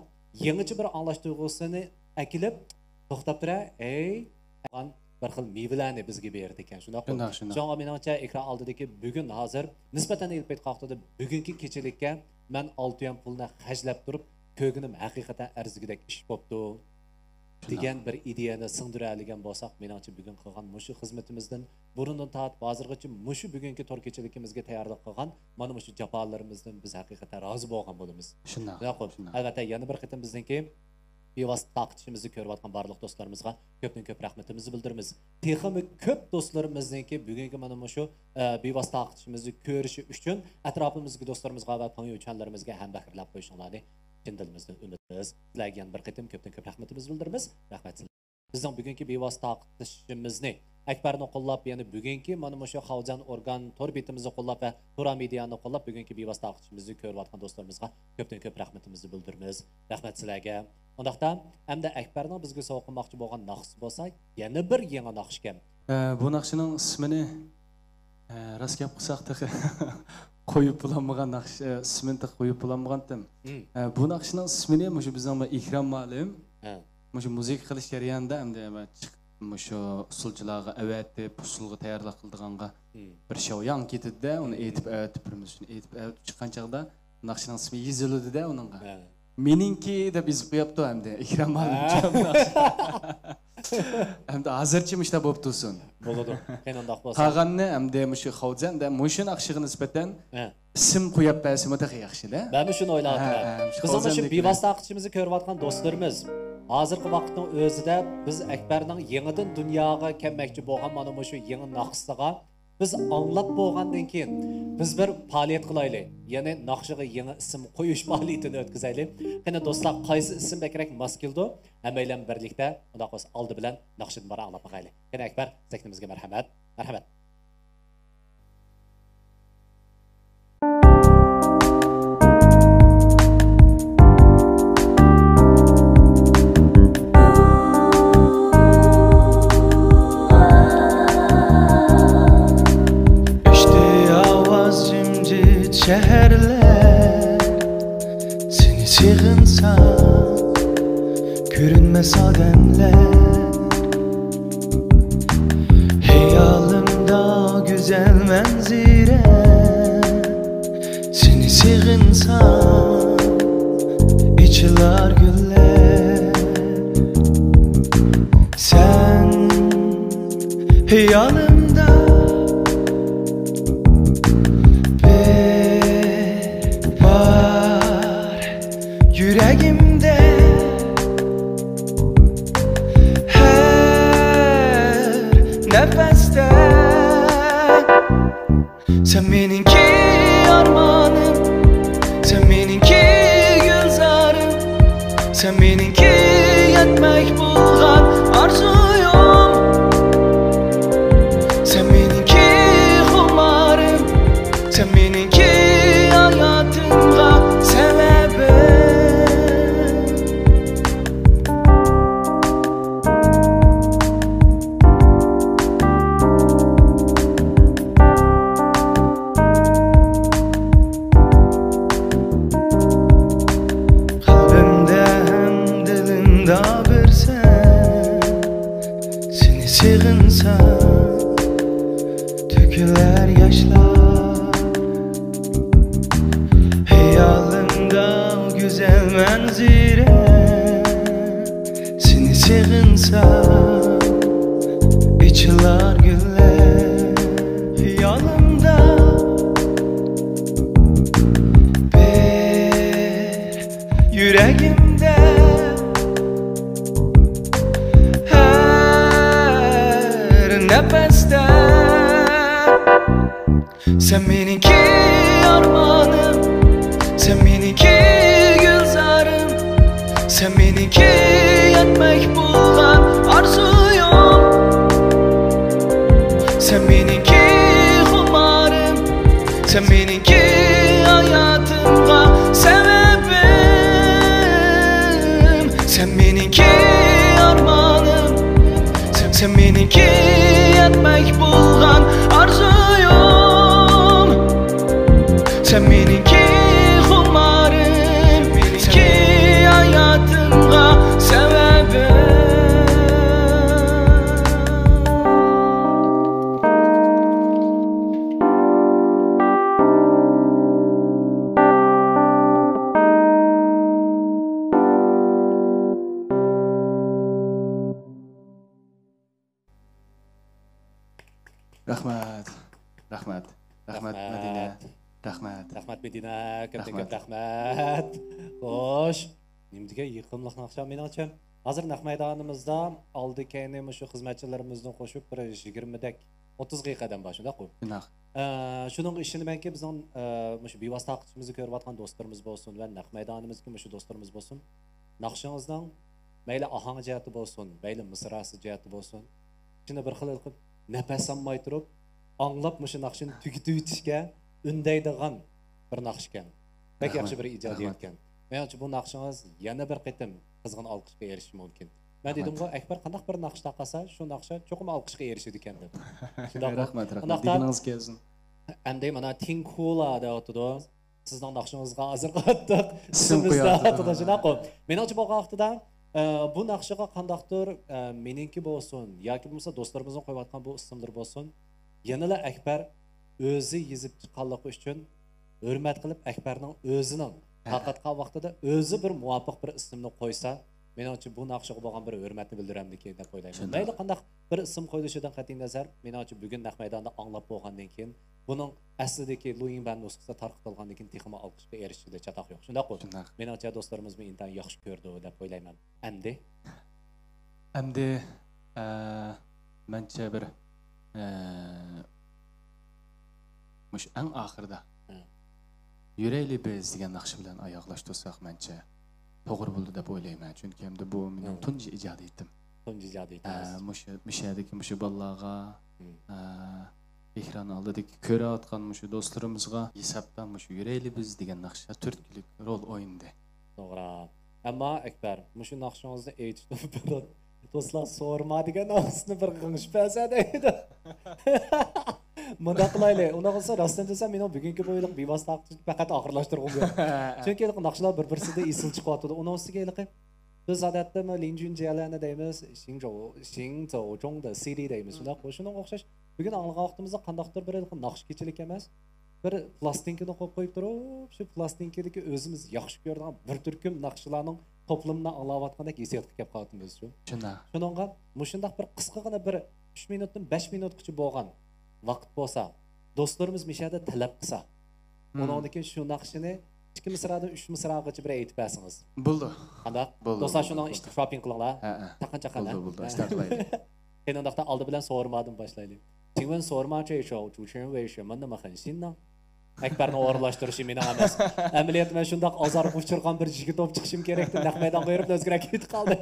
يېڭىچە بىر ئاڭلاش تۇيغۇسىنى ئەكېلىپ، توختاپ تۇرە، ھەي، دېگەن بىر خىل مېۋىلەرنى بىزگە بېرىدىكەن، شۇنداققۇ؟ شۇنداق، شۇنداق. شۇڭا مېنىڭچە، ئېكران ئالدىدىكى بۈگۈن ھازىر نىسبەتەن ئېلىپ ئېيتقان ۋاقتىدا بۈگۈنكى كېچىلىككە مەن ئالتە يۈەن پۇلنى خەجلەپ تۇرۇپ، كۆرگىنىم ھەقىقەتەن ئەرزىگۈدەك ئىش بوپتۇ. شۇنداق. دېگەن بىر ئىدىيەنى سىڭدۈرەلىگەن بولساق، مېنىڭچە بۈگۈن قىلغان مۇشۇ خىزمىتىمىزدىن، بۇرۇندىن تارتىپ ھازىرغىچە مۇشۇ بۈگۈنكى تور كېچىلىكىمىزگە تەييارلىق قىلغان مانا مۇشۇ جاپالىرىمىزدىن بىز ھەقىقەتەن رازى بولغان بولىمىز. شۇنداق، شۇنداققۇ؟ شۇنداق. ئەلۋەتتە، يەنە بىر قېتىم بىزنىڭكى بىۋاسىتە تارقىتىشىمىزنى كۆرۈۋاتقان بارلىق دوستلىرىمىزغا كۆپتىن كۆپ رەھمىتىمىزنى بىلدۈرىمىز. تېخىمۇ كۆپ دوستلىرىمىزنىڭكى بۈگۈنكى مانا مۇشۇ، ئە، بىۋاسىتە تارقىتىشىمىزنى كۆرۈشى ئۈچۈن ئەتراپىمىزدىكى دوستلىرىمىزغا ۋە پاڭيۈچەنلىرىمىزگە ھەمبەھىرلەپ قويۇشۇڭلارنى چىن دىلىمىزدىن ئۈمىدىمىز. سىلەرگە يەنە بىر قېتىم كۆپتىن كۆپ رەھمىتىمىزنى بىلدۈرىمىز. رەھمەت سىلەرگە. بىزنىڭ بۈگۈنكى بىۋاسىتە تارقىتىشىمىزنى ئەكبەرنى قوللاپ، يەنە بۈگۈنكى مانا مۇشۇ خاۋجان ئورگان تور بېتىمىزنى قوللاپ ۋە تۇرا مېدىيانى قوللاپ، بۈگۈنكى بىۋاسىتە تارقىتىشىمىزنى كۆرۈۋاتقان دوستلىرىمىزغا كۆپتىن كۆپ رەھمىتىمىزنى بىلدۈرىمىز. رەھمەت سىلەرگە. ئۇنداقتا، ئەمدى ئەكبەرنىڭ بىزگە سوۋغا قىلماقچى بولغان ناخشىسى بولسا، يەنە بىر يېڭى ناخشىكەن. ئە، بۇ ناخشىنىڭ ئىسمىنى، ئە، راست گەپ قىلساق، تېخى قويۇپ بولالمىغان ناخشا، ئە، ئىسمىنى تېخى قويۇپ بولالمىغانتىم. مم. ئە، بۇ ناخشىنىڭ ئىسمىنى مۇشۇ بىزنىڭ بىر ئىكرام مۇئەللىم، ھە، مۇشۇ مۇزىكا قىلىش جەريانىدا ئەمدى مەن چىقىپ، مۇشۇ ئۇسسۇلچىلارغا ئەۋەتىپ، ئۇسسۇلغا تەييارلىق قىلىدىغانغا، مم، بىر شياۋياڭ كېتىدۇ-دە، ئۇنى، مم، ئېيتىپ ئەۋەتىپ بېرىمىز. شۇنى ئېيتىپ ئەۋەتىپ چىققان چاغدا ناخشىنىڭ ئىسمى يېزىلىدۇ-دە ئۇنىڭغا. ھە. مېنىڭكى دەپ يېزىپ قويۇپتۇ ئەمدى ئىكرام مۇئەللىم. ھە. ئەمدى ھازىرچە مۇشۇنداق بولۇپ تۇرسۇن. بولىدۇ. قېنى ئۇنداق بولسا. قالغاننى ئەمدى مۇشۇ خاۋجان دە مۇشۇ ناخشىغا نىسبەتەن، ھە، ئىسىم قويۇپ بەرسىمۇ تېخى ياخشىدە. مەنمۇ شۇنى ئويلاۋاتىمەن. ھە، ھە، مۇشۇ بىزنىڭ خاۋجان مۇشۇ دېگىلى. بىۋاسىتە تارقىتىشىمىزنى كۆرۈۋاتقان دوستلىرىمىز، ھازىرقى ۋاقىتنىڭ ئۆزىدە بىز ئەكبەرنىڭ يېڭىدىن دۇنياغا كەلمەكچى بولغان مانا مۇشۇ يېڭى ناخشىسىغا بىز ئاڭلاپ بولغاندىن كېيىن، بىز بىر پائالىيەت قىلايلى. يەنى ناخشىغا يېڭى ئىسىم قويۇش پائالىيىتىنى ئۆتكۈزەيلى. قېنى دوستلار، قايسى ئىسىم بەكرەك ماس كېلىدۇ؟ ھەممەيلەن بىرلىكتە، ئۇنداق بولسا ئالدى بىلەن ناخشىدىن بىر ئاڭلاپ باقايلى. قېنى ئەكبەر، سەھنىمىزگە مەرھەمەت. مەرھەمەت. ئۆچتى ئاۋاز جىمجىت شەھەرلەر، سېنى سېغىنسام، كۆرۈنمەس ئادەملەر. خىيالىمدا گۈزەل مەنزىرە، سېنى سېغىنسام، ئېچىلار گۈللەر. سەن خىيالىمدا بىر بار يۈرەگىمدە ھەر نەپەستە. سەن مېنىڭكى ئارمانىم، سەن مېنىڭكى گۈلزارىم، سەن مېنىڭكى يەتمەك بولغان ئارزۇيۇم. سەن مېنىڭكى خۇمارىم، سەن مېنىڭكى ھاياتىمغا سەۋەبىم. قەلبىمدە ھەم دىلىمدا بىر سەن، سېنى سېغىنسام، تۆكۈلەر ياشلار. خىيالىمدا گۈزەل مەنزىرە، سېنى سېغىنسام، ئېچىلار گۈللەر. خىيالىمدا بىر يۈرەگىمدە ھەر نەپەستە. سەن مېنىڭكى ئارمانىم، سەن مېنىڭكى گۈلزارىم، سەن مېنىڭكى يەتمەك بولغان ئارزۇيۇم. سەن مېنىڭكى خۇمارىم، سەن مېنىڭكى ھاياتىمغا سەۋەبىم. سەن مېنىڭكى ئارمانىم، سەن، سەن مېنىڭكى يەتمەك بولغان ئارزۇيۇم. سەن مېنىڭكى خۇمارىم، مېنىڭكى ھاياتىمغا سەۋەبىم. رەھمەت. رەھمەت. رەھمەت، رەھمەت. مەدىنە. رەھمەت. رەھمەت، مەدىنە. كۆپتىن كۆپ رەھمەت. رەھمەت. خوش. نېمە دېگەن يېقىملىق ناخشا مېنىڭچە. ھازىر نەق مەيدانىمىزدا ئالدى كەينى مۇشۇ خىزمەتچىلىرىمىزنى قوشۇپ بىر يىگىرمىدەك ئوتتۇزغا يېقىن ئادەم بار، شۇنداققۇ؟ شۇنداق. ئە، شۇنىڭغا ئىشىنىمەنكى، بىزنىڭ، ئە، مۇشۇ بىۋاسىتە تارقىتىشىمىزنى كۆرۈۋاتقان دوستلىرىمىز بولسۇن ۋە نەق مەيدانىمىزدىكى مۇشۇ دوستلىرىمىز بولسۇن، ناخشىڭىزنىڭ مەيلى ئاھاڭ جەھەتتە بولسۇن، مەيلى مىسراسى جەھەتتە بولسۇن، شۇنى بىر خىل قىلىپ نەپەس ئالماي تۇرۇپ ئاڭلاپ مۇشۇ ناخشىنى تۈگىتىۋېتىشكە ئۈندەيدىغان بىر ناخشىكەن. بەك ياخشى بىر ئىجادىيەتكەن. مېنىڭچە بۇ ناخشىڭىز يەنە بىر قېتىم قىزغىن ئالقىشقا ئېرىشىشى مۇمكىن. مەن دېدىمغۇ، ئەكبەر قانداق بىر ناخشا تارقاتسا، شۇ ناخشا چوقۇم ئالقىشقا ئېرىشىدىكەن دەپ. شۇنداقمۇ؟ رەھمەت، رەھمەت. ئۇنداقتا دېگىنىڭىز كەلسۇن. ئەمدى مانا تىڭكۇلا دەۋاتىدۇ. سىزنىڭ ناخشىڭىزغا ھازىر قاتتىق ئىسىم ئىسمىمىزدا قويۇۋاتىدۇ. شۇنداققۇ؟ مېنىڭچە بولغان ۋاقتىدا، ئە، بۇ ناخشىغا قانداقتۇر، ئە، مېنىڭكى بولسۇن ياكى بولمىسا دوستلىرىمىزنىڭ قويۇۋاتقان بۇ ئىسىملىرى بولسۇن، يەنىلا ئەكبەر ئۆزى يېزىپ چىققانلىقى ئۈچۈن ھۆرمەت قىلىپ، ئەكبەرنىڭ ئۆزىنىڭ ھە. تارقاتقان ۋاقتىدا ئۆزى بىر مۇۋاپىق بىر ئىسىمنى قويسا، مېنىڭچە بۇ ناخشىغا بولغان بىر ھۆرمەتنى بىلدۈرەمدىكىن دەپ ئويلايمەن. شۇنداق. مەيلى قانداق بىر ئىسىم قويۇلۇشىدىن قەتئىينەزەر، مېنىڭچە بۈگۈن نەق مەيداندا ئاڭلاپ بولغاندىن كېيىن، بۇنىڭ ئەسلىدىكى لۇيىڭبەن نۇسخىسى تارقىتىلغاندىن كېيىن تېخىمۇ ئالقىشقا ئېرىشىشىدە چاتاق يوق. شۇنداققۇ؟ شۇنداق. مېنىڭچە دوستلىرىمىزمۇ ئىنتايىن ياخشى كۆرىدۇ دەپ ئويلايمەن. ئەمدى؟ ئەمدى، ئە، مەنچە بىر، ئە، مۇشۇ ئەڭ ئاخىرىدا ھە. يۈرەيلى بىز دېگەن ناخشا بىلەن ئاياغلاشتۇرساق مەنچە توغرا بولىدۇ دەپ ئويلايمەن. چۈنكى ئەمدى بۇ مېنىڭ ھە. تۇنجى ئىجادىيىتىم. تۇنجى ئىجادىيىتىڭىز. ھە، مۇشۇ، مۇشۇ يەردىكى مۇشۇ بالىلارغا، ھە، ئېكران ئالدىدىكى كۆرۈۋاتقان مۇشۇ دوستلىرىمىزغا ھېسابتا مۇشۇ يۈرەيلى بىز دېگەن ناخشا تۈرتكىلىك رول ئوينىدى. توغرا. ئەمما ئەكبەر، مۇشۇ ناخشىڭىزنى ئېيتىشتىن بۇرۇن، دوستلار، سورما دېگەن ناخشىسىنى بىر غىڭشىپ بەرسە دەيدۇ. مۇنداق قىلايلى، ئۇنداق بولسا، راستىنى دېسەم، مېنىڭ بۈگۈنكى بۇ يىللىق بىۋاسىتە تارقىتىشنى پەقەت ئاخىرلاشتۇرغۇم يوق. چۈنكى ھېلىقى ناخشىلار بىر-بىرسىدىن ئېسىل چىقىۋاتىدۇ. ئۇنىڭ ئۈستىگە ھېلىقى بىز ئادەتتە لىنجۈنجيەلەرنى دەيمىز، شىڭجو-، شىڭزوجۇڭدا سىدى دەيمىز، شۇنداق. شۇنىڭغا ئوخشاش، بۈگۈن ئاڭلىغان ۋاقتىمىزدا قانداقتۇر بىر ھېلىقى ناخشا كېچىلىكى ئەمەس، بىر پلاستىنكىنى قويۇپ قويۇپ تۇرۇپ، شۇ پلاستىنكىدىكى ئۆزىمىز ياخشى كۆرىدىغان بىر تۈركۈم ناخشىلارنىڭ توپلىمىنى ئاڭلاۋاتقاندەك ھېسسىياتقا كەپ قالاتتىم ئۆزۈمچۇ. شۇنداق. شۇنىڭغا مۇشۇنداق بىر قىسقىغىنا بىر ئۈچ مىنۇتتىن بەش مىنۇتقىچە بولغان ۋاقىت بولسا، دوستلىرىمىز مۇشۇ يەردە تەلەپ قىلسا، مم. ئۇنىڭدىن كېيىن شۇ ناخشىنى ئىككى مىسرادىن ئۈچ مىسراغىچە بىر ئېيتىپ بەرسىڭىز. بولىدۇ. قانداق؟ بولىدۇ، دوستلار، بولىدۇ، شۇنىڭ بولىدۇ. ئىشتىك شوپىڭ قىلىڭلار. ھە، ھە. تاقىن چاقىن، بولىدۇ، ھە؟ بولىدۇ، ھە. ئىشتىك قىلايلى. قېنى ئۇنداقتا ئالدى بىلەن سورمادىن باشلايلى. چىڭۋېن سورما چېيشو، چۇچىن ۋېيشى، مىننى مىخېن شىننىڭ. ئەكبەرنىڭ ئورۇنلاشتۇرۇشى مېنىڭ ئەمەس. ئەمەلىيەتتە مەن شۇنداق ئازارغا ئۇچرىغان بىر يىگىت بولۇپ چىقىشىم كېرەكتى. نەق مەيدانغا بېرىپ ئۆزگىرەك كېتىپ قالدى.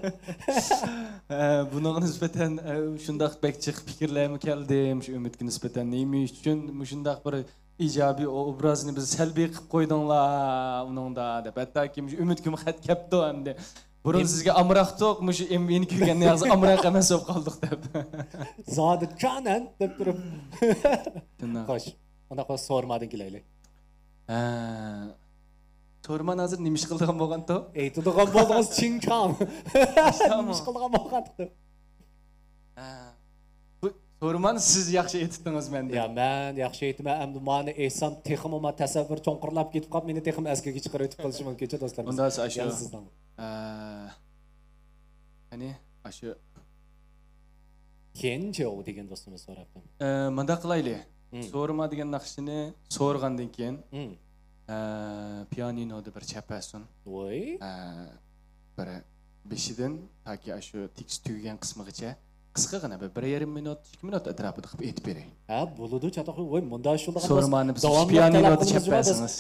ئە، بۇنىڭغا نىسبەتەن، ئە، شۇنداق بەك جىق پىكىرلەرمۇ كەلدى. مۇشۇ ئۈمىدكە نىسبەتەن نېمە ئۈچۈن مۇشۇنداق بىر ئىجابىي ئوبرازنى بىز سەلبىي قىلىپ قويدۇڭلار ئۇنىڭدا دەپ. ھەتتاكى مۇشۇ ئۈمىدكىمۇ خەت كەپتۇ ئەمدى. بۇرۇن سىزگە ئامراقتۇق، مۇشۇ ئېم-، مېنى كۆرگەندىن ياقسا ئامراق ئەمەس بولۇپ قالدۇق دەپ. زادى چانەن دەپ تۇرۇپ. شۇنداق. خوش، ئۇنداق بولسا سورمادىن كېلەيلى. ھە. سورمان ھازىر نېمە ئىش قىلىدىغان بولغانتۇ؟ ئېيتىدىغان بولدىڭىز، چىڭچاڭ. ئاشتامۇ؟ نېمە ئىش قىلىدىغان بولغانتۇ؟ ھە. بۇ سورمان سىز ياخشى ئېيتتىڭىز مەندىن. يا، مەن ياخشى ئېيتىمەن، ئەمدى مانى ئېيتسام تېخىمۇ ما تەسەۋۋۇر چوڭقۇرلاپ كېتىپ قاپ، مېنى تېخىمۇ ئەسكىگە چىقىرىۋېتىپ قېلىشى مۇمكىنچۇ، دوستلار. ئۇنداق ئاشۇ، يەنە سىزنىڭ. ئە، قېنى، ئاشۇ كېنجو دېگەن دوستىمىز سوراپتۇ. ئە، مۇنداق قىلايلى. مم. سورما دېگەن ناخشىنى سورىغاندىن كېيىن، مم. ئە، پىيانىنودا بىر چەپەسۇن. ۋوي. ئە، بىر بېشىدىن تاكى ئاشۇ تېكىست تۈگىگەن قىسمىغىچە قىسقىغىنا بىر، بىر يېرىم مىنۇت، ئىككى مىنۇت ئەتراپىدا قىلىپ ئېيتىپ بېرەي. ھە، بولىدۇ، چاتاق. ۋوي، مۇنداق شۇنداق ئەمەس. سورمانى بىز داۋاملىق پىيانىنودا تەلەپ قىلىمىز، چەپەسىڭىز.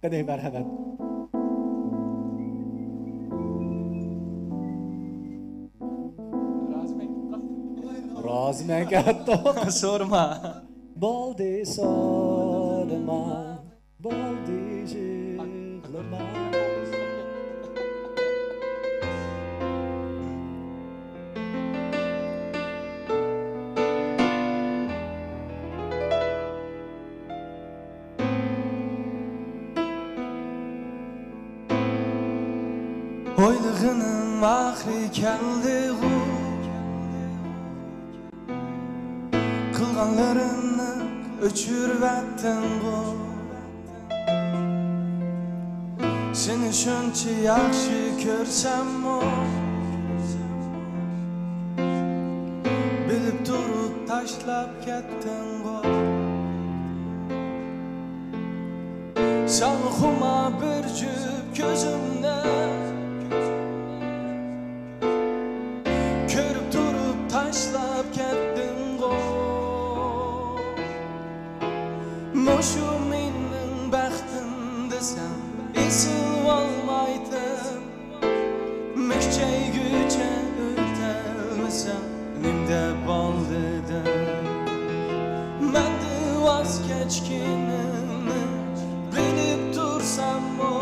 قېنى، مەرھەمەت. رازىمەن كەتتۇق. سورما. بولدى، سورما. بولدى، يىغلىما. ئويلىغىنىم ئاخىرى كەلدىغۇ، قىلغانلىرىمنى ئۆچۈرۈۋەتتىڭغۇ. سېنى شۇنچە ياخشى كۆرسەممۇ، بىلىپ تۇرۇپ تاشلاپ كەتتىڭغۇ. ساڭا خۇمار بىر جۈپ كۆزۈمنى كۆرۈپ تۇرۇپ تاشلاپ كەتتىڭغۇ. ئېسىلىۋالمايتتىم، مۈكچەيگۈچە ئۆتەلمىسەم، نېمە دەپ بولدى دەپ. مەندىن ۋاز كەچكىنىڭنى بىلىپ تۇرساممۇ،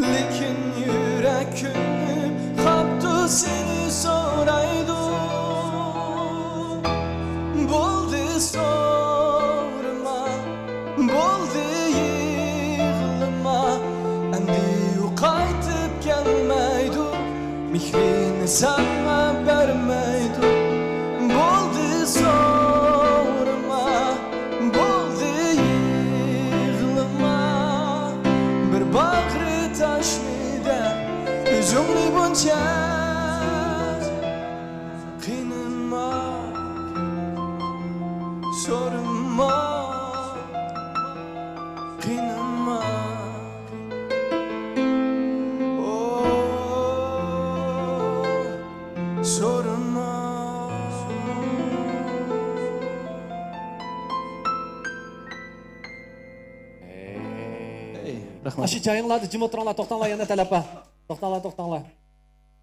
لېكىن يۈرەك كۆيۈپ قاپتۇ، سېنى سورايدۇ. بولدى، سورىما، بولدى، يىغلىما. ئەمدى ئۇ قايتىپ كەلمەيدۇ، مېھرىنى ساڭا بەرمەيدۇ. بولدى، سورىما، بولدى، يىغلىما. بىر باغرى تاشنى دەپ، ئۆزۈڭنى بۇنچە قىينىما، سورىما، قىينىما. ئو، سورىما. ھەي. رەھمەت. ئاشۇ جايىڭلاردا جىم ئولتۇرۇڭلار، توختاڭلار، يەنە تەلەپ بار. توختاڭلار، توختاڭلار.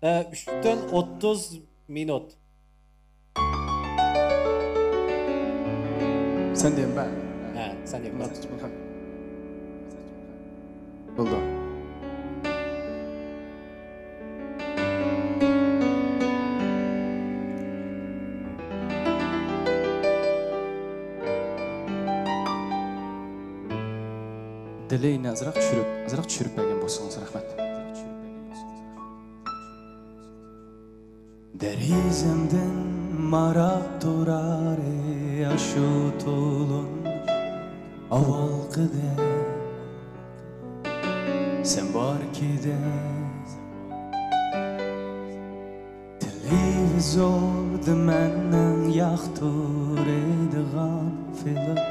ئە، ئۈچتىن ئوتتۇز مىنۇت. سەن دېمە. ھە، سەن دېمە. بولدى. دېلەينى ئازراق چۈشۈرۈپ، ئازراق چۈشۈرۈپ بەرگەن بولسىڭىز رەھمەت. دېرىزەمدىن ماراپ تۇرار ئاشۇ تولۇن ئاۋۋالقىدەك، سەن باركىدەك. تېلېۋىزوردا مەننىڭ ياقتۇرىدىغان فىلىم،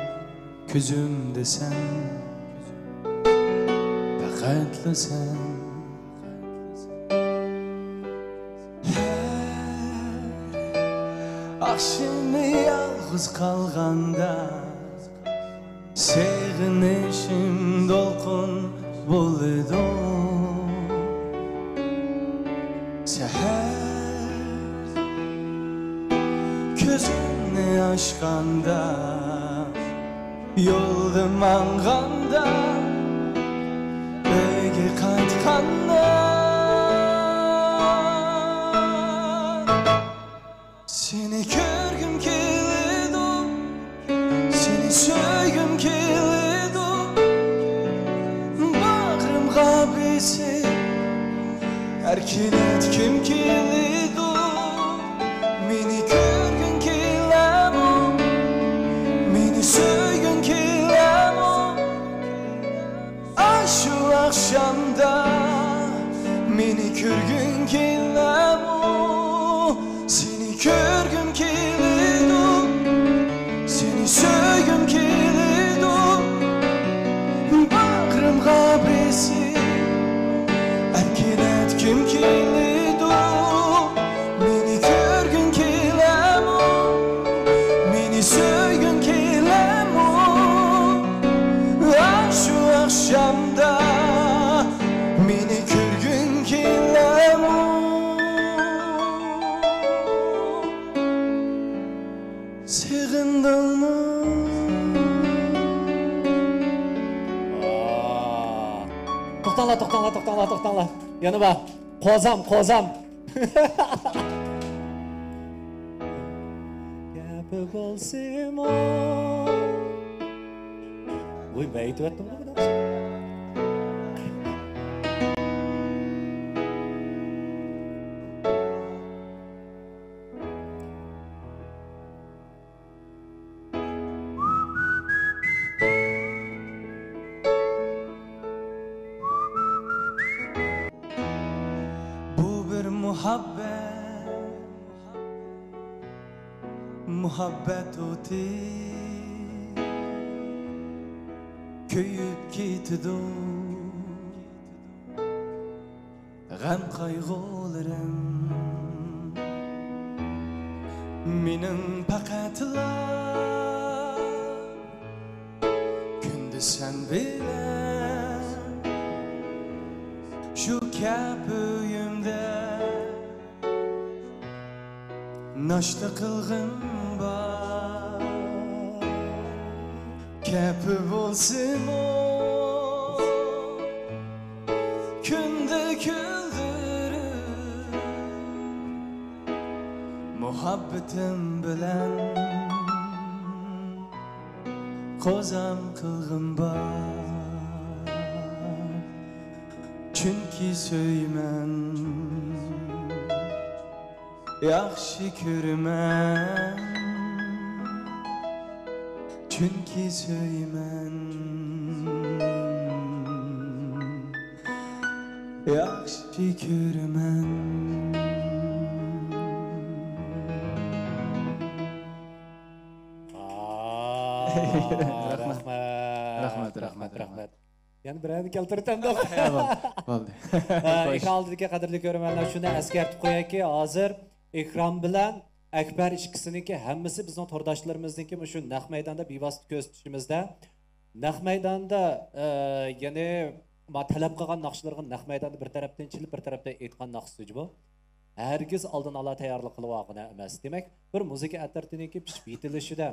كۆزۈمدە سەن، پەقەتلا سەن. ھەر ئاخشىمى يالغۇز قالغاندا، سېغىنىشىم دولقۇن بولىدۇ. سەھەر كۆزۈمنى ئاچقاندا، يولدا ماڭغاندا، ئۆيگە قايتقاندا، سېنى كۆرگۈم كېلىدۇ، سېنى سۆيگۈم كېلىدۇ. باغرىمغا بېسىپ، ئەركىلەتكۈم كېلىدۇ. مېنى كۆرگۈڭ كېلەمۇ؟ مېنى سۆيگۈڭ كېلەمۇ؟ ئاشۇ ئاخشامدا مېنى كۆرگۈڭ كېلەمۇ؟ سېنى كۆرگۈم كېلىدۇ، سېنى سۆيگۈم كېلىدۇ. باغرىمغا بېسىپ، ئەركىلەتكۈم كېلىدۇ. مېنى كۆرگۈڭ كېلەمۇ؟ مېنى سۆيگۈڭ كېلەمۇ؟ ئاشۇ ئاخشامدا مېنى كۆرگۈڭ كېلەمۇ؟ سېغىندىڭمۇ؟ توختاڭلار، توختاڭلار، توختاڭلار، توختاڭلار. يەنە بار. قوزام، قوزام. گەپى بولسىمۇ. ۋوي، مەن ئېيتىۋەتتىمغۇ بۇنى. بۇ بىر مۇھەببەت، مۇھەببەت ئوتى كۆيۈپ كېتىدۇ. غەم قايغۇلىرىم مېنىڭ پەقەتلا، كۈندە سەن بىلەن شۇ كەپە ئۆيۈمدە ناشتا قىلغىن بار. كەپە بولسىمۇ كۈندە كۈلدۈرۈپ، مۇھەببىتىم بىلەن قوزام قىلغىن بار. چۈنكى سۆيىمەن، ياخشى كۆرىمەن. چۈنكى سۆيىمەن، ياخشى كۆرىمەن. رەھمەت. رەھمەت، رەھمەت، رەھمەت. يەنە بىرەرنى كەلتۈرۈپ ئەمدى. بولدى. ئېكران ئالدىدىكى قەدىرلىك كۆرۈرمەنلەر، شۇنى ئەسكەرتىپ قويايكى، ھازىر ئېكران بىلەن ئەكبەر ئىككىسىنىڭكى ھەممىسى بىزنىڭ تورداشلىرىمىزنىڭكى مۇشۇ نەق مەيداندا بىۋاسىتە كۆزىتىشىمىزدە، نەق مەيداندا، ئە، يەنى ما تەلەپ قىلغان ناخشىلىرىغا نەق مەيداندا بىر تەرەپتىن چېلىپ، بىر تەرەپتىن ئېيتقان ناخشىسى بۇ. ھەرگىز ئالدىن ئالا تەييارلىق قىلىۋالغىنى ئەمەس. دېمەك، بىر مۇزىكا ئەترىتىنىڭكى پىشىپ يېتىلىشىدە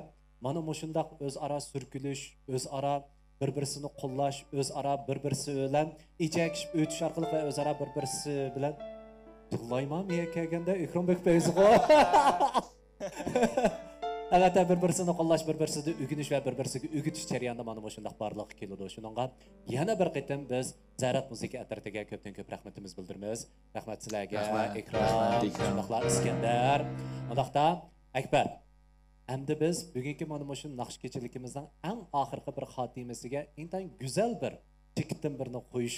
مانا مۇشۇنداق ئۆزئارا سۈركىلىش، ئۆزئارا بىر-بىرسىنى قوللاش، ئۆزئارا بىر-بىرسى بىلەن ئېچەكىشىپ ئۆتۈش ئارقىلىق ۋە ئۆزئارا بىر-بىرسى بىلەن، يىغلايمەن مېيەك كەلگەندە، ئېكران بېقىپ بەيزىغۇ. ئەلۋەتتە، بىر-بىرسىنى قوللاش، بىر-بىرسىدىن ئۆگىنىش ۋە بىر-بىرسىگە ئۆگىتىش جەريانىدا مانا مۇشۇنداق بارلىققا كېلىدۇ. شۇنىڭغا يەنە بىر قېتىم بىز زەرەت مۇزىكا ئەترىتىگە كۆپتىن كۆپ رەھمىتىمىز بىلدۈرىمىز. رەھمەت سىلەرگە، رەھمەت، ئېكران، رەھمەت، ئېكران. شۇنداقلا ئىسكەندەر. ئۇنداقتا، ئەكبەر، ئەمدى بىز بۈگۈنكى مانا مۇشۇ ناخشا كېچىلىكىمىزنىڭ ئەڭ ئاخىرقى بىر خاتىمىسىگە ئىنتايىن گۈزەل بىر چېكىتتىن بىرنى قويۇش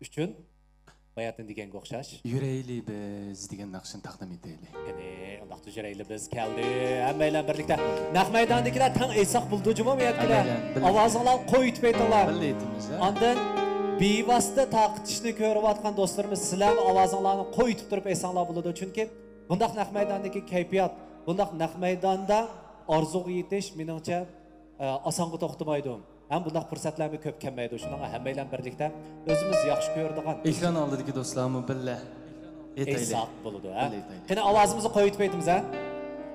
ئۈچۈن باياتىن دېگەنگە ئوخشاش. يۈرەيلى بىز دېگەن ناخشىنى تەقدىم ئېتەيلى. قېنى، ئۇنداقتا يۈرەيلى بىز كەلدى. ھەممەيلەن بىرلىكتە. نەق مەيداندىكىلەر تەڭ ئېيتساق بولىدۇ جۇمۇ، مۇ يەتكىلەر؟ ھەممەيلەن بىللە. ئاۋازىڭلارنى قويۇۋېتىڭلار. بىللە ئېيتىمىز، ھە؟ ئاندىن بىۋاسىتە تارقىتىشنى كۆرۈۋاتقان دوستلىرىمىز، سىلەرمۇ ئاۋازىڭلارنى قويۇۋېتىپ تۇرۇپ ئېيتساڭلار بولىدۇ. چۈنكى بۇنداق نەق مەيداندىكى كەيپىيات، بۇنداق نەق مەيداندا ئارزۇغا يېتىش، مېنىڭچە، ئە، ئاسانغا توختىمايدۇ. ھەم بۇنداق پۇرسەتلەرمۇ كۆپ كەلمەيدۇ. شۇنىڭغا ھەممەيلەن بىرلىكتە ئۆزىمىز ياخشى كۆرىدىغان، ئېكران ئالدىدىكى دوستلارمۇ بىللە ئېيتايلى. ئېيتساق بولىدۇ، ھە؟ بىللە ئېيتايلى. قېنى، ئاۋازىمىزنى قويۇۋېتىپ ئېيتىمىز، ھە؟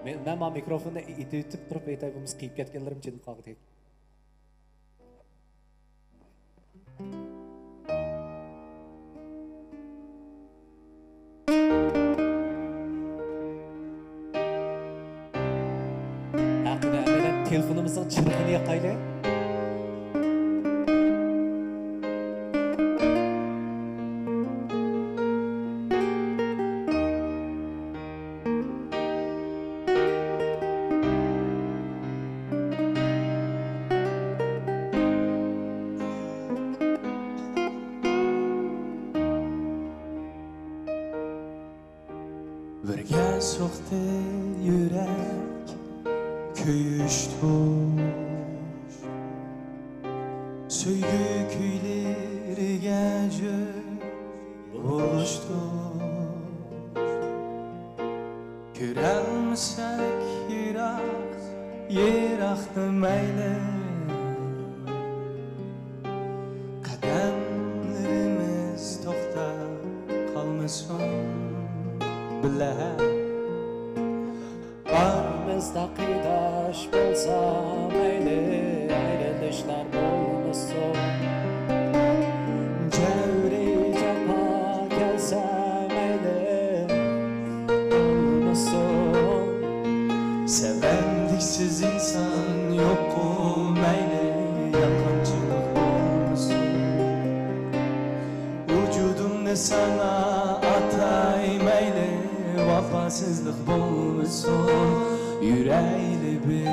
مەن، مەن مانا مىكروفوننى ئېتىۋېتىپ تۇرۇپ ئېيتاي، بولمىسا قېيىپ كەتكەنلىرىم چېلىنىپ قالغۇدەك. ھەققىدە ئەمەلەن تېلېفونىمىزنىڭ چىرىغىنى ياقايلى. بىرگە سوقتى يۈرەك كۆيۈش تۇش، سۆيگۈ كۈيلىرىگە جۆ بولۇشتۇق. كۆرەلمىسەك يىراق، يىراقنى مەيلى، قەدەملىرىمىز توختاپ قالمىسۇن بىللە. ئارىمىزدا قېرىنداش بولسا مەيلى، ئايرىلىشلار بولمىسۇن. جەۋرى جاپا كەلسە مەيلى، بولمىسۇن. سەۋەنلىكسىز ئىنسان يوققۇ مەيلى، يالغانچىلىق بولمىسۇن. ۋۇجۇدۇمنى ساڭا ئاتاي مەيلى، ۋاپاسىزلىق بولمىسۇن. يۈرەيلى بىز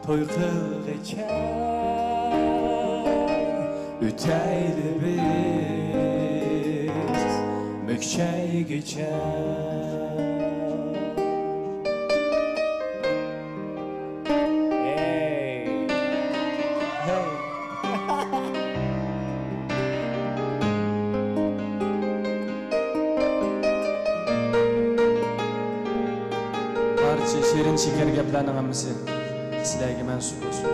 توي قىلغىچە، ئۆتەيلى بىز مۈكچەيگىچە. ھەي. ھەي. بارچە شېرىن شېكەر گەپلەرنىڭ ھەممىسى سىلەرگە مەنسۇپ بولسۇن.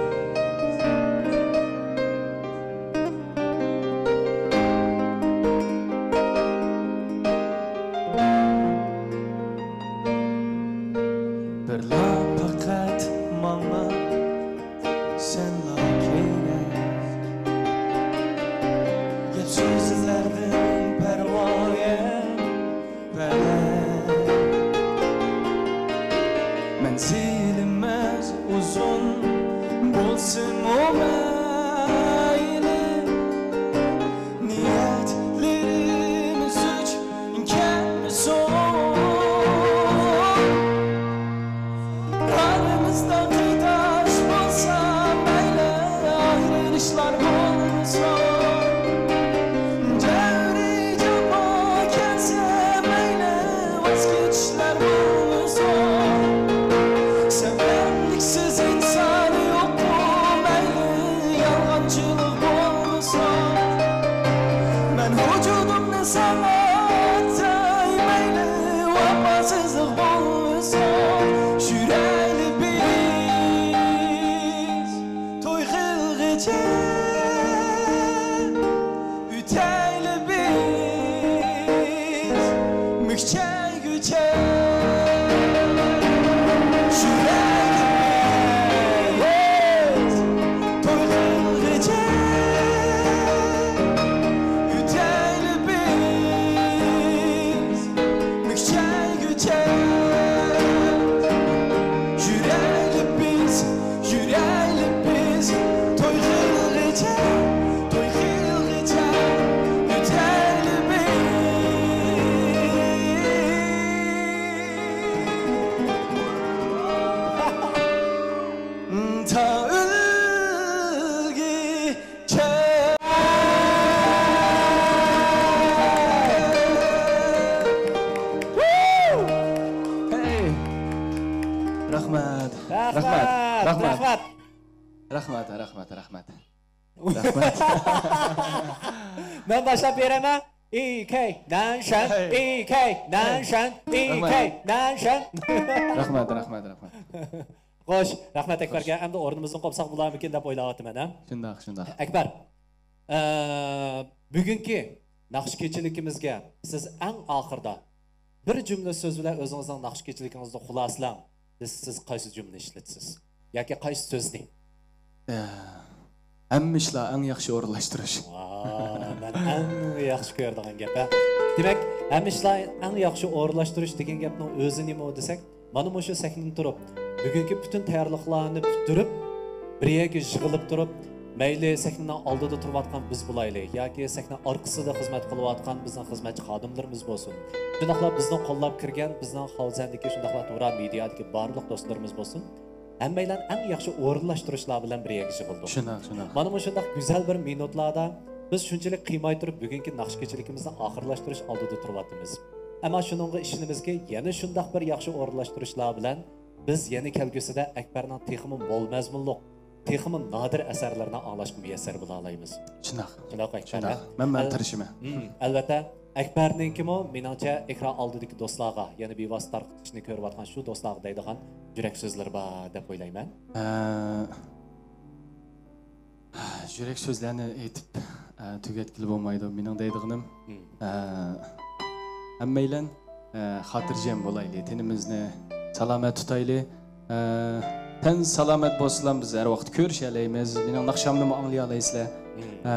ئىشلار بولمىسۇن، جەۋرى جاپا كەلسە مەيلى، ۋاز كېچىشلەر بولمىسۇن. سەۋەنلىكسىز ئىنسان يوققۇ مەيلى، يالغانچىلىق بولمىسۇن. مەن ۋۇجۇدۇمنى ساڭا ئاتاي مەيلى، ۋاپاسىزلىق بولمىسۇن. يۈرەيلى بىز توي قىلغىچە، ئۆتەيلى بىز مۈكچەيگۈچە. يۈرەيلى بىز توي قىلغىچە، ئۆتەيلى بىز مۈكچەيگۈچە. يۈرەيلى بىز، يۈرەيلى بىز، توي قىلغىچە، توي قىلغىچە، ئۆتەيلى بىز. تا ئۆلگۈچە. ھەي! رەھمەت. رەھمەت. رەھمەت. رەھمەت. رەھمەت، رەھمەت، رەھمەت. رەھمەت. مەن باشلاپ بېرەيمەن. ئىكەي نەنشەن، ھەي. ئىكەي نەنشەن، رەھمەت. ئىكەي نەنشەن. رەھمەت، رەھمەت، رەھمەت. خوش، رەھمەت ئەكبەرگە. خوش. ئەمدى ئورنىمىزدىن قوپساق بولارمىكىن دەپ ئويلاۋاتىمەن، ھە؟ شۇنداق، شۇنداق. ئەكبەر، ئە، بۈگۈنكى ناخشا كېچىلىكىمىزگە سىز ئەڭ ئاخىرىدا بىر جۈملە سۆز بىلەن ئۆزىڭىزنىڭ ناخشا كېچىلىكىڭىزنى خۇلاسىلەڭ دېسە، سىز قايسى جۈملىنى ئىشلىتىسىز؟ ياكى قايسى سۆزنى؟ ئە، ھەممە ئىشلار ئەڭ ياخشى ئورۇنلاشتۇرۇش. ۋا، مەن ئەڭ ياخشى كۆرىدىغان گەپ، ھە. دېمەك، ھەممە ئىشلار ئەڭ ياخشى ئورۇنلاشتۇرۇش دېگەن گەپنىڭ ئۆزى نېمە دېسەك، مانا مۇشۇ سەھنىدىن تۇرۇپ، بۈگۈنكى پۈتۈن تەييارلىقلارنى پۈتتۈرۈپ، بىر يەرگە يىغىلىپ تۇرۇپ، مەيلى سەھنىنىڭ ئالدىدا تۇرۇۋاتقان بىز بولايلى ياكى سەھنە ئارقىسىدا خىزمەت قىلىۋاتقان بىزنىڭ خىزمەتچى خادىملىرىمىز بولسۇن، شۇنداقلا بىزنى قوللاپ كىرگەن بىزنىڭ خالىزەندىكى، شۇنداقلا تۇرا مېدىيادىكى بارلىق دوستلىرىمىز بولسۇن، ھەممەيلەن ئەڭ ياخشى ئورۇنلاشتۇرۇشلار بىلەن بىر يەرگە يىغىلدۇق. شۇنداق، شۇنداق. مانا مۇشۇنداق گۈزەل بىر مىنۇتلاردا بىز شۇنچىلىك قىيماي تۇرۇپ بۈگۈنكى ناخشا كېچىلىكىمىزنى ئاخىرلاشتۇرۇش ئالدىدا تۇرۇۋاتىمىز. ئەمما شۇنىڭغا ئىشىنىمىزكى، يەنە شۇنداق بىر ياخشى ئورۇنلاشتۇرۇشلار بىلەن بىز يەنە كەلگۈسىدە ئەكبەرنىڭ تېخىمۇ مول مەزمۇنلۇق، تېخىمۇ نادىر ئەسەرلىرىنى ئاڭلاشقا مۇيەسسەر بولالايمىز. شۇنداق. شۇنداق، ئەكبەر، شۇنداق. ھە؟ مەن، مەن ئەل-، تىرىشىمەن. ھىم، ئەلۋەتتە، ئەكبەرنىڭكىمۇ، مېنىڭچە، ئېكران ئالدىدىكى دوستلارغا، يەنە بىۋاسىتە تارقىتىشنى كۆرۈۋاتقان شۇ دوستلارغا دەيدىغان يۈرەك سۆزلىرى بار دەپ ئويلايمەن. ئە، يۈرەك سۆزلەرنى ئېيتىپ، ئە، تۈگەتكىلى بولمايدۇ. مېنىڭ دەيدىغىنىم، مم. ئە، ھەممەيلەن، ئە، خاتىرجەم بولايلى، تېنىمىزنى سالامەت تۇتايلى. ئە، تەن سالامەت بولسىلا، بىز ھەر ۋاقىت كۆرۈشەلەيمىز. مېنىڭ ناخشامنىمۇ ئاڭلىيالايسىلەر. مم. ئە،